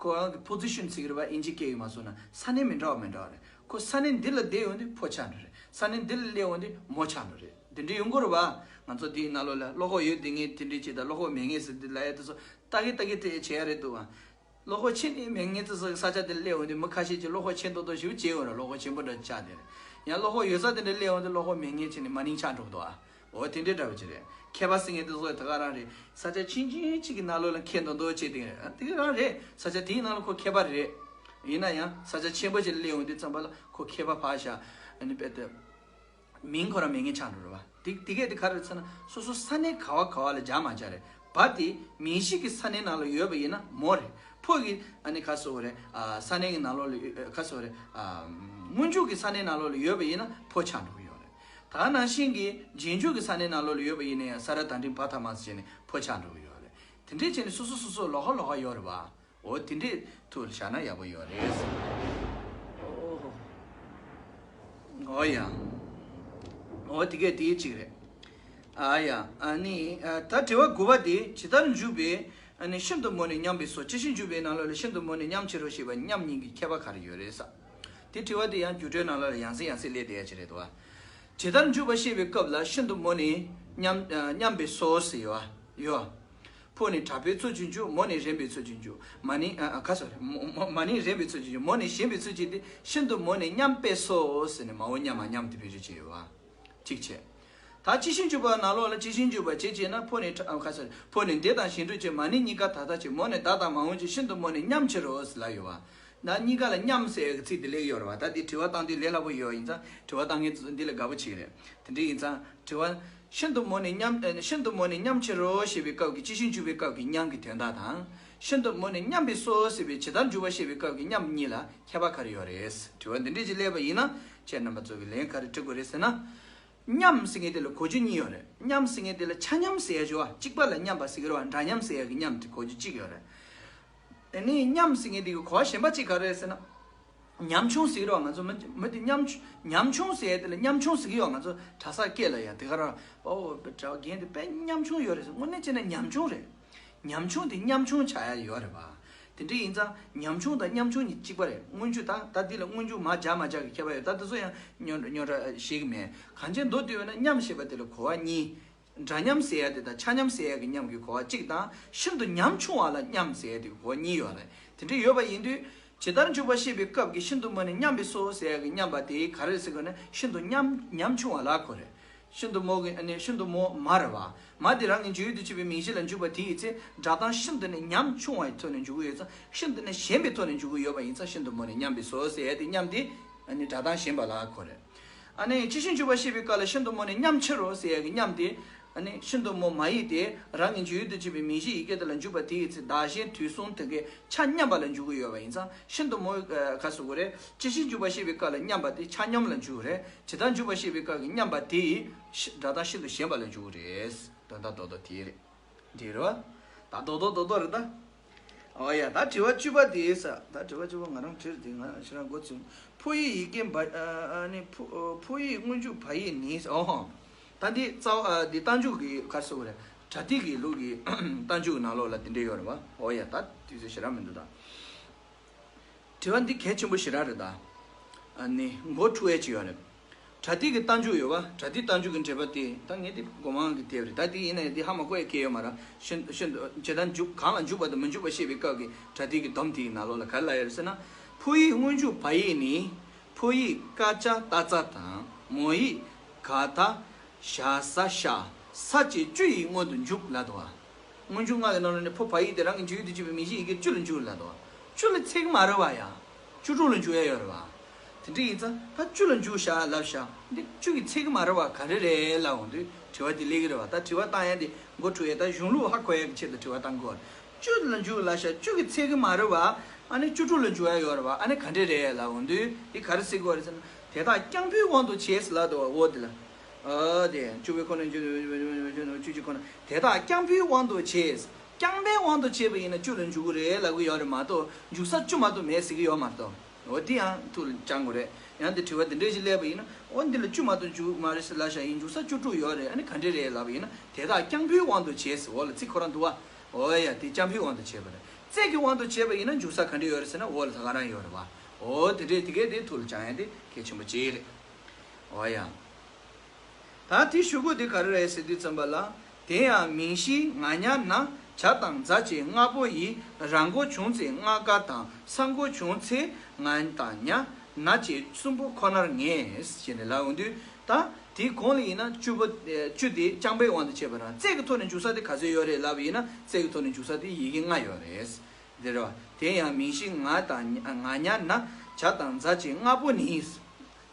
ཁོ་རང་གི་པོ་ཛི་ཤན་ཟེར་གི་རེད་བ། ཨིན་ཇི་སྐད་ཡིག་མ་སོང་ན་ས་གནས་མི་འདྲ་བ་མི་འདྲ་བ་རེད། ཁོ་ས་གནས་འདི་ལ་བསྡད་ཡོང་དུས་ཕོ་ཆགས་འགྲོ་རེད། ས་གནས་འདི་ལ་སླེབས་ཡོང་དུས་མོ་ཆགས་འགྲོ་རེད། དེ་འདྲས་ཡོང་གི་རེད་བ། ང་ཚོ་འདིའི་ནང་ལོགས་ལ་བློ་ཁོག་ཡོད་དེ་ངས་དེ་འདྲས་བྱེད། ད་བློ་ཁོག་མེད་ངས་ཟེར་དེ་ལབ་ཡ་དེ་ཚོ་ལྟ་གི་ལྟ་གི་དེ་བྱེད་ཡ་རེད་འདུག་བ། བློ་ཁོག་ཆེ་ནི་མེད་མཁན་ཚོ་ས་ཆ་དེར་སླེབས་འོང་དུས་མི་ཁ་ཤས་ཀྱིས་བློ་ཁོག་ཆེ་མདོག་མདོག་ཞིག་བྱེད་འོང་ར། བློ་ཁོག་ཆེན་པོ་འདྲ་ཆགས་དེ་རེད། ཡང་བློ་ཁོག་ཡོད་ས་དེ་འདྲ་སླེབས་འོང་དུས་བློ་ཁོག་མེད་མཁན་བྱས་ནས་མ་ནིང་ཆགས་འགྲོ་གི་འདུག་ཨ། འོ་དེ་འདྲའི་འདྲ་བོ་ཅིག་རེད། མཁས་པ་ཟེར་མཁན་དེ་ཚོ་ད་ག་རང་རེད། ས་ཆ་ཆུང་ཆུང་གཅིག་གི་ནང་ལོགས་ལ་མཁས་མདོག་མདོག་བྱས་དེ་རེད། ཨ་དེ་ག་རང་རེད། ས་ཆ་དེའི་ནང་ལ་ཁོ་མཁས་པ་རེད། ཡིན་ན་ཡང་ས་ཆ་ཆེན་པོ་ཅིག་ལ་སླེབས་འོང་དུས་ཙམ་པ་ལ་ཁོ་མཁས་པ་ཕར་བཞག་ཨ་ནི་དཔེ་དེ། མིང་ཁོ་རང་མེད་མཁན་ཆགས་འགྲོ་རེད་བ། དེ་དེ་གས་དེ་ག་རེ་ཟེར་ན་སོ་སོ་ས་གནས་ག་བ་ག་བ་ལ་སྦྱར་མ་སྦྱར་རེད། བ་དེ་མིང་གཞི་གི་ས་གནས་ནང་ལ་ཡོད་པ་ཡིན་ན་མོ་རེད། ཕོ་གི་ཨ་ནི་ག་ཟེར་དགོས་རེད། ཨ་ས་གནས་ཀྱི་ནང་ལོགས་ལ་ཡོད། ག་ཟེར་དགོས་རེད། ཨ་སྔོན་འཇུག་གི་ས་གནས་ནང་ལོགས་ལ་ཡོད་པ་ཡིན་ན་ཕོ་ཆགས་འགྲོ་གི་ཡོད་རེད། ད་ནང་བཞིན་གྱི་རྗེས་འཇུག་གི་ས་གནས་ནང་ལོགས་ལ་ཡོད་པ་ཡིན་ན་ཡང་ས་ར་བཏགས་འགྲེང་བ་ཐ་མ་ཟེར་བྱས་ནས་ཕོ་ཆགས་འགྲོ་གི་ཡོད་རེད། དེ་འདྲས་བྱས་ནས་སོ་སོ་སོ་སོ་ལོགས་ཀ་ལོགས་ཀ་ཡོད་རེད་བ། འོ་དེ་འདྲའི་ཐུགས་ལ་བཞག་ན་ཡག་པོ་ཡོད་རེད། འོ་ཡ། འོ་དེ་གས་དེ་གཅིག་རེད། ཨ་ཡ། ཨ་ནི་ཨ་ད་དྲི་བ་དགུ་པ་དེ་ཇི་ལྟར་འཇུག་པའི་ ཨ་ནི་ཤིན་ཏུ་མོ་ནི་མཉམ་པས་སོ། ཇི་ཞིག་འཇུག་པའི་ནང་ལོགས་ལ་ཤིན་ཏུ་མོ་ནི་མཉམ་ཕྱིར་རོ་ཞེས་པ་མཉམ་གཉིས་ཀྱི་ཁྱད་པར་ག་རེ་ཡོད་རེད་ཟེར། དེ་དྲི་བ་དེ་ཡང་རྒྱུགས་སྤྲོད་ནང་ལོགས་ལ་ཡང་སེ་ཡང་སེ་སླེབས་བསྡད་ཡ་ཅིག་རེད་འདུག་བ། ཇི་ལྟར་འཇུག་པ་བཤད་པའི་སྐབས་ལ་ཤིན་ཏུ་མོ་ནི་མཉམ་ཨ་མཉམ་པས་སོ་ཟེར་ཡོད་བ། ཡོད། ཕོ་ནི་དྲག་པོའི་ཚུལ་གྱིས་འཇུག་མོ་ནི་རན་པའི་ཚུལ་གྱིས་འཇུག་མ་ནི་ཨ་ཨ་ཁ་སོ་རེད། མོ་མོ་མ་ནི་རན་པའི་ཚུལ་གྱིས་འཇུག་མོ་ནི་ཞན་པའི་ཚུལ་གྱིས་ཏེ། ཤིན་ཏུ་མོ་ནི་མཉམ་པས་སོ་ཟེར་ནས་མ་འོ་མཉམ་མ་མཉམ་དེ་བེད་སྤྱོད་བྱས་ཡོད་བ། གཅིག་བྱས། ད་ཇི་ཞིག་འཇུག་པ་ནང་ལོགས་ལ་ཇི་ཞིག་འཇུག་པ་ཇི་བྱས་ན་ཕོ་ནི་ཁ་སོ་ཕོ་ནི་འདི་དང་གཞན་འཕྲད་ཅེས་མ་ནི་གཉིས་ཀ་ད་ལྟ་ཅེས་མོ་ནི་བདག་དང་མ་འོངས་ཀྱི་ཤིན་ཏུ་མོ་ནི་མཉམ་ཕྱིར་རོ་ཟེར་ལབ་ཡོད་བ། ད་གཉིས་ཀ་ལ་མཉམ་ཟེར་ཡག་གི་ཚིག་དེ་སླེབས་ཡོད་རེད་བ། ད་འདི་དྲི་བ་བཏང་དུས་ལས་སླ་པོ་ཡོད་ཡིན་ཙང་དྲི་བ་བཏང་མཁན་ཚོ་འདི་ལ་དགའ་པོ་བྱེད་ཀྱི་རེད། དེ་འདྲ་ཡིན་ཙང་དྲི་བ། ཤིན་ཏུ་མོ་ནི་མཉམ་ཨ་ཤིན་ཏུ་མོ་ནི་མཉམ་ཕྱིར་རོ་ཞེས་པའི་སྐབས་ཀྱི་ཇི་ཞིག་འཇུག་པའི་སྐབས་ཀྱི་མཉམ་གྱི་དོན་དག་དང་། ཤིན་ཏུ་མོ་ནི་མཉམ་པས་སོ་ཟེར་བའི་ཇི་ལྟར་འཇུག་པ་བཤད་པའི་སྐབས་ཀྱི་མཉམ་གཉིས་ལ་ཁྱད་པར་ག་རེ་ཡོད་རེད། དྲི་བ་འདི་འདྲས་ཅིག་སླེབས་པ་ཡིན་ན་ཁྱེད་རྣམ་པ་ཚོ་གིས་ལན་ག་རེ་འབྲི་དགོས་རེད་ཟེར་ན། མཉམ་ཟེར་མཁན་དེ་ལ་གོ་རྒྱུ་གཉིས་ཡོད་རེད། མཉམ་ཟེར་མཁན་དེ་ལ་ཆ་མཉམ་ཟེར་ཡ་ཅིག་ཡོད་བ། གཅིག་པ་ལ་མཉམ་པ་ཟེར་གྱི་རེད་བ། འདྲ་མཉམ་ཟེར་ཡ་གི་མཉམ་དེ་གོ་རྒྱུ་གཅིག་ཡོད་རེད། དེ་ནས་མཉམ་ཟེར་མཁན་དེ་གི་གོ་བ་གཞན་པ་གཅིག་ག་རེ་རེད་ཟེར་ན། ཉམ་ཆུང་ཟེར་གྱི་རེད་བ། ང་ཚོ་མི་མི་དེ་ཉམ་ཆུང་ཉམ་ཆུང་ཟེར་ཡ་དེ་ལ་ཉམ་ཆུང་ཟེར་གྱི་ཡོད། ང་ཚོ་གྲྭ་ས་སྐད་ལ་ཡ་དེ་ག་ར་པའོ་གྲྭ་པ་རྒན་དེ་དཔེ་ཉམ་ཆུང་ཡོད་རེད་ཟེར། དངོས་གནས་བྱས་ན་ཉམ་ཆུང་རེད། ཉམ་ཆུང་དེ་ཉམ་ཆུང་ཆགས་ཡ་ཡོད་རེད་བ། དེ་འདྲ་ཡིན་ཙང་ཉམ་ཆུང་དང་ཉམ་ཆུང་གཉིས་གཅིག་པ་རེད། སྔོན་འཇུག་ད་ད་འདི་ལ་སྔོན་འཇུག་མ་སྦྱར་མ་སྦྱར་གྱི་ཁྱད་པར་ཡོད། ད་དེ་ཚོ་ཡང་རྙོག་རྙོག་དྲ་ཞིག་མེད། གང་ཅི་མདོར་བསྡུས་པ་ན་མཉམ་ཞེས་པ་དེ་ལ་གོ་བ་གཉིས། འདྲ་མཉམ་ཟེར་ཡ་དེ་དང་ཆ་མཉམ་ཟེར་ཡ་གི་མཉམ་གྱི་གོ་བ་གཅིག་དང་ཤིན་ཏུ་ཉམ་ཆུང་བ་ལ་མཉམ་ཟེར་ཡ་དེ་གི་གོ་བ་གཉིས་ཡོད་རེད། དེ་འདྲ་ཡོད་པ་ཡིན་དུས་ཇི་ལྟར་འཇུག་པ་བཤད་པའི་སྐབས་ཀྱི་ཤིན་ཏུ་མོ་ནི་མཉམ་པས་སོ་ཟེར་ཡ་གི་མཉམ་པ་དེ་ག་རེ་ཟེར་དགོས་ན་ཤིན་ཏུ་ཉམ་ཉམ་ཆུང་བ་ལ་གོ་རེད། ཤིན་ཏུ་མོ་གི་ཨ་ནི་ཤིན་ཏུ་མོ་མ་རེད་བ། མ་དེ་རང་གི་འཇུག་ཡུལ་དུ་བྱེད་པའི་མིང་གཞི་ལ་འཇུག་པ་དེ་ཡི་ཚེ་སྒྲ་གདངས་ཤིན་ཏུ་ནས་ཉམ་ཆུང་བའི་ཐོག་ནས་འཇུག་གི་ཡོད་ཙང་ཤིན་ཏུ་ནས་ཞན་པའི་ཐོག་ནས་འཇུག་གི་ཡོད་པ་ཡིན་ཙང་ཤིན་ཏུ་མོ་ནི་མཉམ་པས་སོ་ཟེར་ཡ་དེ་མཉམ་དེ་ཨ་ནི་སྒྲ་གདངས་ཞན་པ་ལ་གོ་རེད། ཨ་ནི་ཇི་ཞིག་འཇུག་པ་བཤད་པའི་སྐབས་ལ་ཤིན་ཏུ་མོ་ནི་མཉམ་ཕྱིར་རོ་ཟེར་ཡ་གི་མཉམ་དེ། ཨ་ནི་ཤིན་ཏུ་མོ་མ་ཡིག་དེ་རང་གི་འཇུག་ཡུལ་དུ་བྱེད་པའི་མིང་གཞི་ཡི་གེ་དེ་ལ་འཇུག་པ་དེ་ཡི་ཚེ་བདག་གཞན་དུས་གསུམ་དེ་གའི་ཆ་མཉམ་པ་ལ་འཇུག་གི་ཡོད་པ་ཡིན་ཙང་ཤིན་ཏུ་མོ་ཨ་ག་ཟེར་དགོས་རེད། ཇི་ཞིག་འཇུག་པ་བཤད་པའི་སྐབས་ལ་མཉམ་པ་དེ་ཆ་མཉམ་ལ་འཇུག་གི་རེད། ཇི་ལྟར་འཇུག་པ་བཤད་པའི་སྐབས་ཀྱི་མཉམ་པ་དེ་ཡི་སྒྲ་གདངས་ཤིན་ཏུ་ཞན་པ་ལ་འཇུག་གི་རེད། དོན་དག་རྡོག་རྡོག་དེ་རེད། འགྲིག་རེད་བ། ད་རྡོག་རྡོག་རྡོག་རྡོག་རེད་ད། ཨོ་ཡ། ད་དྲི་བ་བཅུ་པ་དེ་ས། ད་དྲི་བ་བཅུ་པ་ང་རང་བྲིས་དེ་ང་ཞེ་དྲག་མགོ་ཚོས། ཕོ་ཡིག་ཡི་གེ་འབའ་ཨ་ནི་ཕོ་ཕོ་ཡིག་སྔོན་འཇུག་བ་ཡིག་ནི། ཨོ་ཧོ། ད་འདི་རྩ་བ་ཨ་འདི་རྟགས་འཇུག་གི་ག་རེ་ཟེར་དགོས་རེད། སྒྲ་ཐིག་གི་ལུགས་ཀྱི་རྟགས་འཇུག་གི་ནང་ལོགས་ལ་དེ་འདྲས་ཡོད་རེད་བ། ཨོ་ཡ། ད་དུས་ཚོད་ཞེ་དྲག་མི་འདུག་ད། དྲི་བ་འདི་གལ་ཆེན་པོ་ཞེ་དྲག་རེད་ད། ཨ་ནི་མགོ་འཁྲུག་ཡས་ཅིག་ཡོད་རེད། སྒྲ་ཐིག་གི་རྟགས་འཇུག་ཡོད་པ། སྒྲ་ཐིག་རྟགས་འཇུག་གི་འགྲེལ་པ་དེ་ད་ངས་དེ་སྒོ་མང་གི་དེབ་རེད། ད་དེ་ཡིན་ན་ཡང་དེ་ཧ་མ་གོ་ཡ་གལ་ཡོད་མ་རེད། ཤིན་ཤིན་ཏུ་ཇི་ལྟར་འཇུག་གང་ལ་འཇུག་པ་དང་མི་འཇུག་པ་བཤད་པའི་སྐབས་ཀྱི་སྒྲ་ཐིག་གི་སྡོམ་དེའི་ནང་ལོགས་ལ་ག་རེ་ལབ་ཡོད་རེད་ཟེར་ན། ཕོ་ཡིག་སྔོན་འཇུག་བ་ཡིག་ནི། ཕོ་ཡིག་ཀ་ཙ་ཏ་ཙ་དང་མོ་ཡིག་ག་ད་ཞ་ཟ་ཤ་ས་བཅས་བཅུ་ཡི་སྔོན་དུ་འཇུག་ལབ་འདུག་བ། སྔོན་འཇུག་ལྔ་གི་ནང་ལོགས་ནས་ཕོ་བ་ཡིག་དེ་རང་གི་འཇུག་ཡུལ་དུ་བྱེད་པའི་མིང་གཞི་ཡི་གེ་བཅུ་ལ་འཇུག་ལབ་འདུག་བ། བཅུ་ལ་ཚེག་མ་རེད་བ་ཡ། བཅུ་དྲུག་ལ་འཇུག་ཡ་ཡོད་རེད་བ། དེ་འདྲ་ཡིན་ཙང་ད་བཅུ་ལ་འཇུག་བཞག་ལབ་བཞག་འདི་བཅུ་གི་ཚེག་མ་རེད་བ་ག་རེ་རེད་ལབ་འོང་དུས་དྲི་བ་འདི་སླེབས་ཀྱི་རེད་བ། ད་དྲི་བ་བཏང་ཡ་འདི་མགོ་འཁྲུག་ཡ། ད་གཞུང་ལུགས་ཧ་གོ་ཡ་གི་ཆེད་དུ་དྲི་བ་བཏང་དགོས་རེད། བཅུ་ལ་འཇུག་ལབ་བཞག་བཅུ་གི་ཚེག་མ་རེད་བ། ཨ་ནི་བཅུ་དྲུག་ལ་འཇུག་ཡ་ཡོད་རེད་བ། ཨ་ནི་ག་འདྲ་རེད་ལབ་འོང་དུས་འདི་ག་རེ་ཟེར་དགོས་རེད་ཟེར་ན། དེ་དག་རྐྱང་པོའི་དབང་དུ་བྱས་ལབ་འདུག་བ། འོ་དེ་ལ། ཨ་དེ་བཅུ་པའི་ཁོ་ན་བཅུ་བཅུ་གཅིག་ཁོ་ན་དེ་དག་རྐྱང་པོའི་དབང་དུ་བྱས། རྐྱང་པའི་དབང་དུ་བྱས་པ་ཡིན་ན་བཅུ་ལ་འཇུག་གི་རེད་ལབ་གི་ཡོད་རེད་མ་གཏོགས་འཇུག་ས་བཅུ་མ་གཏོགས་མེད་ཟེར་གི་ཡོད་མ་གཏོགས། འོ་དེ་ཡང་ཐུགས་ལ་བཅངས་དགོས་རེད། ཡང་དེ་དྲི་བ་དེ་འདྲས་ཞིག་སླེབས་པ་ཡིན་ན། འོ་འདི་ལ་བཅུ་མ་གཏོགས་འཇུག་མ་རེད་ཟེར་ལབ་བཞག་ཡིན། འཇུག་ས་བཅུ་དྲུག་ཡོད་རེད། ཨ་ནི་ག་འདྲས་རེད་ལབ་པ་ཡིན་ན། དེ་དག་རྐྱང་པོའི་དབང་དུ་བྱས་ཟེར་འོ་ལ་ཚིག་ཁོ་རང་འདུག་བ། འོ་ཡ། དེ་རྐྱང་པོའི་དབང་དུ་བྱས་པ་རེད། རྩལ་གྱི་དབང་དུ་བྱས་པ་ཡིན་ན་འཇུག་ས་ག་འདྲས་ཡོད་རེད་ཟེར་ན་འོ་ལ་ད་ག་རང་ཡོད་རེད་བ། འོ་དེ་འདྲས་དེ་གས་དེ་ཐུགས་ལ་བཅངས་ཡ་དེ་གལ་ཆེན་པོ་གཅིག་རེད། འོ་ཡ། ད་དེའི་གཞུག་གུ་དེ་ག་རེ་རེད་ཟེར་དུས་ཙམ་པ་ལ། དེ་ཡང་མིང་གཞིའི་ང་ཉ་ན་བྱ་དང་མཛའ་བཅས་ལྔ་པོ་ཡི། ར་མགོ་བྱུང་ཚེ་ལྔ་ཀ་དང་ས་མགོ་བྱུང་ཚེ་ང་དང་ཉ་ན་བཅས་གསུམ་པོ་ཁོ་ནར་ངེས་ཞེས་ནས་ལབ་འོང་དུས། ད་དེའི་གོང་ལ་ཡིན་ན་བཅུ་པོ་བཅུ་དེ་རྐྱང་པའི་དབང་དུ་བྱས་པ་རང་རྩལ་གྱི་ཐོག་ནས་འཇུག་ས་དེ་ག་ཚོད་ཡོད་རེད་ལབ་པ་ཡིན་ན། རྩལ་གྱི་ཐོག་ནས་འཇུག་ས་དེ་ཡི་གེ་ལྔ་ཡོད་རེད། འདི་རེད་བ། དེ་ཡང་མིང་གཞི་ང་དང་ང་ཉ་ན་བྱ་དང་མཛའ་བཅས་ལྔ་པོ་ནི།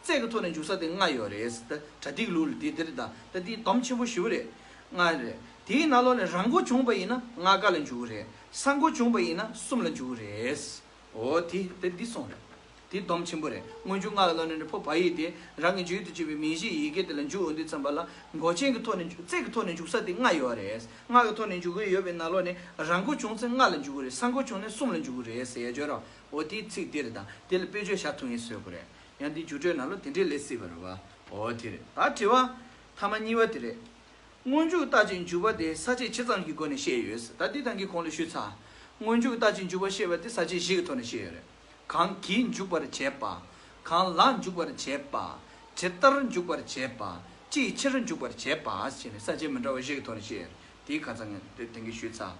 རྩལ་གྱི་ཐོག་ནས་འཇུག་ས་དེ་ལྔ་ཡོད་རེད། ད་སྒྲ་ཐིག་ལུགས་ལ་དེ་འདི་རེད་ད། ད་འདི་སྡོམ་ཆེན་པོ་ཞེ་པོ་རེད། ལྔ་རེད། དེའི་ནང་ལོགས་ནས་ར་མགོ་བྱུང་བ་ཡིན་ན་ལྔ་ཀ་ལ་འཇུག་གི་རེད། ས་མགོ་བྱུང་བ་ཡིན་ན་གསུམ་ལ་འཇུག་གི་རེད། འོ་དེ་དེ་འདི་སོང་རེད། དེ་སྡོམ་ཆེན་པོ་རེད། སྔོན་འཇུག་ལྔ་གི་ནང་ནས་ཕོ་བ་ཡིག་དེ་རང་གི་འཇུག་ཡུལ་དུ་བྱེད་པའི་མིང་གཞི་ཡི་གེ་དེ་ལ་འཇུག་འོང་དུས་ཙམ་པ་ལ་མགོ་ཅན་གྱི་ཐོག་ནས་འཇུག་རྩལ་གྱི་ཐོག་ནས་འཇུག་ས་དེ་ལྔ་ཡོད་རེད། ལྔ་གི་ཐོག་ནས་འཇུག་གི་ཡོད་པའི་ནང་ལོགས་ནས་ར་མགོ་བྱུང་ཚེ་ལྔ་ལ་འཇུག་གི་རེད། ས་མགོ་བྱུང་ནས་གསུམ་ལ་འཇུག་གི་རེད་ཟེར་ཡ་བརྗོད་རོགས། འོ་དེའི་ཚིག་དེ་རེད་ད། དེ་ལ་དཔེ་བརྗོད་བྱ་ཐུང་ངེ་བཟོས་དགོས་རེད། ཡང་འདི་རྒྱུགས་སྤྲོད་ནང་ལ་དེ་འདྲས་སླེབས་སྲིད་པ་རེད་བ། འོ་དེ་རེད། ད་དྲི་བ་ཐ་མ་གཉིས་པ་དེ་རེད། སྔོན་འཇུག་རྟག་གཅིག་འཇུག་པ་དེ་ས་བཅད་ཇི་ཙམ་གྱི་སྒོ་ནས་བཤད་ཡོད། ད་འདི་ཐང་གི་གོང་ལ་ཞུས་ཚར། སྔོན་འཇུག་རྟག་གཅིག་འཇུག་པ་བཤད་པ་དེ་ས་བཅད་བཞི་གི་ཐོག་ནས་བཤད་ཡོད་རེད། གང་གིས་འཇུག་པར་བྱེད་པ། གང་ལ་འཇུག་པར་བྱེད་པ། ཇི་ལྟར་འཇུག་པར་བྱེད་པ། ཅིའི་ཕྱིར་འཇུག་པར་བྱེད་པ་ཞེས་ནས་ས་བཅད་མི་འདྲ་བ་བཞི་གི་ཐོག་ནས་བཤད་ཡོད་རེད། དེའི་ཁ་ཚང་དེ་དེང་གི་ཞུས་ཚར།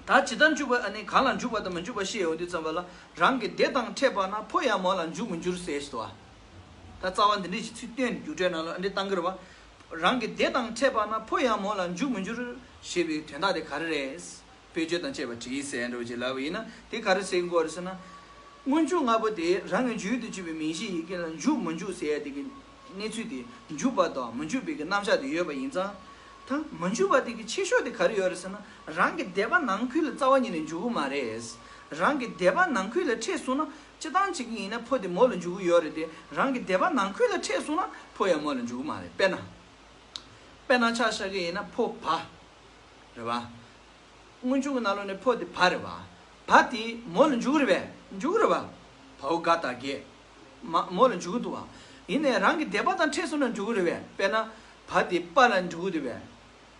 ད་ཇི་ལྟར་འཇུག་པ་ཨ་ནི་གང་ལ་འཇུག་པ་དང་མི་འཇུག་པ་བཤད་ཡོང་དུས་ཙམ་པ་ལ། རང་གི་དེ་དང་འཕྲད་པ་ན་ཕོ་ཡང་མོ་ལ་འཇུག་མི་འགྱུར་ཟེར་ཞིག་འདུག་བ། ད་རྩ་བ་འདི་འདྲ་ཞིག་ཚིག་བཏོན་རྒྱུ་འབྲས་ནང་ལ་ཨ་འདྲ་བཏང་གི་རེད་བ། རང་གི་དེ་དང་འཕྲད་པ་ན་ཕོ་ཡང་མོ་ལ་འཇུག་མི་འགྱུར་ཞེས་པའི་དོན་དག་དེ་ག་རེ་རེད། དཔེ་བརྗོད་དང་བཅས་པ་བྲིས་ཟེར་འདྲ་བོ་ཅིག་ལབ་པ་ཡིན་ན་དེ་ག་རེ་ཟེར་དགོས་རེད་ཟེར་ན། སྔོན་འཇུག་ལྔ་པོ་དེ་རང་གི་འཇུག་ཏུ་གྱུར་པའི་མིང་གཞི་ཡི་གེ་ལ་འཇུག་མི་འཇུག་ཟེར་ཡ་དེ་གི་གནས་ཚུལ་དེ། འཇུག་པ་དང་མི་འཇུག་པའི་གི་རྣམ་གཞག་དེ་ཡོད་པ་ཡིན་ཙང་། ད་མི་འཇུག་པ་དེ་གི་ཆེ་ཤོས་དེ་ག་རེ་ཡོད་རེད་ཟེར་ན། རང་གི་དད་པ་ནང་ཁུལ་ལ་རྩ་བ་ཉིད་ནས་འཇུག་གི་མ་རེད། རང་གི་དད་པ་ནང་ཁུལ་ལ་འཕྲད་སོང་ན་སྤྱིར་བཏང་གཅིག་ཡིན་ན་ཕོ་དེ་མོ་ལ་འཇུག་གི་ཡོད་རེད་དེ། རང་གི་དད་པ་ནང་ཁུལ་ལ་འཕྲད་སོང་ན་ཕོ་ཡང་མོ་ལ་འཇུག་གི་མ་རེད། དཔེར་ན། དཔེར་ན་ཆ་བཞག་གི་ཡིན་ན་ཕོ་བ། རེད་བ། སྔོན་འཇུག་གི་ནང་ལོགས་ནས་ཕོ་དེ་བ་རེད་བ། བ་དེ་མོ་ལ་འཇུག་རེད་བས། འཇུག་རེད་བ། བའོ་ག་ད་གས། མ་མོ་ལ་འཇུག་གི་འདུག་བ། ཡིན་ནའི་རང་གི་དད་པ་དང་འཕྲད་སོང་ན་འཇུག་གི་རེད་བས། དཔེར་ན། བ་དེ་པ་ལ་འཇུག་གི་འདུག་བས།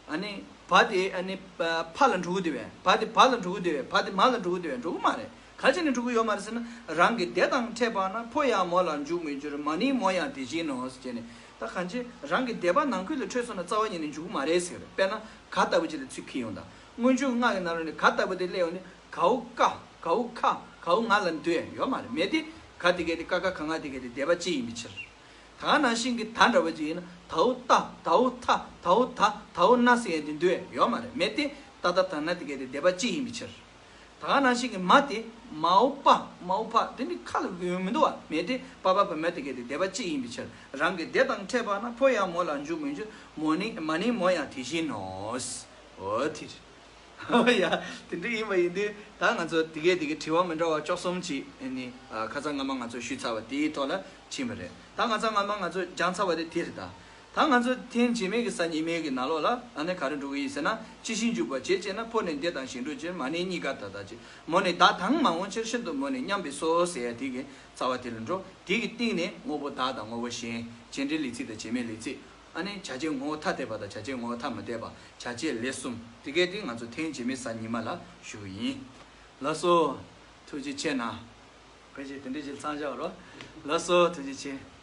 ཨ་ནི། བ་དེ་ཨ་ནི། ཕ་ལ་འཇུག་གི་འདུག་བས། བ་དེ་བ་ལ་འཇུག་གི་འདུག་བས། བ་དེ་མ་ལ་འཇུག་གི་འདུག་བས། འཇུག་གི་མ་རེད། ག་ཅི་ནས་འགྲོ་གི་ཡོད་མ་རེད་ཟེར་ན། རང་གི་དད་དང་འཕྲད་པ་ན་ཕོ་ཡང་མོ་ལ་འཇུག་མི་འགྱུར། མ་ནིང་མོ་ཡང་དེ་བཞིན་ནོ་ཟེར་ནས། ད་གང་ཅི་རང་གི་དད་པ་ནང་ཁུལ་ལ་འཕྲད་སོང་ན་རྩ་བ་ཉིད་ནས་འཇུག་གི་མ་རེད་ཟེར། དཔེར་ན་ག་ལྟ་བུ་ཅིག་ལ་ཚུར་འཁྱེར་ཡོང་དང་། སྔོན་འཇུག་ལྔ་གི་ནང་ལོགས་ནས་ག་ལྟ་བུ་དེ་སླེབས་ཡོང་ནས་གའུ་ཀ་གའུ་ཁ་གའུ་ང་ལ་འདོད་ཡོད་མ་རེད། མེད་དེ། ག་དེ་གས་དེ་ཀ་ཁ་ག་ང་དེ་གས་དེ་དད་པ་གཅིག་ཡིན་པའི་ཕྱིར། ད་ག་ནང་བཞིན་གྱི་ད་འདྲ་བ་ཅིག་ཡིན་ན་དའུ་ཏ་དའུ་ཐ་དའུ་ད་དའུ་ན་ཟེར་ཡས་དེ་འདོད་ཡོད་མ་རེད། མེད་དེ། ཏ་ད་ད་ན་དེ་གས་དེ་དད་པ་གཅིག་ཡིན་པའི་ཕྱིར། ད་ག་ནང་བཞིན་གྱི་མ་དེ། མའོ་པ་མའོ་ཕ་དེ་ནི་ཁ་ལ་ཡོད་མི་འདུག་བ། མེད་དེ། པ་པ་བ་མ་དེ་གས་དེ་དད་པ་གཅིག་ཡིན་པའི་ཕྱིར། རང་གི་དད་དང་འཕྲད་པ་ན་ཕོ་ཡང་མོ་ལ་འཇུག་མི་འགྱུར། མོ་ནིང་མ་ནིང་མོ་ཡང་དེ་བཞིན་ནོ། འོ་དེ་རེད། ཨོ་ཡ། དེ་འདྲ་ཡིན་པ་ཡིན་དུས་ད་ང་ཚོ་དེ་གས་དེ་གས་དྲི་བ་མི་འདྲ་བ་བཅུ་གསུམ་ཅིག་ཨ་ནི་ཁ་སང་སྔ་མ་ང་ཚོ་ཞུས་ཚར་བ་དེའི་ཐོག་ལ་ཕྱིན་པ་རེད། ད་ང་ཚོ་སྔ་མ་ང་ཚོ་སྦྱངས་ཚར་བ་དེ་དེ་རེད་ད། ད་ང་ཚོ་ཐེངས་རྗེས་མའི་གི་གཟའ་ཉི་མའི་གི་ནང་ལོགས་ལ་ཨ་ནི་ག་རེ་འགྲོ་གི་ཡིན་ཟེར་ན། ཅི་ཞིག་འཇུག་པ་བྱེད་ཅེ་ན། ཕོ་ནི་འདི་དང་གཞན་འགྲོགས་ཕྱིར། མ་ནིང་གཉིས་ཀ་ད་ལྟ་ཅི། མོ་ནི་བདག་དང་མ་འོངས་ཕྱིར། ཤིན་ཏུ་མོ་ནི་མཉམ་པས་སོ་ཟེར་ཡ་དེ་གི་རྩ་བ་དེ་ལ་འགྲོ། དེ་གི་སྟེང་ནས་དངོས་པོ་བདག་དང་དངོས་པོ་གཞན། བྱེད་འབྲེལ་ལས་ཚིག་དང་བྱེད་མེད་ལས་ཚིག་ཨ་ནི་བྱ་བྱེད་ངོ་བོ་ཐ་དད་པ་དང་བྱ་བྱེད་ངོ་བོ་ཐ་མི་དད་པ། བྱ་བྱེད་ལས་གསུམ། དེ་གས་དེ་ང་ཚོ་ཐེངས་རྗེས་མའི་གཟའ་ཉི་མ་ལ་ཞུ་གི་ཡིན། ལགས་སོ། ཐུགས་རྗེ་ཆེ་གནང་། ཕལ་ཆེར་དེ་འདྲ་ཞིག་མཚམས་བཞག་རོགས། ལགས་སོ། ཐུགས་རྗེ་ཆེ།